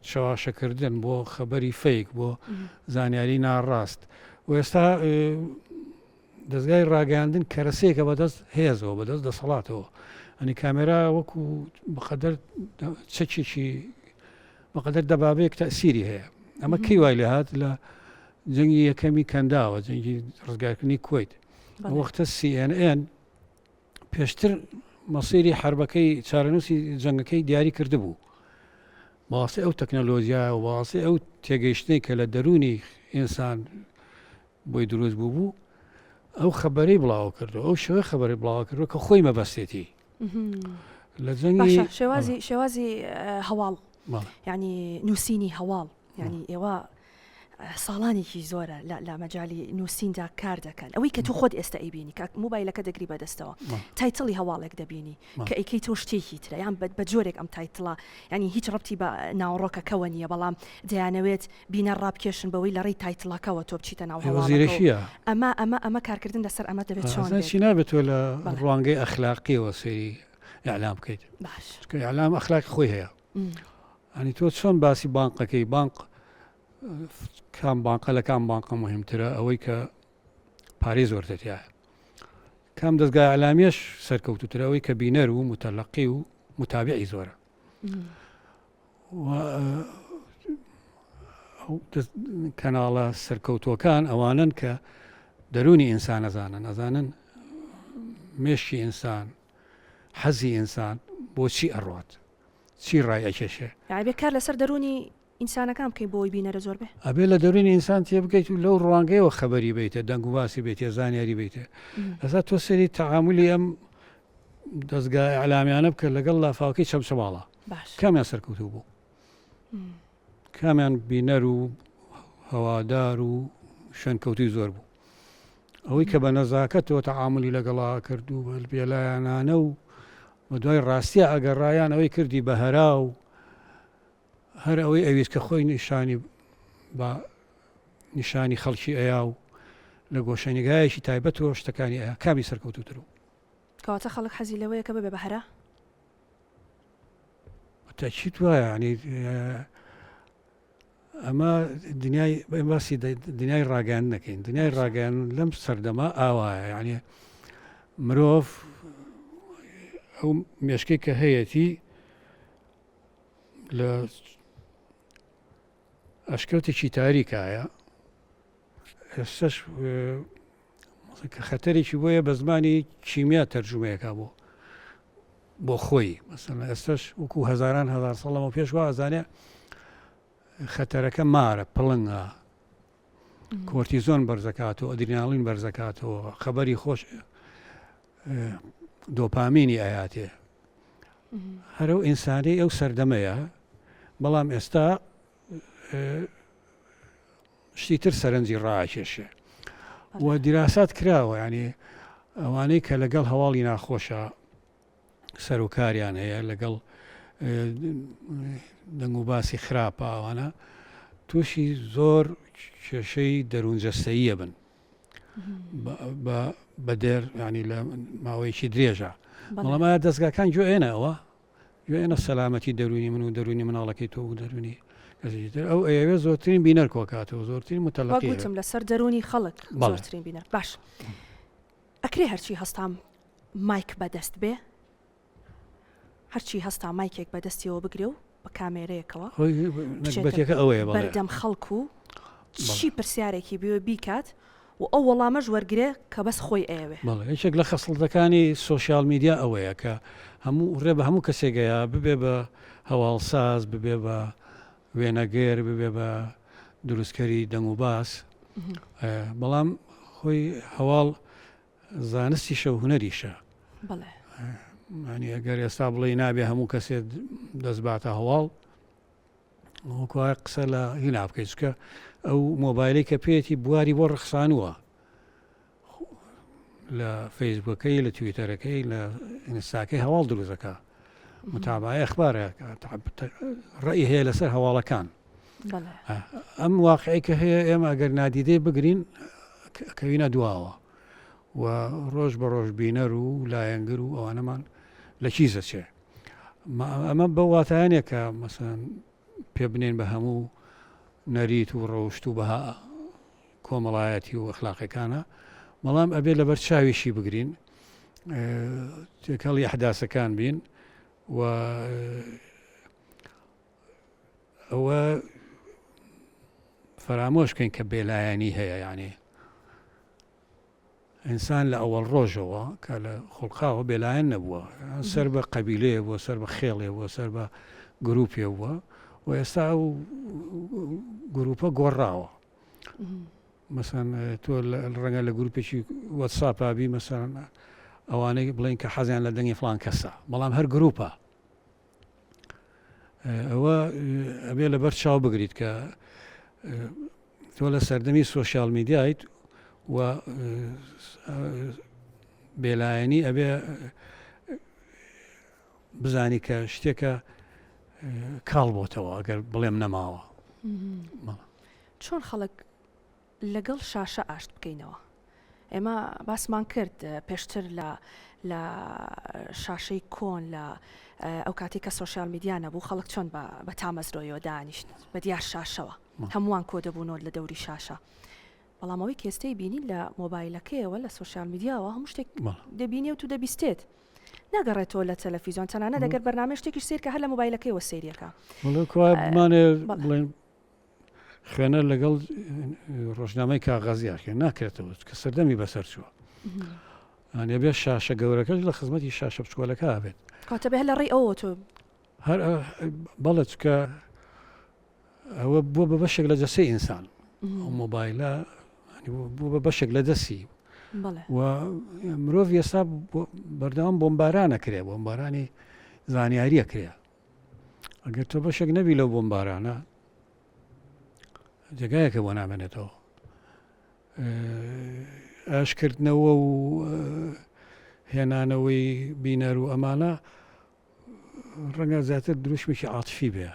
چەواشەکردن، بۆ خەبەری fake، بۆ زانیاری ناڕاست و ئێستا دەزگای ڕاگەیاندن کەرەسەیەکە بەدەست هێزەوە، بەدەست دەسەڵاتەوە. ئەنی کامێرا وەکو بەقەدەر چەکێکی بەقەدەر دەبابەیەک تەئسیری هەیە. ئەمە کەی وای لێهات لە جەنگی یەکەمی کەنداوە، جەنگی ڕزگارکردنی کوەیت. ئەو وەختە CNN پێشتر مەسیری حربەکەی چارەنووسی جەنگەکەی دیاری کردبوو. بەواسطەی ئەو تەکنەلۆژیا و بەواسطەی ئەو تێگەیشتنەی کە لە دەروونی ئینسان بۆی دروست بوو بوو ئەو خەبەرەی بڵاوە کردو ئەو شێوەی خەبەری بڵاوە کردو کە خۆی مەبەستێتی لە جەنگی شێوازی شێوازی هەواڵ ینی نووسینی هەواڵ ینی ئێوە ساڵانێکی زۆرە لە مەجای نووسیندا کار دەکەن ئەوەی کە تو خۆت ئێستا ئەیبینی کاک موبایلەکە دەگری بەدەستەوە title ی هەواڵێک دەبینی کە ئەیکەی تۆ شتێکی ترە یان بە جۆرێک ئەم title ە ینی هیچ ڕەبتی بە ناوەڕۆکەکەوە نییە بەڵام دەیانەوێت بینەر ڕابکێشن بەوەی لە ڕێی title ەکەوە تۆ بچیتە ناو هەواڵەکەوە ئەمە ئەمە ئەمە کارکردن لەسەر ئەمە دەبێت چۆن بێت؟ چی نابێت تۆ لە ڕوانگەی ئەخلاقیەوە سەیری ئیعلام بکەیت باش چونکە ئیعلام ئەخلاقی خۆی هەیە ئەنی تۆ چۆن باسی بانقەکەی بانق کام بانقە لە کام بانقە مهمترە ئەوەی کە پارەی زۆرتر تیایە کام دەستگای ئیعلامیەش سەرکەوتوترە ئەوەی کە بینەر و متەلەقی و متابعی زۆرە کەناڵە سەرکەوتووەکان ئەوانن کە دەروونی ئینسان ئەزانن ئەزانن مێشکی ئینسان حەزی ئینسان بۆچی ئەڕوات چی ڕای ئەکێشێ ئەبێ کار لەسەر دەروونی ئینسانەکان بکەین بۆ ئەوەی بینەرە زۆر بێ. ئەبێ لە دەروونی ئینسان تێبگەیت و لەو ڕوانگەیەوە خەبەری بیتێ دەنگ و باسی بیتێ زانیاری بیتێ ئەسا تۆ سەیری تەعامولی ئەم دەزگا ئیعلامیانە بکە لەگەڵ لافاوەکەی چەمچەماڵە باش کامیان سەرکەوتوو بوو کامیان بینەر و هەوادار و شوێنکەوتوی زۆر بوو ئەوەی کە بە نەزاکەتەوە تەعاملی لەگەڵا کرد و بێلایەنانە و بە دوای ڕاستیە ئەگەڕایان ئەوەی کردی بە هەرا و هەر ئەوەی ئەویست کە خۆی نیشانی بە نیشانی خەڵکی ئەیا و لە گۆشەنیگایەکی تایبەتەوە شتەکانی ئەیا کامی سەرکەوتووتر بوو؟ کەواتە خەڵک حەزی لەوەیە کە ببێ بە هەرا؟ تەکیید وایە ینی ئەمە دنیای باسی دنیای ڕاگەیان نەکەین دنیای ڕاگەیان لەم سەردەما ئاوایە یعنی مرۆڤ ئەو مێشکەی کە هەیەتی لە ئەشکەوتێکی تاریکایە ئێستش کە خەتەرێکی بۆیە بە زمانی کیمیا تەرجومەیەکە بۆ بۆ خۆی مەسەلەن ئێستش وەکو هەزاران هەزار ساڵ لەمەو پێش وا ئەزانێ خەتەرەکە مارە پڵنگە کۆرتیزۆن بەرزەکاتەوە ئەدریناڵین بەرزەکاتەوە خەبەری خۆش دۆپامینی ئەیاتێ هەرو ئینسانی ئەو سەردەمەیە بەڵام ئێستا شتی تر سەرنجی ڕاکێشێ و دیراسات کراوە ینی ئەوانەی کە لەگەڵ هەواڵی ناخۆشە سەرکاریان هەیە لەگەڵ دەنگ و باسی خراپە ئەوانە تووشی زۆر کێشەی دەروونجەستەییە بن بە دێر ینی لە ماوەیەکی درێژە بەڵام ئایا دەستگاکان گوێنەوە گوێنە سەلامەتی دەروونی من و دەروونی مناڵەکەی تۆ و دەروونی کەسێکی تر ئەو ئەیەوێ زۆرترین بینەر کۆکاتەوە زۆرترین متەلەقی وەک وتم لەسەر دەروونی خەڵک زۆرترین بینەر باش ئەکرێ هەرچی هەستام مایک بەدەست بێ هەرچی هەستا مایکێک بەدەستیەوە بگرێ و بە کامێرەیەکەوە بچێتە ئەوەیە بەردەم خەڵک و چی پرسیارێکی بوێ بیکات و ئەو وەڵامەش وەرگرێ کە بەس خۆی ئەیەوێ. بەڵێ یەکێک لە خەسڵەتەکانی سۆشیال میدیا ئەوەیە کە هەموو ڕێ بە هەموو کەسێک هەیە ببێ بە هەواڵساز، ببێ بە وێنەگر، ببێ بە دروستکەری دەنگ و باس. بەڵام خۆی هەواڵ زانستیشە و هونەریشە. بەڵێ. یانی ئەگەر ئێستا بڵێی نابێ هەموو کەسێ دەست باتە هەواڵ، وەکوایە قسە لە هینا بکەیت چکە ئەو مۆبایلی کە پێیەتی بواری بۆ ڕەخسانووە لە فەیسبووکەی لە تویتەرەکەی لە ئینستاکەی هەواڵ دروستەکە متابعە ئەخبارە ڕێی هەیە لەسەر هەواڵەکان ئەم واقعی کە هەیە ئێمە ئەگەر نادیدەی بگرین کەوینە دواوە و ڕۆژ بە ڕۆژ بینەر و لایەنگر و ئەوانەمان لە کیزەچێ ئەمە بەو واتایە نیە کە مەسەلەن پێ بنێین بە هەموو نەریت و ڕەوشت و بەها کۆمەڵایەتی و ئەخلاقیەکانە، بەڵام ئەبێ لەبەر چاویشی بگرین، تێکەڵی ئەحداسەکان بین و ئەوە فەرامۆش بکەین کە بێلایەنی هەیە یانێ ئینسان لە ئەوەڵ ڕۆژەوە کە لە خوڵقاوە بێلایەن نەبووە، سەر بە قەبیلەیە بووە، سەر بە خێڵێ بووە، سەر بە گروپێ بووە و ئێستا ئەو گروپە گۆڕاوە. مەسەن تۆ ڕەنگە لە گروپێکی وەتساپا بی مەسەن ئەوانەی بڵێن کە حەزیان لە دەنگی فڵان کەسە، بەڵام هەر گروپە. ئەوە ئەبێ لەبەر چاو بگریت کە تۆ لە سەردەمی سۆشیال میدیایت و بێلایەنی ئەبێ بزانی کە شتێکە کاڵ بۆتەوە ئەگەر بڵێم نەماوە. چۆن خەڵک لەگەڵ شاشە ئاشت بکەینەوە؟ ئێمە باسمان کرد پێشتر لە لە شاشەی کۆن لە ئەو کاتی کە سۆشیال میدیا نەبوو خەڵک چۆن بە بە تامەزرۆیەوە دانیشت بە دیار شاشەوە هەمووان کۆ دەبوونەوە لە دەوری شاشە بەڵام ئەوەی کێستەی بینی لە مۆبایلەکەیەوە لە سۆشیال میدیاوە هەموو شتێک دەبینێ و تو دەبیستێت ناگەڕێتەوە لە تەلەفیزیۆن تەنانەت ئەگەر بەرنامەی شتێکیش سەیر کە هەر لە مۆبایلەکەیەوە سەیریەکە. بڵێن خوێنەر لەگەڵ ڕۆژنامەی کاغەزی ئاخێن ناکرێتەوە کە سەردەمی بەسەر چووە. ئەنێ بێ شاشە گەورەکەش لە خزمەتی شاشە بچکۆلەکە بێت. کاتە بێ لە ڕێی ئەوە تۆ هەر بەڵێ چکە ئەوە بووە بە بەشێک لە جەسەی ئینسان ئەو مۆبایلە بوو بە بەشێک لە دەستی و مرۆڤ ئێستا بەردەوام بۆمبارانە کرێ بۆمبارانی زانیاریە کرێ ئەگەر تۆ بەشێک نەبی لەو بۆمبارانە جێگایەکە بۆ نامێنێتەوە ئاشکردنەوە و هێنانەوەی بینەر و ئەمانە ڕەنگە زیاتر دروشمێکی عاتفی بێ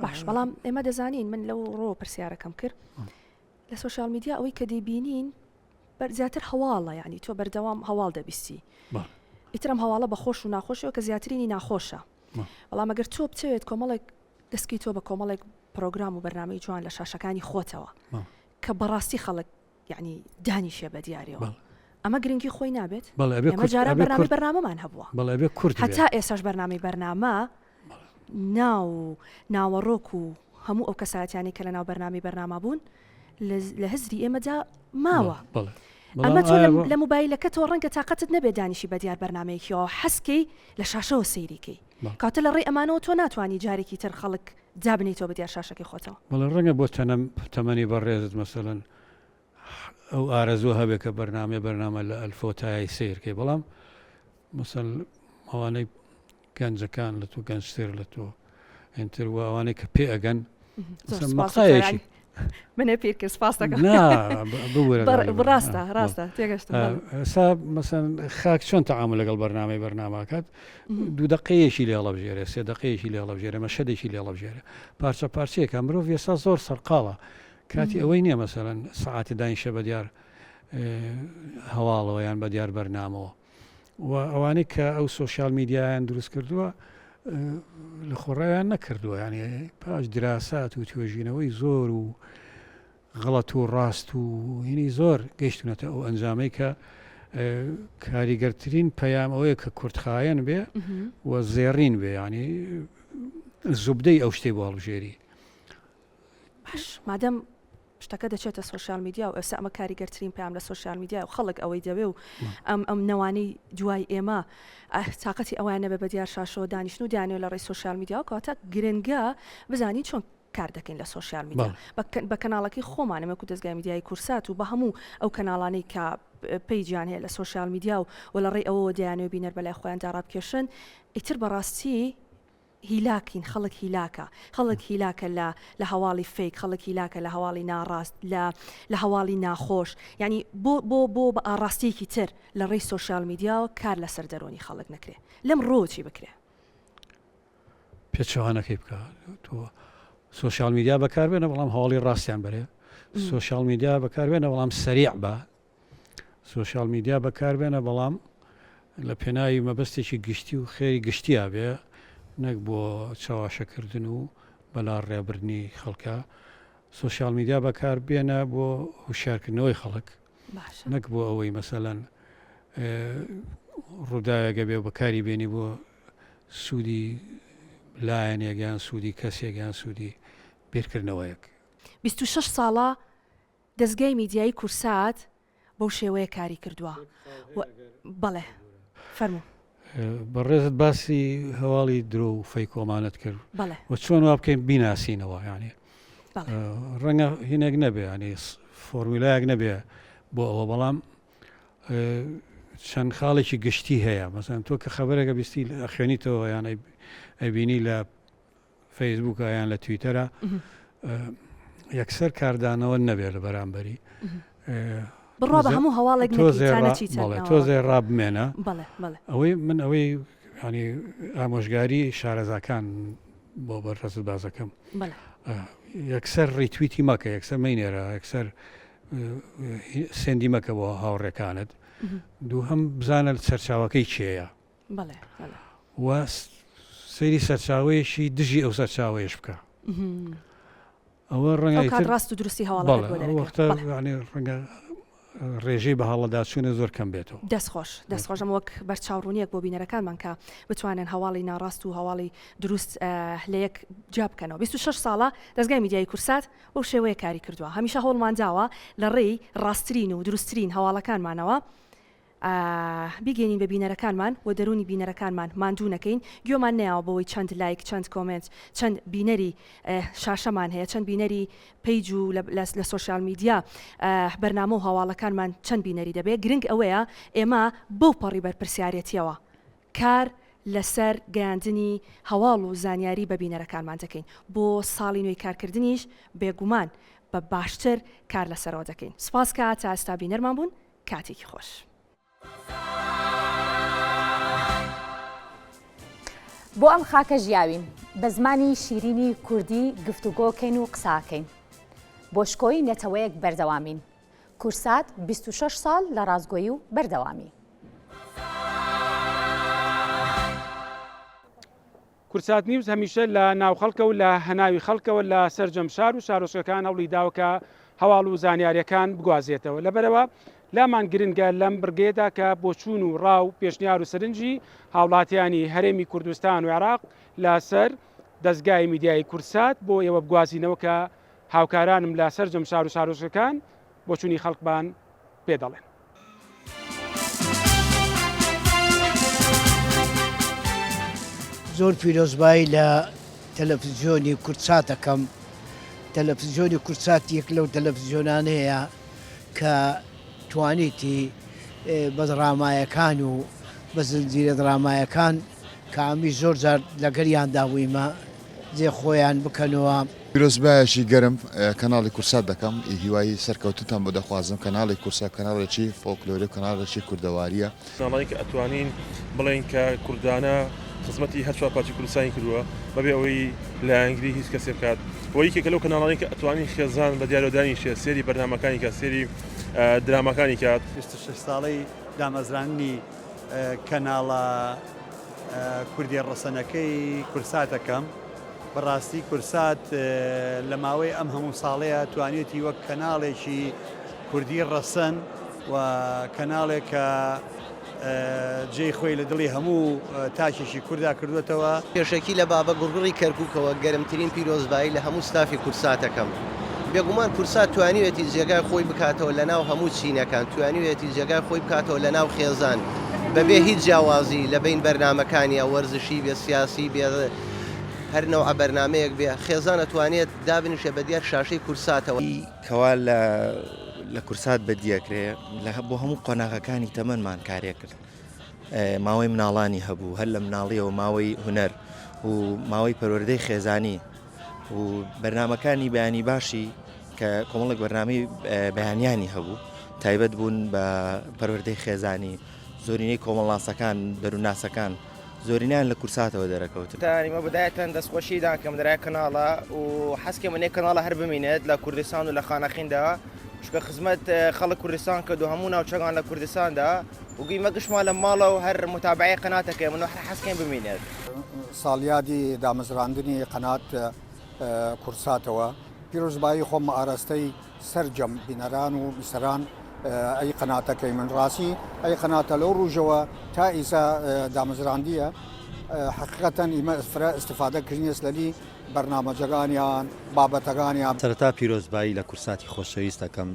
باش بەڵام ئێمە دەزانین من لەو ڕۆ پرسیارەکەم کرد لە سۆشیال میدیا ئەوەی کە دەیبینین بەر زیاتر هەواڵە یعنی تۆ بەردەوام هەواڵ دەبیستی. ئیتر ئەم هەواڵە بە خۆش و ناخۆشیەوە کە زیاترینی ناخۆشە بەڵام ئەگەر تۆ بتەوێت کۆمەڵێک دەستکەی تۆ بە کۆمەڵێک پرۆگرام و بەرنامەی جوان لە شاشەکانی خۆتەوە کە بەڕاستی خەڵک یعنی دانیشێ بە دیارەوە ئەمە گرنگی خۆی نابێت ئێمە جاران بەرنامەی بەرنامەمان هەبووە هەتا ئێساش بەرنامەی بەرنامە ناو و ناوەڕۆک و هەموو ئەو کەسایەتیانەی کە لەناو بەرنامەی بەرنامە بوون لە هزری ئێمەدا ماوە. ئەمە تۆ لە موبایلەکەتەوە ڕەنگە تاقەتت نەبێت دانیشی بە دیار بەرنامەیەکیەوە حەزکەی لە شاشەوە سەیریکەی کاتە لە ڕێی ئەمانەوە تۆ ناتوانانی جارێکی تر خەڵک دابنیتەوە بە دیار شاشەکەی خۆتەوە. بەڵێ ڕەنگە بۆ تەمەنی بەڕێزت مەسەلەن ئەو ئارەزووە هەبێت کە بەرنامەی بەرنامە لە ئەلفەوە تایای سەیر کەی بەڵام مەسەل ئەوانەی گەنجەکان لە تۆ گەنجتر لە تۆ ئینتر و ئەوانەی کە پێ ئەگەن مەقایەکی منێ پیر کرد سپاس دەکەم ڕاستە ڕاستە تێگەشتم ئێستا مەسەن خاک چۆن تەعامل لەگەڵ بەرنامەی بەرنامەکات دوو دقەیەکی لێ هەڵەبژێرێ سێ دقەیەکی لێ هەڵەبژێرێ مەشهدێکی لێ هەڵەبژێرێ پارچە پارچەیەکە مرۆڤ ئێستا زۆر سەرقاڵە کاتی ئەوەی نییە مەسەلەن سەعاتێ دانیشە بە دیار هەواڵەوە یان بە دیار بەرنامەوە و ئەوانەی کە ئەو سۆشیال میدیایان دروست کردووە لە خۆڕایان نەکردووە ینی پاش دراسات و توێژینەوەی زۆر و غەڵەت و ڕاست و هینی زۆر گەیشتونەتە ئەو ئەنجامەی کە کاریگەرترین پەیام ئەوەیە کە کورتخایەن بێ و زێڕین بێ ینی زوبدەی ئەو شتەی بۆ هەڵبژێری باش مادەم شتەکە دەچێتە سۆشیال میدیا و ئێستا ئەمە کاریگەرترین پەیام لە سۆشیال میدیا و خەڵک ئەوەی دەوێ و ئەم ئەم نەوانەی دوای ئێمە تاقەتی ئەویان نەبێ بە دیار شاشەوە دانیشن و دانێ لە ڕێی سۆشیال میدیا و کەواتە گرنگە بزانین چۆن کار دەکەین لە سۆشیال میدیا بە کەناڵەکەی خۆمان ئەمە کو دەزگای میدیایی کورسات و بە هەموو ئەو کەناڵانەی کە page یان هەیە لە سۆشیال میدیا و و لە ڕێی ئەوەوە دەیانەوێ بینەر بەلای خۆیاندا ڕابکێشن ئیتر بەڕاستی هیلاکین خەڵک هیلاکە خەڵک هیلاکە لە لە هەواڵی fake خەڵک هیلاکە لە هەواڵی ناڕاست لە لە هەواڵی ناخۆش یعنی بۆ بۆ بۆ بە ئاڕاستەیەکی تر لە ڕێی سۆشیال میدیاوە کار لەسەر دەرۆنی خەڵک نەکرێ لەم ڕۆوە چی بکرێ؟ پێچەوانەکەی بکە تۆ سۆشیال میدیا بەکاربێنە بەڵام هەواڵی ڕاستیان بەرێ سۆشیال میدیا بەکاربێنە بەڵام سەریع بە سۆشیال میدیا بەکاربێنە بەڵام لە پێناوی مەبەستێکی گشتی و خێری گشتیا بێ نەک بۆ چەواشەکردن و بەلا ڕێبردنی خەڵکە سۆشیال میدیا بەکاربێنە بۆ هوشیارکردنەوەی خەڵک نەک بۆ ئەوەی مەسەلەن ڕووداوێکە بێ بەکاری بێنی بۆ سوودی لایەنێک یان سوودی کەسێک یان سوودی بیرکردنەوەیەک. 26 ساڵە دەزگای میدیایی کورسات بەو شێوەیە کاری کردووە و بەڵێ فەرموو. بەڕێزت باسی هەواڵی درۆ و fake و ئەمانەت کرد بەڵێ. و چۆن وا بکەین بیناسینەوە یانی بەڵێ. ڕەنگە هینێک نەبێ ینی فۆرمیلایەک نەبێ بۆ ئەوە بەڵام چەند خاڵێکی گشتی هەیە مەسەن تۆ کە خەبەرێکە بیستی خوێنیتەوە یان ئەبینی لە فەیسبووکە یان لە تویتەرە یەکسەر کاردانەوە نەبێت لە بەرامبەری بڕوا بە هەموو هەواڵێک تۆزێ ڕابمێنە ئەوەی من ئەوەی ینی ئامۆژگاری شارەزاکان بۆ بەرڕست بازەکەم یەکسەر retweet ی مەکە یەکسەر مەینێرە یەکسەر send ی مەکە بۆ هاوڕێکانت دووهەم بزانە سەرچاوەکەی کێیە بەڵێ بەڵێ. و سەیری سەرچاوەیەکی دژی ئەو سەرچاوەیەش بکە ئەوە ڕەنگە ئەو کات ڕاست و دروستی هەواڵەکەت بەڵێ بۆ ئەو دەرەکەوێت. وەختە بەڵێ. یانی ڕەنگە ڕێژەی بە هەڵەداچوونە زۆر کەم بێتەوە. دەست خۆش دەست خۆش ئەمە وەک بەرچاوڕوونیەک بۆ بینەرەکانمان کە بتوانن هەواڵی ناڕاست و هەواڵی دروست لە یەک جیا بکەنەوە 26 ساڵە دەزگای میدیایی کورسات بەو شێوەیە کاری کردووە هەمیشە هەوڵمان داوە لە ڕێی ڕاستترین و دروستترین هەواڵەکانمانەوە بیگەینین بە بینەرەکانمان و دەروونی بینەرەکانمان ماندوو نەکەین، گوێمان نەیاوە بەوەی چەند لایک، چەند comment، چەند بینەری شاشەمان هەیە، چەند بینەری page و لە سۆشیال میدیا بەرنامە و هەواڵەکانمان چەند بینەری دەبێت، گرنگ ئەوەیە ئێمە بەو پەڕی بەرپرسیارێتیەوە کار لەسەر گەیاندنی هەواڵ و زانیاری بە بینەرەکانمان دەکەین، بۆ ساڵی نوێی کارکردنیش بێگومان بە باشتر کار لەسەرەوە دەکەین. سوپاس کە تا ئێستا بینەرمان بوون. کاتێکی خۆش. بۆ ئەم خاکە ژیاوین، بە زمانی شیرینی کوردی گفتوگۆ کەین و قساکەین. بۆ شکۆی نەتەوەیەک بەردەوامین. کورسات 26 ساڵ لە ڕاستگۆیی و بەردەوامی. کوردسات نیوز هەمیشە لە ناو خەڵکە و لە هەناوی خەڵکەوە لە سەرجەم شار و شارۆچکەکان هەوڵی داوە کە هەواڵ و زانیاریەکان بگوازێتەوە. لەبەرئەوە لامان گرنگە لەم بڕگەیەدا کە بۆچوون و ڕا و پێشنیار و سەرنجی هاوڵاتیانی هەرێمی کوردستان و عێراق لەسەر دەزگای میدیایی کوردسات بۆ ئێوە بگوازینەوە کە هاوکارانم لە سەرجەم شار و شارۆچکەکان بۆچوونی خەڵکمان پێ دەڵێن. زۆر پیرۆزبایی لە تەلەفزیۆنی کوردسات دەکەم، تەلەفزیۆنی کوردسات یەک لەو تەلەفزیۆنانەیە کە توانیتی بە دڕامایەکان و بە زنجیرە دڕامایەکان کە ئەمیش زۆر جار لەگەریاندا بوویمە جێ خۆیان بکەنەوە. پیرۆزبایەکی گەرم کەناڵی کورسات دەکەم هیوای سەرکەوتنتان بۆ دەخوازم کەناڵی کورسات کەناڵێکی فۆلکلۆری و کەناڵێکی کوردەواریە. کەناڵێک کە ئەتوانین بڵێین کە کوردانە خزمەتی هەر چوار پارچەی کوردستانی کردووە بەبێ ئەوەی لایەنگری هیچ کەسێ بکات و یەکێکە لەو کەناڵانەی کە ئەتوانین خێزان بە دیارەوە دانیشێ سێری بەرنامەکانی کات سێری دراماکانی کات. 26 ساڵەی دامەزراندنی کەناڵە کوردیە ڕەسەنەکەی کورسات ئەکەم. بەڕاستی کورسات لە ماوەی ئەم هەموو ساڵەیە توانیویەتی وەک کەناڵێکی کوردی ڕەسەن و کەناڵێک کە جێی خۆی لە دڵی هەموو تاکێکی کوردا کردووەتەوە. پێشەکی لە بابە گوڕگوڕی کەرکوکەوە گەرمترین پیرۆزبایی لە هەموو ستافی کورسات ئەکەم. بێگومان کورسات توانیویەتی جێگای خۆی بکاتەوە لە ناو هەموو چینەکان، توانیویەتی جێگای خۆی بکاتەوە لە ناو خێزان بەبێ هیچ جیاوازی لە بەین بەرنامەکانیا وەرزشی بێ سیاسی بێ هەر نەوعە بەرنامەیەک بێ خێزان ئەتوانێت دابنیشێ بە دیار شاشەی کورساتەوە. کەوا لە لە کورسات بەدیەکرێ لە بۆ هەموو قۆناغەکانی تەمەنمان کارێ کرد ماوەی مناڵانی هەبوو هەر لە مناڵیەوە ماوەی هونەر و ماوەی پەروەردەی خێزانی و بەرنمەکانی بەیانی باشی کە کۆمەڵێک بەرنامەی بەیانیانی هەبوو تایبەت بوون بە پەروەردەی خێزانی زۆرینەی کۆمەڵناسەکان دەروونناسەکان زۆرینەیان لە کورساتەوە دەرەکەوتن. تانی مە بدایەتەن دەستخۆشی داکەم دەرای کەناڵە و حەزکەم ئەنێ کەناڵە هەر بمینێت لە کوردستان و لە خانەقیندا چونکە خزمەت خەڵک کوردستان کرد و هەموو ناوچەکان لە کوردستاندا و گوی مە گشتمان لە ماڵە و هەر متابعەی قەناتەکەی من و هەر حەزکەین بمینێت. ساڵیادی دامەزراندنی قەنات کوردساتەوە پیرۆزبایی خۆم ئاراستەی سەرجەم بینەران و بیسەران ئەی قەناتە کەیمن ڕاسی ئەی قەناتە لەو ڕوژەوە تا ئیسە دامەزراندیە حقیقەتەن ئیمە فرە ئستفادە کردنیەس لەلی بەرنامەجەگانیان بابەتەگانیان. سەرەتا پیرۆزبایی لە کورساتی خۆشەویست ئەکەم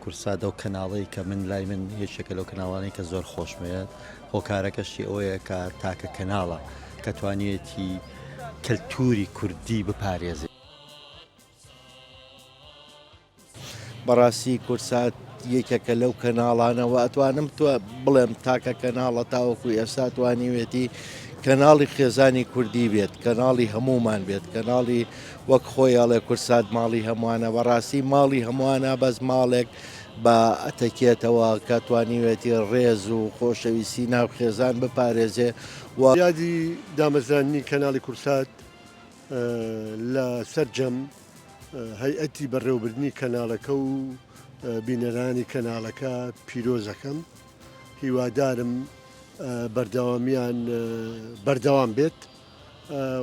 کورسات ئەو کەناڵەی کە من لای من یەکێکە لەو کەناڵانەی کە زۆر خۆشمەوێت هۆکارەکەشی ئەوەیە کە تاکە کەناڵە کە توانیویەتی کەلتوری کوردی بپارێزێت. بەڕاستی کوردسات یەکێکە لەو کەناڵانە و ئەتوانم تۆ بڵێم تاکە کەناڵە تاوەکو ئێستا توانیوێتی کەناڵی خێزانی کوردی بێت کەناڵی هەمومان بێت کەناڵی وەک خۆی ئەڵێ کورسات ماڵی هەمووانە بەڕاستی ماڵی هەمووانە بەس ماڵێک بە ئەتەکێتەوە کە توانیوێتی ڕێز و خۆشەویستی ناو خێزان بپارێزێ و یادی دامەزراندنی کەناڵی کورسات لە سەرجەم هەیئەتی بەڕێوەبردنی کەناڵەکە و بینەرانی کەناڵەکە پیرۆزەکەم هیوادارم بەردەوامیان بەردەوام بێت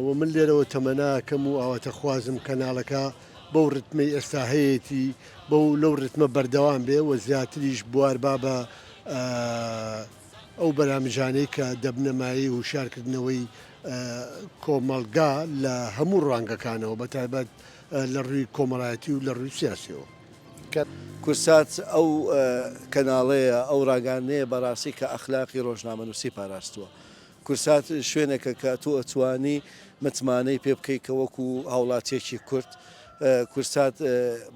و من لێرەوە تەمەناکەم و ئاواتەخوازم کەناڵەکە بەو ڕتمەی ئێستا هەیەتی بەو لەو ڕتمە بەردەوام بێ و زیاتریش بوار با بە ئەو بەرامجانەی کە دەبنە مایەی هوشیارکردنەوەی کۆمەڵگا لە هەموو ڕوانگەکانەوە بە تایبەت لە ڕووی کۆمەڵایەتی و لە ڕووی سیاسیەوە. کورسات ئەو کەناڵەیە، ئەو ڕاگەیاندنەیە بەڕاستی کە ئەخلاقی ڕۆژنامەنووسی پاراستووە. کورسات شوێنێکە کە تۆ ئەتوانی متمانەی پێ بکەی کە وەکو هاوڵاتیەکی کورد، کورسات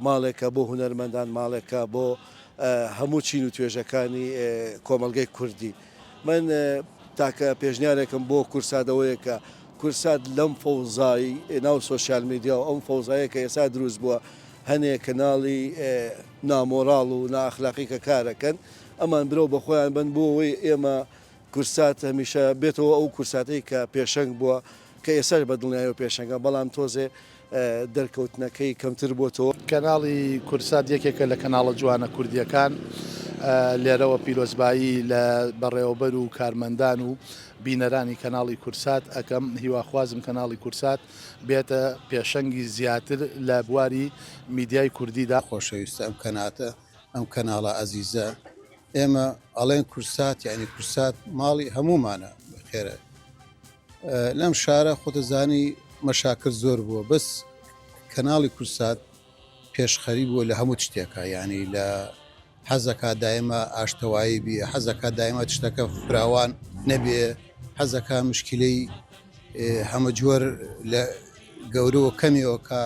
ماڵێکە بۆ هونەرمەندان، ماڵێکە بۆ هەموو چین و توێژەکانی کۆمەڵگەی کوردی. من تاکە پێشنیارێکم بۆ کورسات ئەوەیە کە کورسات لەم فەوزای ناو سۆشیال میدیا و ئەم فەوزایە کە ئێستا دروست بووە هەنێ کەناڵی نامۆراڵ و نائەخلاقی کە کارەکەن ئەمان برەو بە خۆیان بن بۆ ئەوەی ئێمە کورسات هەمیشە بێتەوە ئەو کورساتەی کە پێشەنگ بووە کە ئێستاش بە دڵنیایەوە پێشەنگە بەڵام تۆزێ دەرکەوتنەکەی کەمتر بۆتەوە. کەناڵی کوردسات یەکێکە لە کەناڵە جوانە کوردییەکان، لێرەوە پیرۆزبایی لە بەڕێوەبەر و کارمەندان و بینەرانی کەناڵی کورسات ئەکەم، هیواخوازم کەناڵی کورسات بێتە پێشەنگی زیاتر لە بواری میدیای کوردیدا. خۆشەویستە ئەم کەناتە ئەم کەناڵە ئەزیزە ئێمە ئەڵێن کورسات یعنی کورسات ماڵی هەموومانە خێرە لەم شارە خۆتەزانی مەشاکر زۆر بووە بەس کەناڵی کورسات پێشخەری بووە لە هەموو شتێکە یعنی لە حەزەکا دایمە ئاشتەوایی بی حەزەکا دایمە تشتەکە فراوان نەبێ حەزەکا مشکلەی هەمە جۆر لە گەورەوە کەمێەوە کە.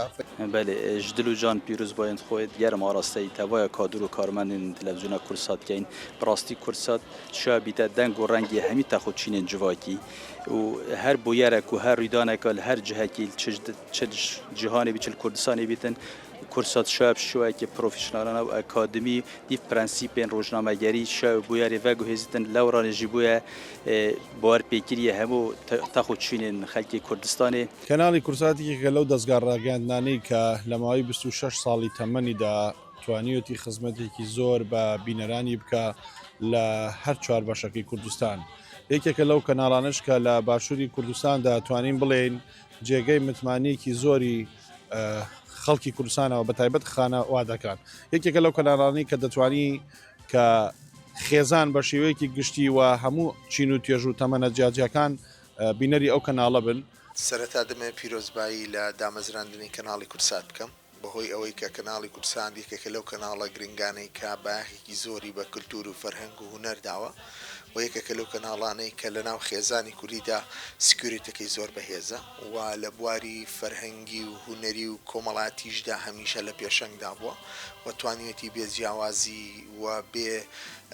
بەلێ ژ دل و جان پیروزبایێن خوێ گەرم ئاراستەی تەڤایا کادر و کارمەندên تلەڤزیۆنا کوردسات کەین. bi rastî Kurdsat şa bîte deng û rengê hemî tex û çînên civakî û her bûyerek û her rûydaneka li her cihekî çi ji cîhanê bî çi li Kurdistanê bîtin Kurdsat şa bi şiweyekî profesyonalane û akademî dîv prensîpên rojnamegerî şa û bûyerê veguhêzîtin lewranê jî bûye bawerpêkiriyê hemû tex û çînên xelkê Kurdistanê. کەناڵی کوردسات یەکێکە لەو دەزگا ڕاگەیاندنانەی کە لە ماوەی 26 ساڵی تەمەنیدا توانیویەتی خزمەتێکی زۆر بە بینەرانی بکا لە هەر چوار بەشەکەی کوردستان. یەکێکە لەو کەناڵانەش کە لە باشووری کوردستاندا توانین بڵێین جێگەی متمانەیەکی زۆری خەڵکی کوردستانەوە بە تایبەت خانەوادەکان. یەکێکە لەو کەناڵانەی کە دەتوانی کە خێزان بە شێوەیەکی گشتی و هەموو چین و توێژ و تەمەنە جیاجیاکان بینەری ئەو کەناڵە بن. سەرەتا دەمەوێت پیرۆزبایی لە دامەزراندنی کەناڵی کوردسات بکەم. بەهۆی ئەوەی کە کەناڵی کوردسات یەکێکە لەو کەناڵە گرنگانەی کە بایەخێکی زۆری بە کلتور و فەرهەنگ و هونەر داوە و یەکێکە لەو کەناڵانەی کە لەناو خێزانی کوردیدا سکیوریتەکەی زۆر بەهێزە و لە بواری فەرهەنگی و هونەری و کۆمەڵاتیشدا هەمیشە لە پێشەنگدا بووە و توانیویەتی بێ جیاوازی و بێ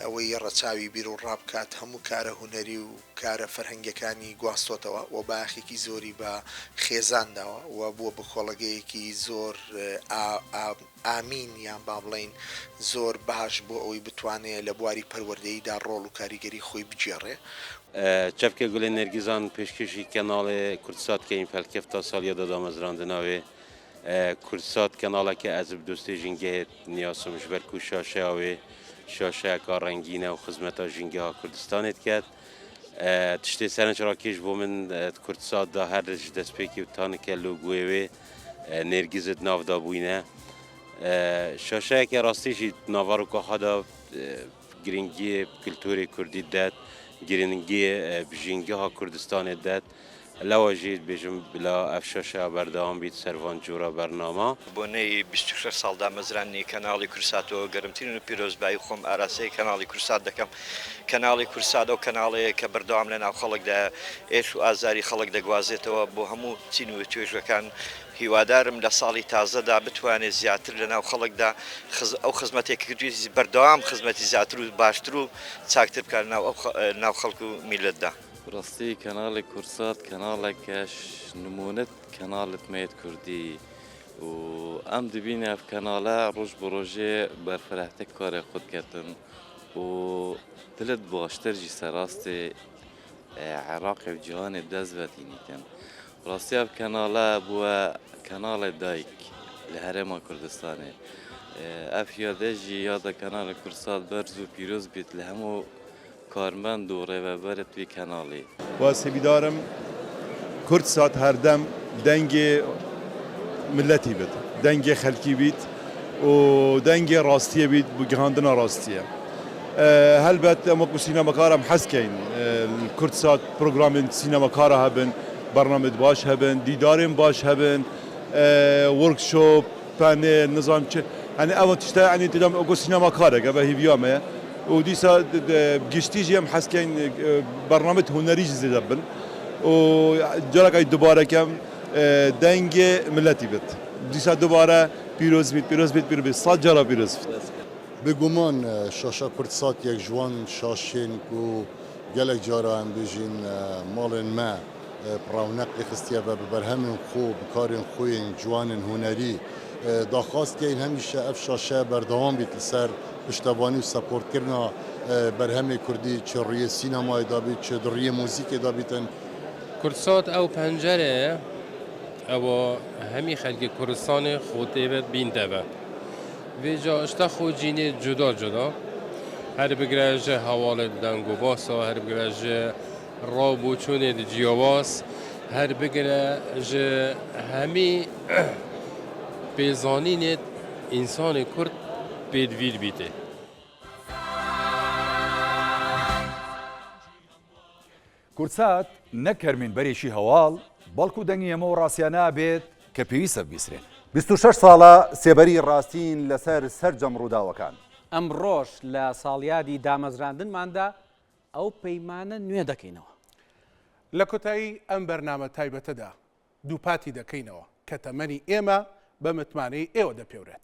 ئەوەی ڕەچاوی بیروڕا بکات هەموو کارە هونەری و کارە فەرهەنگیەکانی گواستۆتەوە و بایەخێکی زۆری بە خێزان داوە و بووە بە کۆڵەگەیەکی زۆر ئامین یان با بڵێین زۆر باش بۆ ئەوەی بتوانێ لە بواری پەروەردەییدا ڕۆڵ و کاریگەری خۆی بگێڕێ. چەپکێ گولێ نێرگزان پێشکێشی کەناڵێ کوردسات کەین پەلکەفتا ساڵیادا دامەزراندناوێ کوردسات کەناڵەکە ئەز ب دۆستێ ژینگەهێ نیاسم ژ بەر کو شاشەیا وێ شاشەیەکا ڕەنگینە و خزمەتا ژینگەها کوردستانێ دکەت. تشتێ سەرنج ڕاکێش بۆ من کوردسات دا هەر ژ دەستپێکی و تا نکە لۆگۆێ وێ نێرگز د ناڤ دا بووینە. شاشەیەکە ڕاستی ژی ناڤەڕۆکا خوا دا گرنگیێ کلتورێ کوردی دەت، گرنگیێ ژینگەها کوردستانێ دەت. لەوە ژی دبێژم بلا ئەڤ شاشەیا بەردەوام بیت سەر ڤان جورا بەرناما. بۆنەی 26 ساڵ دامەزراندنی کەناڵی کوردساتەوە گەرمترین و پیرۆزبایی خۆم ئاراستەی کەناڵی کوردسات دەکەم. کەناڵی کوردسات ئەو کەناڵەیە کە بەردەوام لە ناو خەڵکدایە، ئێش و ئازاری خەڵک دەگوازێتەوە بۆ هەموو چین و توێژەکان. هیوادارم لە ساڵی تازەدا بتوانێت زیاتر لە ناو خەڵکدا ئەو خزمەتێک کە کردوویەتی بەردەوام خزمەتی زیاتر و باشتر و چاکتر بکات لە ناو خەڵک و میللەتدا. بەڕاستی کەناڵی کوردسات کەناڵێکە نمونەت کەناڵت مەیت کوردی و ئەم دبینە ئەف کەناڵە ڕۆژ بۆ ڕۆژێ بەرفرەهتر کارێ خود کردن و دلت باشتر ژی سەراستێ عێراقێ و جیهانێ دەست ڤەتینیتن ڕاستی ئەف کەناڵە بووە کەناڵێ دایک لە هەرێما کوردستانێ ئەف یادە ژی یادە کەناڵی کوردسات بەرز و پیرۆز بیت لە هەموو کارمەند و ڕێڤەبەرت وی کەناڵی. واز هێڤیدارم کوردسات هەردەم دەنگێ ملەتی بێت، دەنگێ خەلکی بیت و دەنگێ ڕاستیە بیت بۆ گەهاندنا ڕاستیە. هەلبەت ئەم وەکو سینەماکار ئەم حەز کەین کوردسات پرۆگرامێن سینەماکارا هەبن، بەرنامەێت باش هەبن، دیدارێن باش هەبن، وۆرکشۆپ، پانێل نزانم چ یعنی ئەوە تشتە یعنی تدام وەکو سینەماکارێک ئەڤە هیڤیا مەیە و دیسا گشتی ژی ئەم حەز کەین بەرنامەێت هونەری ژی زێدە بن و جارەکای دوبارە کەم دەنگێ ملەتی بێت دیسا دوبارە پیرۆز بیت پیرۆز بیت پیرۆز بیت سەد جارا پیرۆز بیت. بێگومان شاشە کوردسات یەک ji wan şaşên ku gelek cara em bêjin malên me bi rewnaqê xistiye ve bi berhemên xwe bi karên xwe yên ciwanên hunerî daxwaz dikeyin hemîşe ev şaşe berdewam bît li ser piştevanî û seportkirina berhemê kurdî çi rûyê sînemayê de bît çi di rûyê muzîkê de bîtin. Kurdsat ew pencereye ewa hemî xelkê Kurdistanê xwe têve bînteve. Vêca işte xwe cînê cuda cuda her bigire ji hewalê deng û basa her bigire ji. ڕا و بۆچوونێت جیاواز هەر بگرە ژ هەمی پێزانینێت ئینسانی کورد پێدڤیر بیتێ. کوردسات نەک هەر مینبەرێکی هەواڵ، بەڵکو دەنگی ئەمە و ڕاستیانە بێت کە پێویستە ببیسرێن. 26 ساڵە سێبەری ڕاستین لەسەر سەرجەم ڕووداوەکان. ئەمڕۆش لە ساڵیادی دامەزراندنماندا ئەو پەیمانە نوێ دەکەینەوە. لە کۆتایی ئەم بەرنامە تایبەتەدا دووپاتی دەکەینەوە کە تەمەنی ئێمە بە متمانەی ئێوە دەپێورێت.